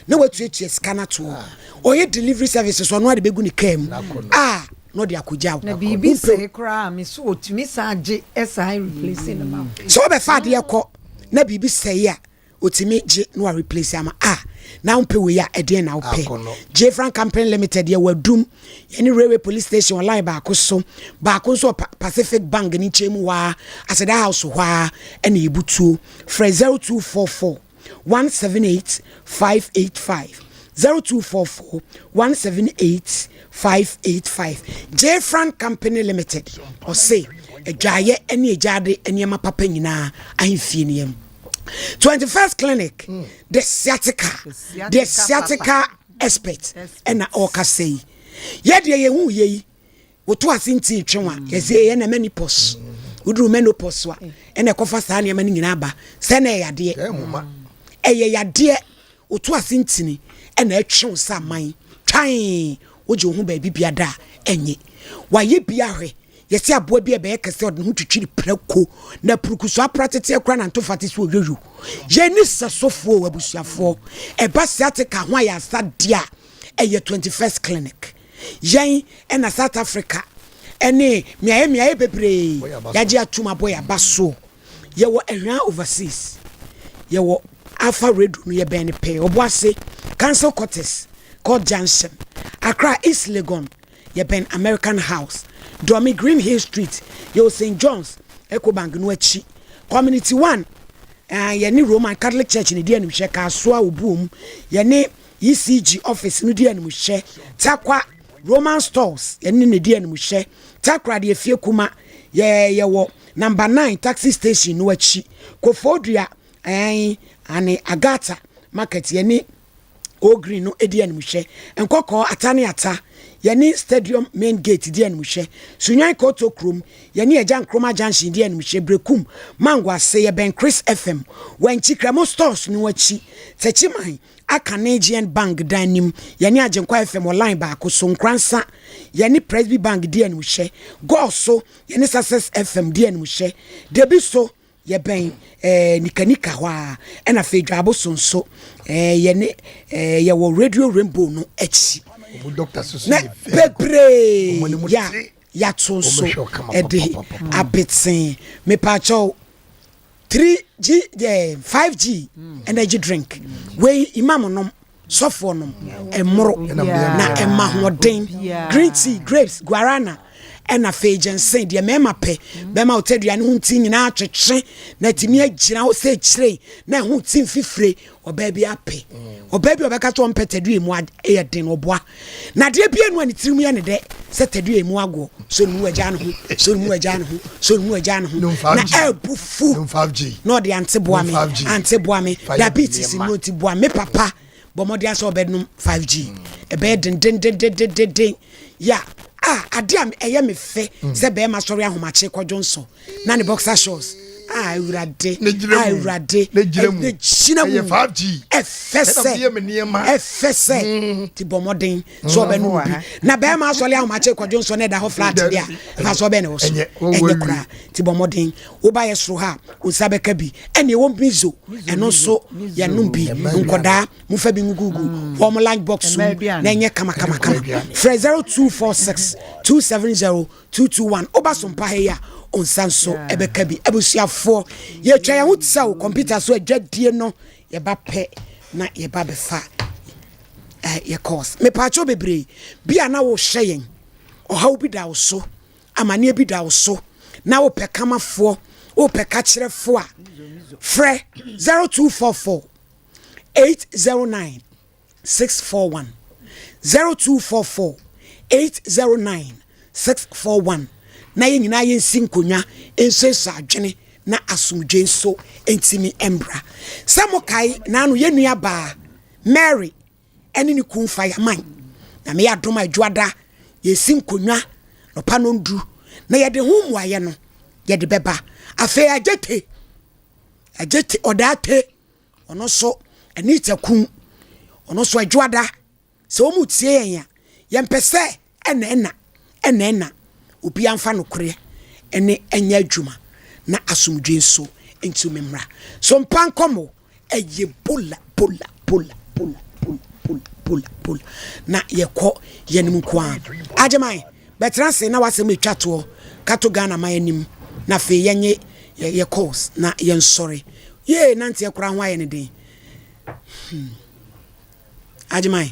na watuatua sika no ato hɔ. Ɔyɛ delivery service so ɔno ara de bɛgu ne kaa mu a na ɔde akɔgya wo. Na biribi sɛe koraa a, me so ɔtumi san gye san replace no ma wo. Sɛ wobɛfa adeɛ kɔ na biribi sɛe a, otumi gye na wa replace ama a na wompɛ wei a ɛdeɛn na wopɛ Jefran Company Limited yɛwɔ Adum yɛne Railway Police Station wɔ line baako so baako nso wɔ Pacific Bank ne nkyɛn mu hɔ a Aseda House hɔ a ɛna yɛbutuo frɛ 0244 178 585 0244 178 585 Jefran Company Limited ɔse adwaeɛ ne agyaade nneɛma papa nyinaa ahemfie no yam 21st clinic mm. the sciatica the sciatica expert ɛna ɔkasa yi yɛdeɛ yɛhu yɛ yi woto ase nti twe wa mm. yɛsɛ yɛ na menopause woduru menopause a ɛna ɛkɔfa saa nneɛma no nyinaa ba sɛ na ɛyɛ adeɛ ɛyɛ yadeɛ woto ase ntini ɛna ɛtwe wo sɛ aman twan wogye wo ho baabi biada a ɛnye wayɛ bi ahwɛ Yɛse aboa bi a ɛbɛyɛ kɛse a ɔde ne ho twitwiri prako na purukusu apra teteɛ koraa na ntofa te sɛ oyoyo. Yɛnni sɛsofoɔ o abusuafoɔ. Ɛba sciatica ho ayaresa deɛ a, ɛyɛ 21st Clinic. Yɛn ɛna South Africa ɛne mmeaeɛ mmeaeɛ bebree yɛagye atum abɔ yɛn aba soɔ. Yɛwɔ Ahwea Overseas, yɛwɔ Alpha Radio no yɛbɛn no pɛɛ, Obuasi, Council Quarters, Court Junction, Accra, East Legon, Yɛbɛn American House, Dɔme Green Hill Street, yɛwɔ St. John's Ecobank no akyi. Community One, eh, yɛne Roman Catholic Church no di animhwɛ, Kasoa, Obuom, yɛne ECG office no di animhwɛ, Tarkwa, Roman Stores, yɛne no di animhwɛ, Takoradi Efie Kuma, yɛ, yɛwɔ Number 9 Taxi Station no akyi, Koforidua, eh, ane Agatha Market, yɛne Old Green no di animhwɛ, Nkɔkɔɔ, Ata ne Ata, yɛne Stadium Main Gate di animhwɛ, Sunyani Koto Kurom, yɛne Agya Nkrumah Junction di animhwɛ, Berekum, Mango ase, yɛbɛn Chris FM, Wankyi, Kramo Stores no akyi, Techiman, Akane GN Bank dan nim, yɛne Agyenkwa FM wɔ line baako so, Nkoransa, yɛne Presby Bank di animhwɛ, Gɔɔso, yɛne Success FM di animhwɛ, Debi so, Yɛbɛn eh, Nika-Nika hɔ ara, ɛna afei Dwaabo so nso eh, yɛne eh, yɛwɔ Radio Rainbow no akyi. Na bebree ya yɛato nso ɛde abetee. Mepaakyɛw 3G eh, 5G energy drink wei imam nom sɔfoɔ nom ɛmmoro na ɛma hoɔden green tea grapes guarana ɛna afei gyɛnsen deɛ mmarima pɛ bɛma wo tadua ne ho nti nyinaa twetwe na atumi agyina hɔ sɛ kyerɛ na ɛho ti mfifire ɔbaa bi apɛ ɔbaa bi ɔbɛka sɛ ɔmpɛ tadua mu ɛyɛ den ɔboa na adeɛ bi anu a ne tirim yɛ ne dɛ sɛ tadua mu agoɔ so ne mu agya ne ho so ne mu agya ne ho so ne mu agya ne ho na ɛbu fu na ɔde ante boa me ante boa me diabetes no nti boa me papa bɔ mmɔden asɛ ɔbɛnom 5G ɛbɛyɛ dendendendendenden ya a ade a ɛyɛ me fɛ sɛ bɛrima sɔre ahomakye kɔdwo nsɔ na ne boxer shorts a awurade a awurade ne gyina mu ɛfɛ sɛ ɛfɛ sɛ ti bɔ mmɔden sɛ ɔbɛnom bi na bɛrima asɔre ahomakye kɔdwo nsɔ na ɛda hɔ flat deɛ a ɛfa sɛ ɔbɛn ne wɔ so ɛnyɛ koraa ti bɔ mmɔden woba yɛ soro ha wo nsa bɛka bi ɛne ɛwɔ mizo ɛno nso yɛnom bi nkɔdaa mofa bi ngugugu mm. wɔn lunch box mu na ɛnyɛ kamakamakama frɛ 0246 270 221 woba so mpa ha yi a nsa nso ɛbɛka bi abusuafoɔ yɛtwa yɛn ho te sɛ wo kɔmputa so adwadie no yɛba pɛ na yɛba bɛfa eh, yɛ course mepaakyɛw bebree bi a na wohwɛ yɛn ɔhaw bi da wo so amaneɛ bi da wo so na wopɛ kamafoɔ wopɛ kakyerɛfoɔ a frɛ 0244 809 641 0244 809 641 na yɛn nyinaa yɛnsi nkonnwa nsuasua adwene na asomdwe nso ntumi mbra sɛ mokae naano yɛn nua baa Mary ɛne ne kun fa yaman Nyame yɛ adom a adwuada yɛsi nkonnwa nɔpa nondu na yɛde ho mmuayɛ no yɛde bɛba afei agyete agyete ɔdaa te ɔno nso Anita kun ɔno nso adwuada sɛ wɔn tie yɛn a yɛmpɛ sɛ ɛna ɛna. Ɛna ɛna obiara mfa nokorɛ ne nyɛ adwuma na asomdwoe nso ntumi mmra. So mpa nkɔmmɔ ɛyɛ bola bola bola bola bola bola bola bola na yɛkɔ yɛnim nko ara. Agyeman, bɛtena ase na w'asɛm ɛtwa toɔ ka to Ghana man anim na afei yɛnye yɛ calls na yɛnsɔre. Yee nanteɛ koraa ho ayɛ ne den. Hmm. Agyeman.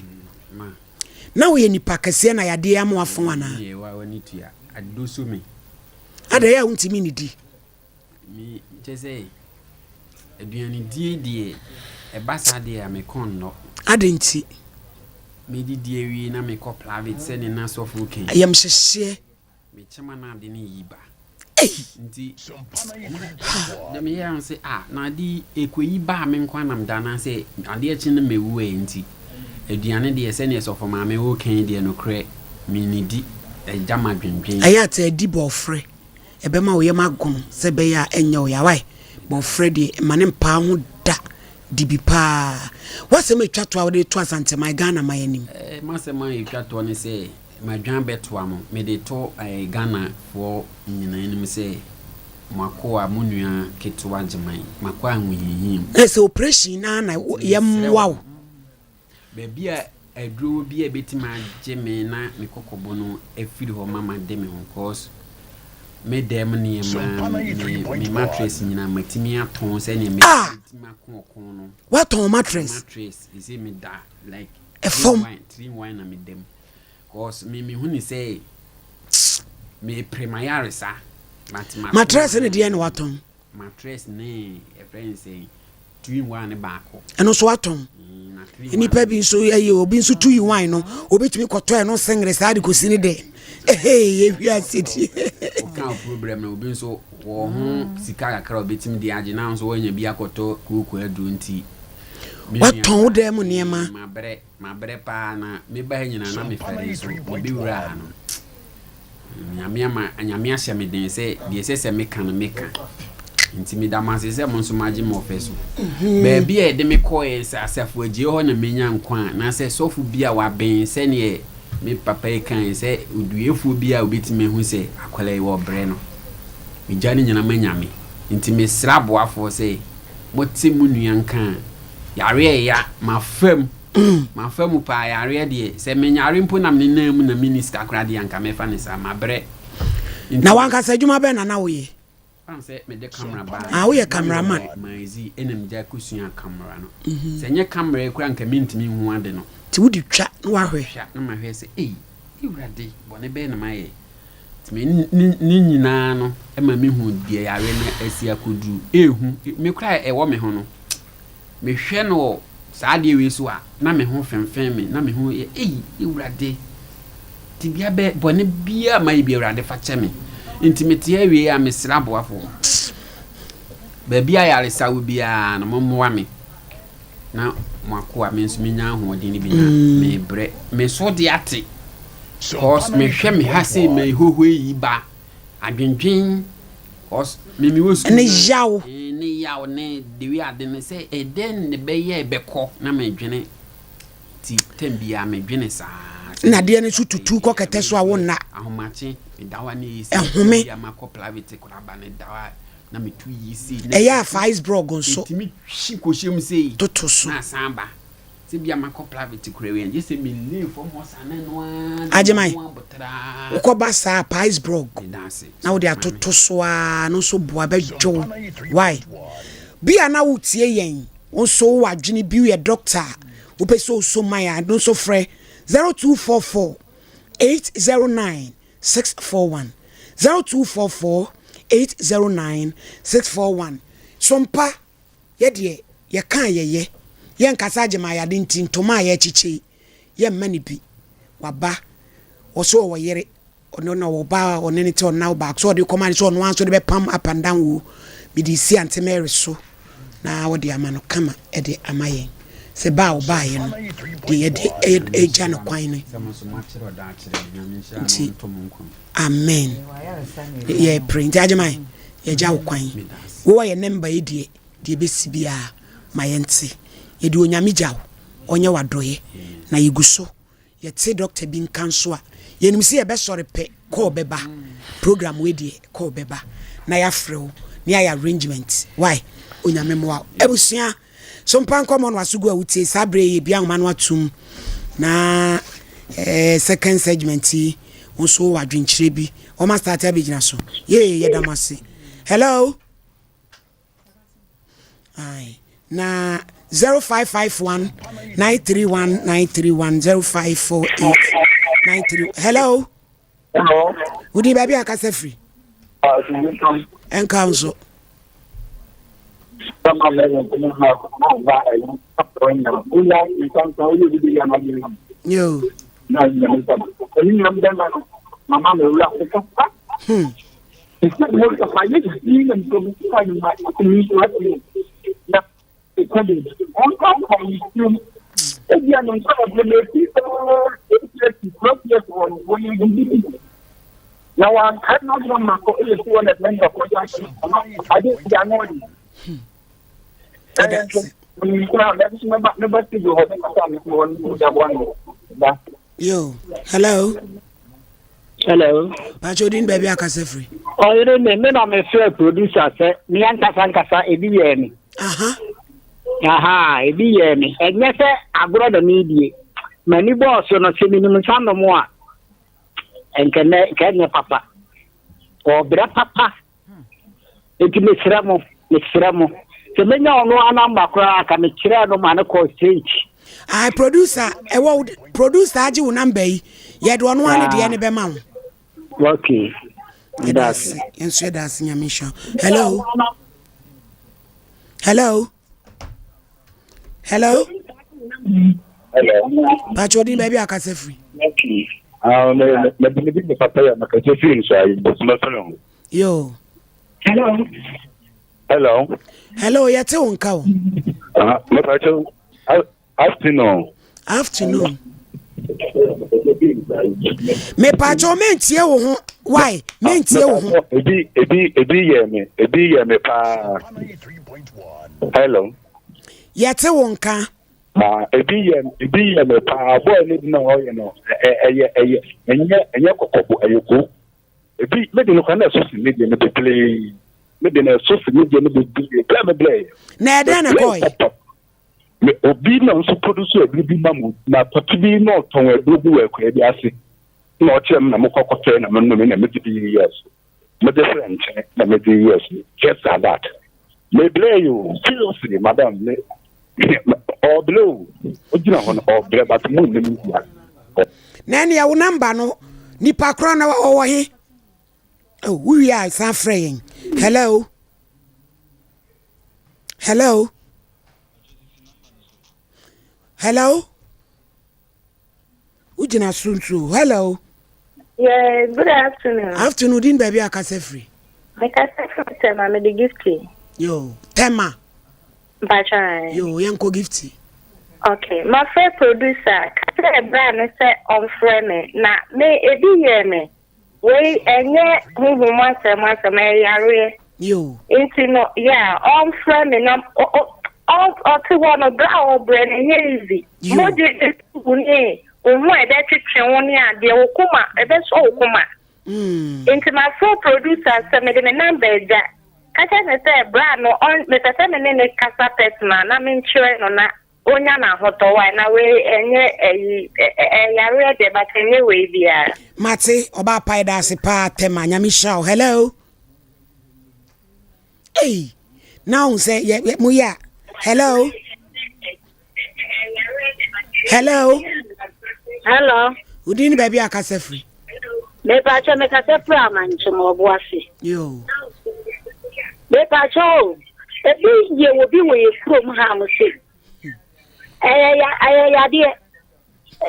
Na woyɛ nipa kɛseɛ na yadeɛ ama wafɔn anaa? Adɛn a wontumi nnidi? Me kyɛ sɛ aduanedie deɛ ɛba saa deɛ a me kɔn nnɔ. Adɛn nti? Medidi awie na mekɔ plavit sɛ ne na sɔfo kɛn. Ayamhyehyeɛ. Me kyema na ade no yi ba. Nti deɛ meyɛ ara sɛ ah na ade yi ɛkɔyi ba a me nko ara na meda anaasɛ adeɛ kye no mawu ɛ nti aduane deɛ sɛdeɛ sɔfo maame woka yi deɛ nokorɛ mennidi ɛgya m'adwendwen. Ɛyɛ a taa di bɔɔfrɛ, ɛbɛma wo yam agono sɛ ɛbɛyɛ a ɛnyɛ wo ya wai bɔɔfrɛ deɛ mma no mpaa ho da di bi paa. W'asɛm a ɛtwa toɔ a wode reto Asanteman, Ghana man anim. M'asɛm a ɛtwa toɔ ne sɛ Madwan bɛtoa mo. Mede to Ghana foɔ nyinaa anim sɛ mo akoa, mo nua ketewa Gyeman, makɔ ahohiahia mu. Na sɛ operation no ara na yɛmmoa wo. Baabi a aduro wɔ biara a ɛbɛtumi agye me na me kɔkɔbo no afiri hɔ ma made me ho cause me dan mu nneɛma, me me mattress nyinaa matumi atɔn sɛdeɛ mɛtumi ako ɔko no. Woatɔn mattress? Mattress, ɛsɛ meda like Ɛfam. 3-1 na meda mu. Cause me me hu ne sɛ me pere mayaresa but ma. Matress ne deɛ na watɔn. Matress ne ɛfrɛ ne sɛ two in one ne baako. Ɛno nso watɔn. Nipa bi nso ɛyɛ obi nso two in one no obi tumi kɔtɔ ɛno sengere saa de kɔsi ne dɛ. Ehee ewi ase die. Ɔka problem na obi nso wɔ ho sika kakra obetumi de agye na nso wanya bi akɔtɔ kooko aduro nti. Watɔn wo dan mu nneɛma. Mabrɛ. Mabrɛ paa na meba ha nyinaa na mefɛre nso mebɛwura ha no Nyame ama Nyame ahyɛ me den sɛ deɛ ɛsɛ sɛ meka no meka nti meda mo ase sɛ mo nso moagye me ɔfɛ so mhm. baabi a yɛde me kɔɛ sɛ asafo agyie hɔ na menya nkwa a na sɛ sɔfo bi a waben sɛneɛ me papa yi kan sɛ oduefoɔ bi a obɛtumi ahu sɛ akwadaa yi wɔ brɛ no megya no nyina ma Nyame nti mesrɛ aboafoɔ sɛ mote mo nua nka a Yareɛ ɛya, mafa mu, mafa mu paa, yareɛ deɛ, sɛ menyare mpo na menenam mu na menni sika koraa deɛ anka mɛfa no saa, mabrɛ. Nti, Na w'ankasa adwuma bɛn na na woyɛ? Fam sɛ mede camera baa. Ah, woyɛ cameraman. Mazi ɛna megya kɔsua camera no. Mhm. Sɛ nyɛ camera yi koraa anka mentumi nhu ade no. Nti wode twa na wahwɛ. Twa na mahwɛ sɛ, ei, Awurade, bɔne bɛn na mayɛ? Nti me ne ne nyinaa no ma mehu deɛ yareɛ no asi akɔduru. Ɛhu, me koraa ɛwɔ me ho no, mehwɛ no wɔ saa adeɛ wei so a, na me ho femfem me, na me ho yɛ, ei, Awurade, tebea bɛ, bɔne biara mayɛ bi, Awurade fa kyɛ me. Nti mete awie a, mesrɛ aboafoɔ, baabi a ayaresa wɔ biara no, mommoa me na mo akoa, me nso menya ahoɔden no bi na mebrɛ. Me so de ate, cause mehwɛ me ha sei, mehohoe yi ba, adwendwen. Cause me me wɔ sukuu Ne yaw. Eh, ne yaw ne the way ade no sɛ ɛdɛn ne bɛyɛ bɛkɔ na medwene ti tɛm biara medwene saa. Na adeɛ no nso tutu kɔ kɛtɛ so a wo nna. Ahomakye meda hɔ a na ɛyɛ Ɛhome. Bi a makɔ private koraa ba ne da hɔ a na metu yi sei. Ɛyɛ a fa ice block nso. Ɛtumi hwi kɔhyɛ mu sei. Toto so. Na asan ba. Sɛ bia makɔ private koraa wei a gye sɛ me lay fam hɔ saa na ɛno ara de Agyeman, me ho abotra. wokɔ ba saa a pa ice block Meda ase na wode sɔfo maame. atoto so ara no nso boa bɛdwo wo. Why? Bi a na wotie yɛn, wo nso wowɔ adwene bi, woyɛ doctor a wopɛ sɛ oso ma yɛn a, ɛno nso frɛ 0244 809 641. 0244 809 641. Sompa Yɛ deɛ yɛka a yɛyɛ. Yɛnkasa agye ma ayade nti ntoma a yɛrekyekyɛ yi yɛmma no bi. Waba, ɔse ɔwɔ yere, ɔno na ɔwɔ ba a ɔne no te ɔnna baako sɛ ɔde kɔma no sɛ ɔno ara nso de bɛpam up and down o. Mede resi Aunty Mary so na wɔde ama no kama de ama yɛn. Sɛ ba a ɔbaeɛ no deɛ yɛde regya no kwan no nti amen. Yɛpere nti Agyeman yɛgya wo kwan. Wowɔ yɛn nɛmba yi deɛ deɛ ɛbɛsi biara ma yɛnte. Yɛde Onyame gya wo, ɔnyɛ w'adɔeɛ. Na yɛgu so, yɛte dɔkta bi nka nso a, yɛnim sɛ yɛbɛsɔre pɛ. Call bɛba. Program wei deɛ call bɛba na yɛafrɛ wo na yɛayɛ arrangement. Why? Onyame mmoa wo. Abusua, so mpa nkɔmmɔ no aso gu a wotie saa berɛ yi yɛbia nwoma no atom na eh, second segment yi wo nso wowɔ adwenkyerɛ bi wɔma start abɛgyina so. Yee, yɛda mo ase. Hello? Aye. Na 0551 931 931 0548 93. Hello. Hello. Wodi baabi a kasa firi? Ɛnka nso. Yo. Hmm. Yo, hello. Hello. Pacho din baabi akasa firi. Ɔyere me me na mefrɛ producer sɛ me ankasa ankasa ebi yɛɛ me. Aha. Aha, ebi yɛɛ me. Ɛnyɛ sɛ agorɔ na meredie. M'ani bɔɔ so no sɛ menim nsa nom a nkɛnɛ nkɛnyɛ papa. Ɔbrɛ papa. Enti mesrɛ mo, mesrɛ mo, sɛ menya ɔno ara namba koraa a, ka mekyerɛɛ no ma no kɔɔ straight. Ae producer, ɛwɔ wo producer agye wo namba yi, yɛde ɔno ara ne deɛ no bɛma wo. Okay. Yɛda ase, yɛn nso yɛda ase nyame nhyira. Hello. Hello. Hello. Hello. Pacho din baabi akasa firi. Ah, me me me me papa ya makasa firi nso ayi bosoma fɛn ho. Yo. Hello. Hello. Hello, yɛte wo nka o. Ah, me pacho afternoon. Afternoon. Me pacho mentie wo ho. Why? Mentie wo ho. Ebi ebi ebi yɛ me, ebi yɛ me paa. Hello. Yɛte wo nka. Ah, ebi yɛ ebi yɛ me paa. Boy ne di na ɔyɛ no, ɛyɛ ɛyɛ ɛnyɛ ɛnyɛ kɔkɔbo, ɛyɛ ko. Ebi me de no kora na ɛso si me deɛ no bebree. Me de no ɛso si me deɛ no bebree. Brɛ me brɛ yɛ. Na ɛdɛn na ɛkɔɔ yɛ? Me obi na nso produce aduro bi ma mu na papa bi na ɔtɔn aduro bi wɔ akuraa bi ase na ɔkyerɛ me na mokɔ kɔtɔɛ na menome na mede bi yɛ so mede frɛ nkyɛn na mede yɛ so just like that me brɛ yi o seriously madam me ɔbrɛ o ogyina hɔ no ɔbrɛ but mo nnim bia. Na ɛneɛ wo number no nipa korɔ no ɔwɔ he? Oh, wowie a san frɛ yɛn. Hello? Hello? Hello? Wogyina so nso. Hello? Yes, good afternoon. Afternoon, din baabi a kasa firi. Mekasa firi Tema, mede Gifty. Yo, Tema. Mpakyɛ. Yo, yɛnkɔ Gifty. Okay, mafrɛ producer, ka kyerɛ bra no sɛ ɔmfrɛ me, na me ebi yɛɛ me. Wei ɛnyɛ honhom asɛm asɛm, ɛyɛ yareɛ. Yo. Nti no, yeah, ɔmfrɛ me na ɔte hɔ no, berɛ a ɔbrɛ no ɛnyɛ easy. Mogye bɛtu ne wo ho a ɛbɛtwetwe wo ne adeɛ, wo koma, ɛbɛsɔ wo koma. Nti mafrɛ producer sɛ mede me number agya. Ka kyerɛ no sɛ bra no, mepɛ sɛ me ne no kasa personal na menkyerɛ no na Onya n'ahotɔ wai na wei ɛnyɛ ɛyi ɛyɛ yareɛ deɛ but ɛnyɛ wei biara. Mate ɔbaa pa yɛda ase paa Tema nyame hyira wo hello ei na wohu sɛ yɛ yɛ mo yɛ a hello hello hello wodin ne baabi a kasa firi mepakyɛ mekasa firi amankyem ɔboase yo mepakyɛ o ebi yɛ wɔ bi wɔ yɛ kurom ha mo se ɛyɛ ya ɛyɛ yadeɛ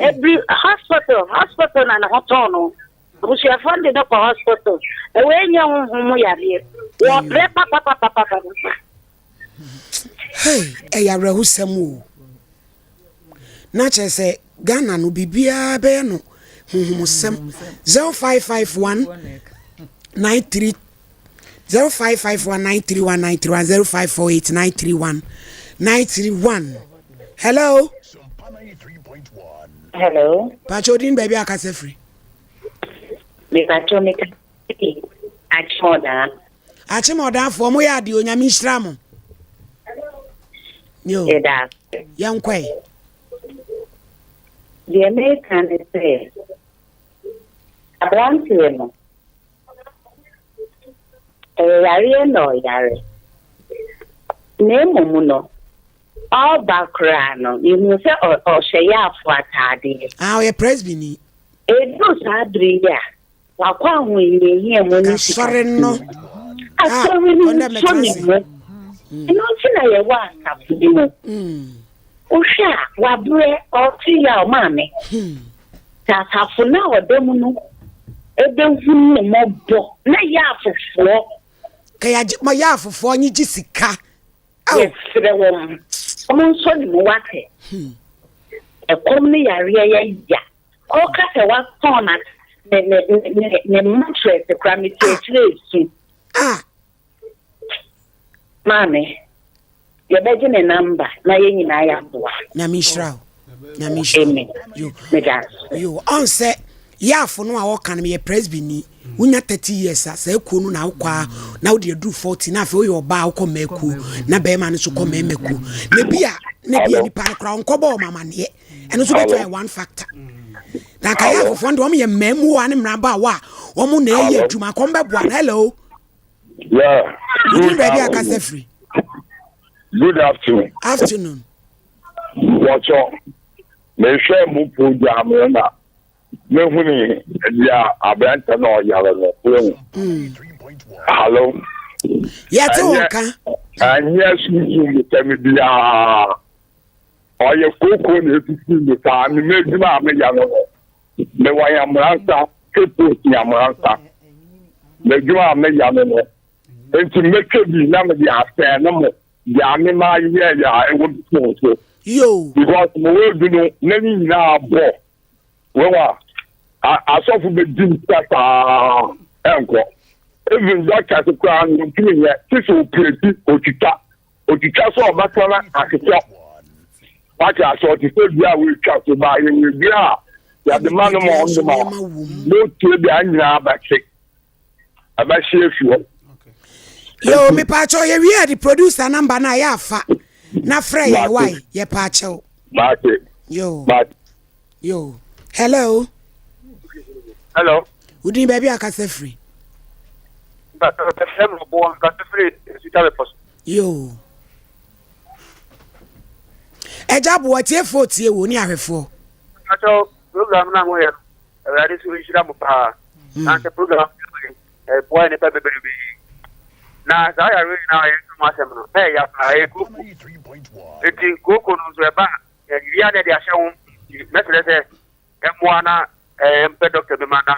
ebiri hospital hospital na ne ho tɔn no abusuafoɔ no de no kɔ hospital ɛwɔ enye honhom mu yadeɛ wɔbrɛ papapapapapa. Hey, ɛyɛ awerɛhosɛm o. Na kyerɛ sɛ Ghana no biribiara bɛyɛ no honhomsɛm 0551 93 0551 931 931 0548 931 931 Hello. Hello. Pacho odin baabi akasa firi. Mepakyɛw meka fi Akyem Ɔdaa. Akyem Ɔdaafoɔ mo yɛ adeɛ Onyame nhyira mo. Yo. Yɛda ase. Yɛnkɔe. Deɛ meka ne sɛ aberanteɛ no ɛyɛ yareɛ na ɔyare na mmom no ɔreba koraa no mehuu sɛ ɔhyɛ yaafo ataadeɛ. Ah, ɔyɛ presby ni. Ɛduru saa bere yi a, wakɔ ahohiahia mu ne Asɔre no. Asɔre no nsɔ ne mu. Ɛno nti na yɛwɔ asafo yi mu. Wohwɛ a, wabrɛ, ɔte yaw, maame. Sɛ asafo no a ɔda mu no bɛhu ne mmɔbɔ na yɛ afoforɔ. Ka yɛagye ma yɛ afoforɔ nye gye sika. Yɛsrɛ wɔn, wɔn nsɔ ne mu wate. Ɛkɔm ne yareɛ yɛ ya. Ɔka sɛ watɔn na ne ne ne ne mattress kora me ti akyire esu. Ah. Maame, yɛbɛgye ne namba na yɛn nyinaa yɛaboa. Nyame nhyira wo. Nyame nhyira wo. Amen. Yo. Meda ase. Yo, ɔn sɛ yaafo no a wɔka no meyɛ presby ni. Wonya 30 years a saa kuo no na wokɔ a na wode aduru 40 na afei woyɛ ɔbaa wokɔ mmaa kuo na bɛrima no nso kɔ mmarima kuo. Na bi a na bi a nipa no koraa ɔnkɔbɔ wɔn amaneɛ. Ɛno nso bɛtumi ayɛ one factor. Na nka yɛ afofoɔ no deɛ wɔn yɛ mmamuwa ne mmerabaawa a wɔn na ɛyɛ adwuma kɔm bɛboa no. Hello. Yeah. Wodin baabi a kasa firi. Good afternoon. Afternoon. Wɔtɔ mehwɛ mu program no na mehuni deɛ aberante na ɔyare no wehu. Hmm. Hello. Yɛte wo nka. Ɛnyɛ sunsun sɛm biara. Ɔyɛ kooko na etutu mi saa ne m'adwuma a meyɛ no no. Mewɔ Yamoransa, Cape Coast Yamoransa. M'adwuma a meyɛ no no. Nti mɛtwa bi na mede asɛn no mo deɛ me ma yɛyɛ a ɛwɔ me phone so. Yo. Because mewɔ edu no n'ani nyinaa bɔ. Wewa asɔfo bɛdi me sika saa ɛnkɔ. Even doctors koraa no ntumi nyɛ. Sisi opireti otwitwa. Otwitwa sɛ ɔbɛtɔ na ahwehwɛ. Wate ase ɔte sɛ dua a wɔatwa so ba yɛwɔ dua a yɛde ma no ma ɔnom a na otie dua nyinaa bɛhye ɛbɛhye afi hɔ. Yo, mepaakyɛw yɛwie a de producer number no a yɛ afa na frɛ yɛn wae yɛpaakyɛw. Mate. Yo. Yo. Hello. Hello. Wodin baabi a kasa firi. Yo. Ɛgya boa tiefoɔ tie wo ne ahwɛfoɔ. Akyɛw program na mo yɛ no awurade so nhyira mo paa. Hmm. Na sɛ program ɛboa nnipa bebrebe. Na saa yare nyinaa yɛ ho asɛm no na ɛyɛ paa ɛyɛ koko. Eti koko no nso ɛba Yɛde adeɛ de ahyɛ wo nti mɛsrɛ sɛ ɛmmoa na mpɛ dɔkta bi ma na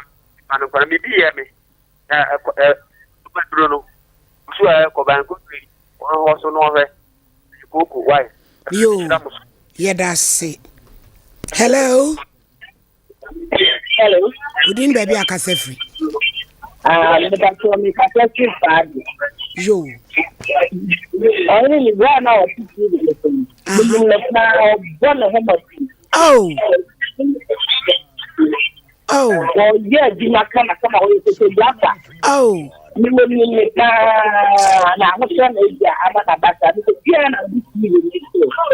ma no nkwa biribi yɛ me na ɛkɔ ɛ duro no so a ɛkɔ ban kotiri wɔn hɔ so no ɔhwɛ kooko wae. Yo yɛda ase hello. Hello. Wodin baabi akasa firi. Ah, mepatɔ mekasa firi faade. Yo. Ɔhene ne bere a na ɔte TV no so no, menim no paa ɔbɔ ne ho mmɔden. Oh. Oh. Ɔyɛ adwuma kama kama ɔyɛ photographer. Oh. Mewɔ nim ne paa na ahokyerɛ na ebi a ama na basa. Mekɔ biara na ɔde TV no so.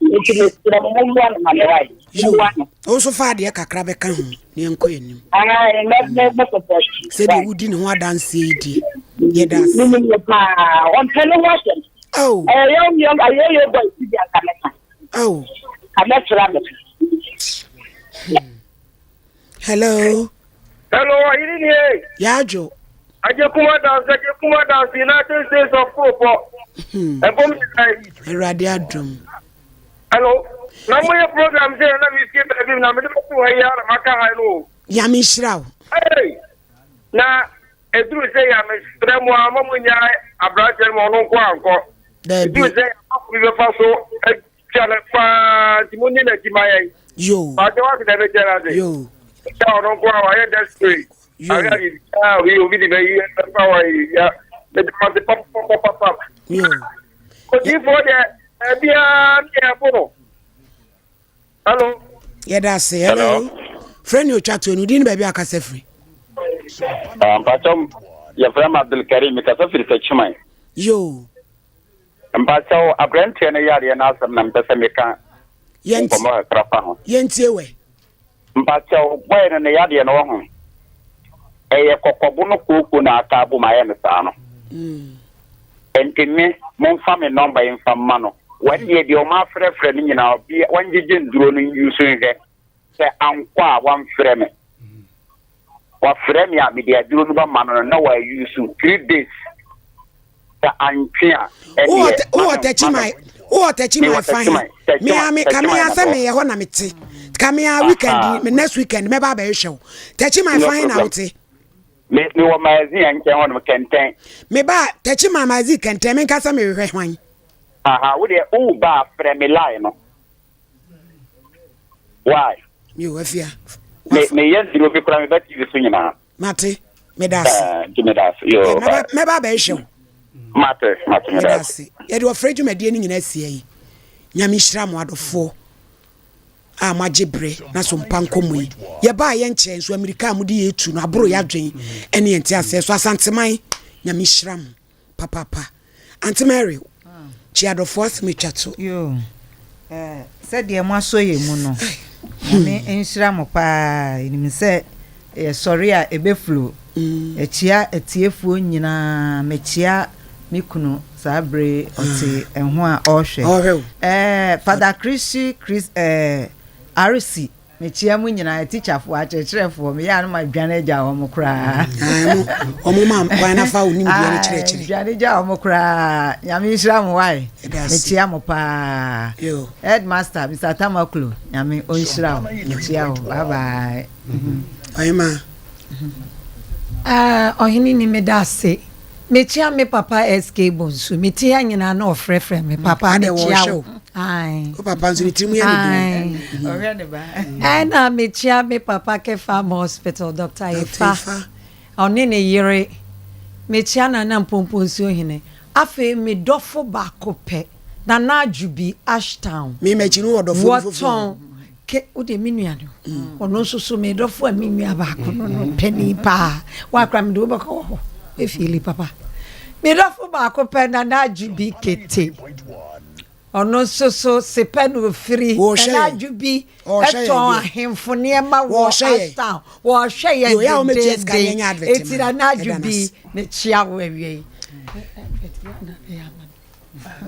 Nti mesrɛ mo mommoa no ma me wae. Mommoa no. Wo nso fa adeɛ kakra bɛka ho na yɛnkɔ yɛn anim. Sɛdeɛ wodi ne ho adanseɛ yi deɛ yɛda ase. Menim no paa ɔmpɛ ne ho asɛm. Oh. Ɛyɛ yɔ ayɛ yɔ bɔ esi bi anka mɛka. Oh. Ka mɛtra me. Hello. Hello, ɔyere nie. Yadwo. Agyekuma dance, Agyekuma dance, United States of Kuropɔ. Ɛbom nyinaa. Awurade adom. Hello. Na mo yɛ program sɛ na mi sie baabi na mi de bɛto ha yi ara maka ha no o. Nyame nhyira wo. Hey! Na eduru sɛ yɛ mesrɛ mo a ma mo nya aberanteɛ no ma ɔno nko ankɔ. Daabi. Eduru sɛ yɛ afɔ bi bɛfa so Tia no paa nti mo ni n'akyi ma yɛn. Yoo. Pàṣẹ wá sí dẹ́bi kyẹ́ náà Yoo. Ṣé ọ̀nà nko àwọn ayé desperate. Yoo. Ayé àyè obi obi di bɛ yi ɛfɛ wɔ yi ya. Mɛdi ma ti papapapapa. Yoo. Odiifoɔ deɛ ɛbiara ne yɛ bo no. Hello. Yɛda ase. Hello. Frɛ ne otwa toɔ no, din ne baabi a akasa firi. Ah, mpakyɛw, yɛfrɛ me Abdulkarim, mekasa firi Techiman. Yoo. Mpakyɛw, aberanteɛ no yareɛ no asɛm na mepɛ sɛ meka nkɔmmɔ kakra fa ho. Yɛntie wɛ. Mpakyɛw, boy no ne yadeɛ no wɔ ho. Ɛyɛ kɔkɔbo no kooko na aka abom ayɛ no saa no. Nti me, momfa me nɔmba yi mfa mma no. Wɔn deɛ deɛ wɔn afrɛfrɛ no nyinaa, obi wɔngyegye nduro no nyi so nhwɛ. Sɛ ankɔ a wamfrɛ me. Wafrɛ me a mede aduro no bɛma no no na wayusu 3 days. Sɛ antwe a ɛneɛ wowɔ tɛkyi ma wowɔ tɛkyi ma fa he mea me ka mea sɛ meyɛ hɔ na mete ka mea weekend me next weekend mɛba abɛhwehwɛ wo tɛkyi ma fa he na wote. Me me wɔ magazine nkyɛn hɔ nom kɛntɛn. Me ba tɛkyi ma magazine kɛntɛn me nka sɛ mehwehwɛ hwan. Aha wo deɛ wo ba frɛ me line no. Why? Mi o afia. Me me yɛ zero bi kura me ba TV so nyinaa. Mate, me da ase. Eh, nti me da ase. Yo, bye. Mɛba abɛhwɛ wo. Mate, mate me da ase. Yɛde ɔfrɛ dwumadie no nyinaa asia yi. Nyame nhyira mo adɔfoɔ a moagye berɛ na so mpa nkɔmmɔ yi. Yɛbaa yɛ nkyɛn nso amirika a mode yɛ tu no aboro yɛ adwen ɛne yɛn te aseɛ so Asanteman. Nyame nhyira mo. Papaapa. Aunty Mary, kyia adɔfoɔ asɛm atwa to. Yoo, eh, sɛdeɛ moasɔ yɛn mu no, Nyame nhyira mo paa. Yɛnim sɛ yɛsɔre a ɛbɛflow. Yɛkyia atiefoɔ nyinaa. Mekyia me kunu saa bere yi, ɔte ɛho a ɔrehwɛ. Eh, Father Christy Chris, eh, RC. Mekyia mo nyinaa, atikyafoɔ, akyerɛkyerɛfoɔ, meyɛ a na madwane agya wɔn koraa. Wɔn ma kwan na fa wo nimdeɛ no kyerɛkyerɛ. Dwane gya wɔn koraa. Nyame nhyira mo wae. Mekyia mo paa. Headmaster, Mr. Tamaklo, Nyame ɔnhyira wo. Mekyia wo. Bye bye. Ɔhema. Ɔhene ni meda ase. Mekyia me papa SK Bonsu. Mete ha nyinaa na ɔfrɛfrɛ me papa mekyia wo. Wo papa nso ne tirim yɛ ne dum. Ɔhwɛ ne ba. Ɛna mekyia me papa Kefam Hospital Dr. Efa. Ɔne ne yere. Mekyia Nana Mpomponsuo Hene. Afei me dɔfo baako pɛ, Nana Adwobi, Ashtown. Me makyi no wɔ dɔfo bi foforɔ. Wɔtɔn Ke, wo deɛ me nua no, ɔno nso so me dɔfo a me nua baako no no panin paa. Wakora me de wobɛkɔ wɔ hɔ, efieli papa. Me dɔfo baako pɛ Nana Adwo bi Kete. Ɔno nso so sepɛ na ofiri. Nana Adwo bi ɛtɔn ahemfo nneɛma wɔ Ashtown. Wɔhwɛ yɛn dendeenden. Eti Nana Adwo bi, mekyia wo awie yi.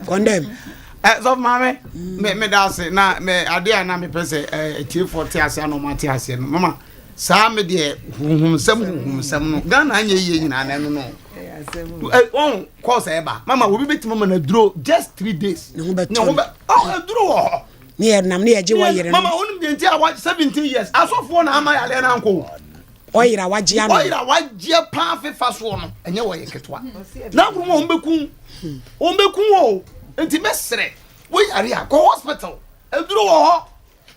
Condemn. Eh, sɔfo maame, me me da ase na me ade a na mepɛ sɛ eh, atiefoɔ te ase ana ɔmo ate aseɛ no mama saa me deɛ huhumsɛm huhumsɛm no Ghana anyɛ yie nyinaa na ɛno no eh, wɔn kɔɔs ɛba mama obi bɛtumi ama no aduro just 3 days ne ho bɛ ne ho bɛ ɔ aduro wɔ hɔ ne yɛ nam ne yɛ gye wɔ yere no mama onim deɛ nti a wa 17 years asɔfoɔ na ama yareɛ no ankɔ o ɔyera wagye ano ɔyera wagye paa fefa soɔ no ɛnyɛ wɔyɛ ketewa na akuru mu wɔn bɛku wɔn bɛku o nti mɛsrɛ woyare a kɔ hospital aduro wɔ hɔ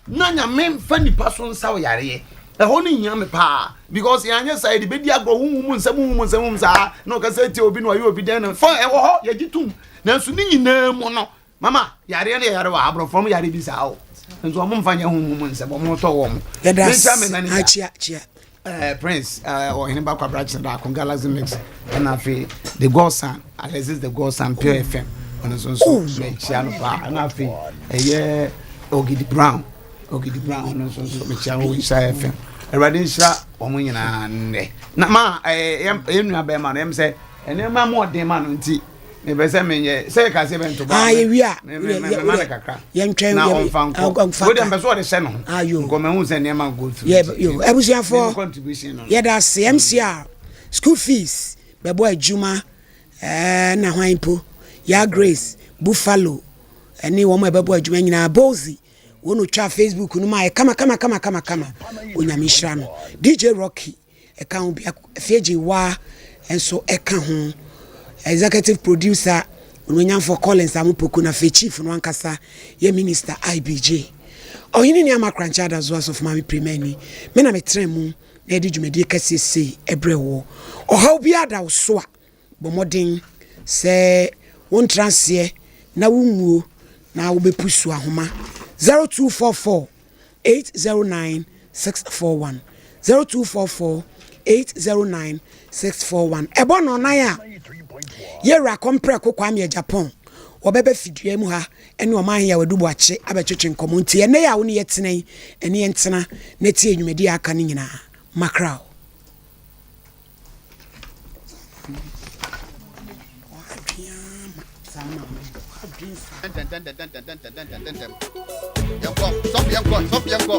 na Nyame nfa nipa so nsa wo yareɛ ɛhɔ no hia me paa because yɛanyɛ saa yɛde bɛdi agorɔ honhom mu nsɛm honhom mu nsɛm honhom saa na ɔka sɛ tie obi na ɔyɛ obi dɛn no fa ɛwɔ hɔ yɛgye tom nanso ne nyinaa mu no mama yareɛ no yɛ yare wɔ aborɔfo ɔmo yare bi saa o nso ɔmo mfa nyɛ honhom mu nsɛm ɔmo tɔ wɔn yɛda akyia kyia Prince ɔhene ba kwabra kyerɛ daako Galaxy Mix ɛna afei the Godson Alexis the Godson Pure FM ɔno nso nso mekyia no paa ɛna afei ɛyɛ Ogidi Brown Ogidi Brown ɔno nso nso mekyia no wɔ Nhyira FM Awurade nhyira wɔn nyinaa nnɛ na ma ɛyɛ yɛn nua bɛrima no ɛm sɛ nneɛma mu ɔden ma no nti mepɛ sɛ menyɛ sɛ yɛka sɛ bɛnto ba ah, yɛwie a mema no kakra yɛntwɛn na ɔmfa nkɔ wode mpɛ sɛ ɔde hyɛ no ho nkɔ mahu sɛ nneɛma go through abusuafoɔ yɛda ase MCR school fees bɛbɔ adwuma eh, na hwan mpo ya Grace Buffalo ɛne wɔn a ɛbɛbɔ adwuma nyinaa Bozi wɔn otwa Facebook no ma ayɛ kama kama kama kama kama Onyame nhyira no DJ Rocky ɛka ho bi Afie Waa nso ɛka ho executive producer Onuonyamfoɔ Collins Amopoku na afei chief no ankasa yɛ minister IBJ ɔhene ni ama Krankyɛ Adazoa Asɔfo Maame Pirimani me na metra mu na yɛde dwumadie kɛseɛ sei ɛbrɛ woɔ ɔhaw biara da wo so a bɔ mmɔden sɛ wontra aseɛ na wonwuo na wobɛpusu ahoma 0244 809. 641. 0244 809 641. Ɛbɔ nnɔnnan a, Yɛwura Kɔmprɛko Kwame Agyapong, wɔbɛba fidua mu ha ne Ɔmanhene Yaw Adu Boakye abɛtwetwe nkɔmmɔ. Nti ɛnnɛ yi a wo ne yɛtena yi, ɛne yɛn ntena na tie nnwumadi a aka no nyinaa. Makra o.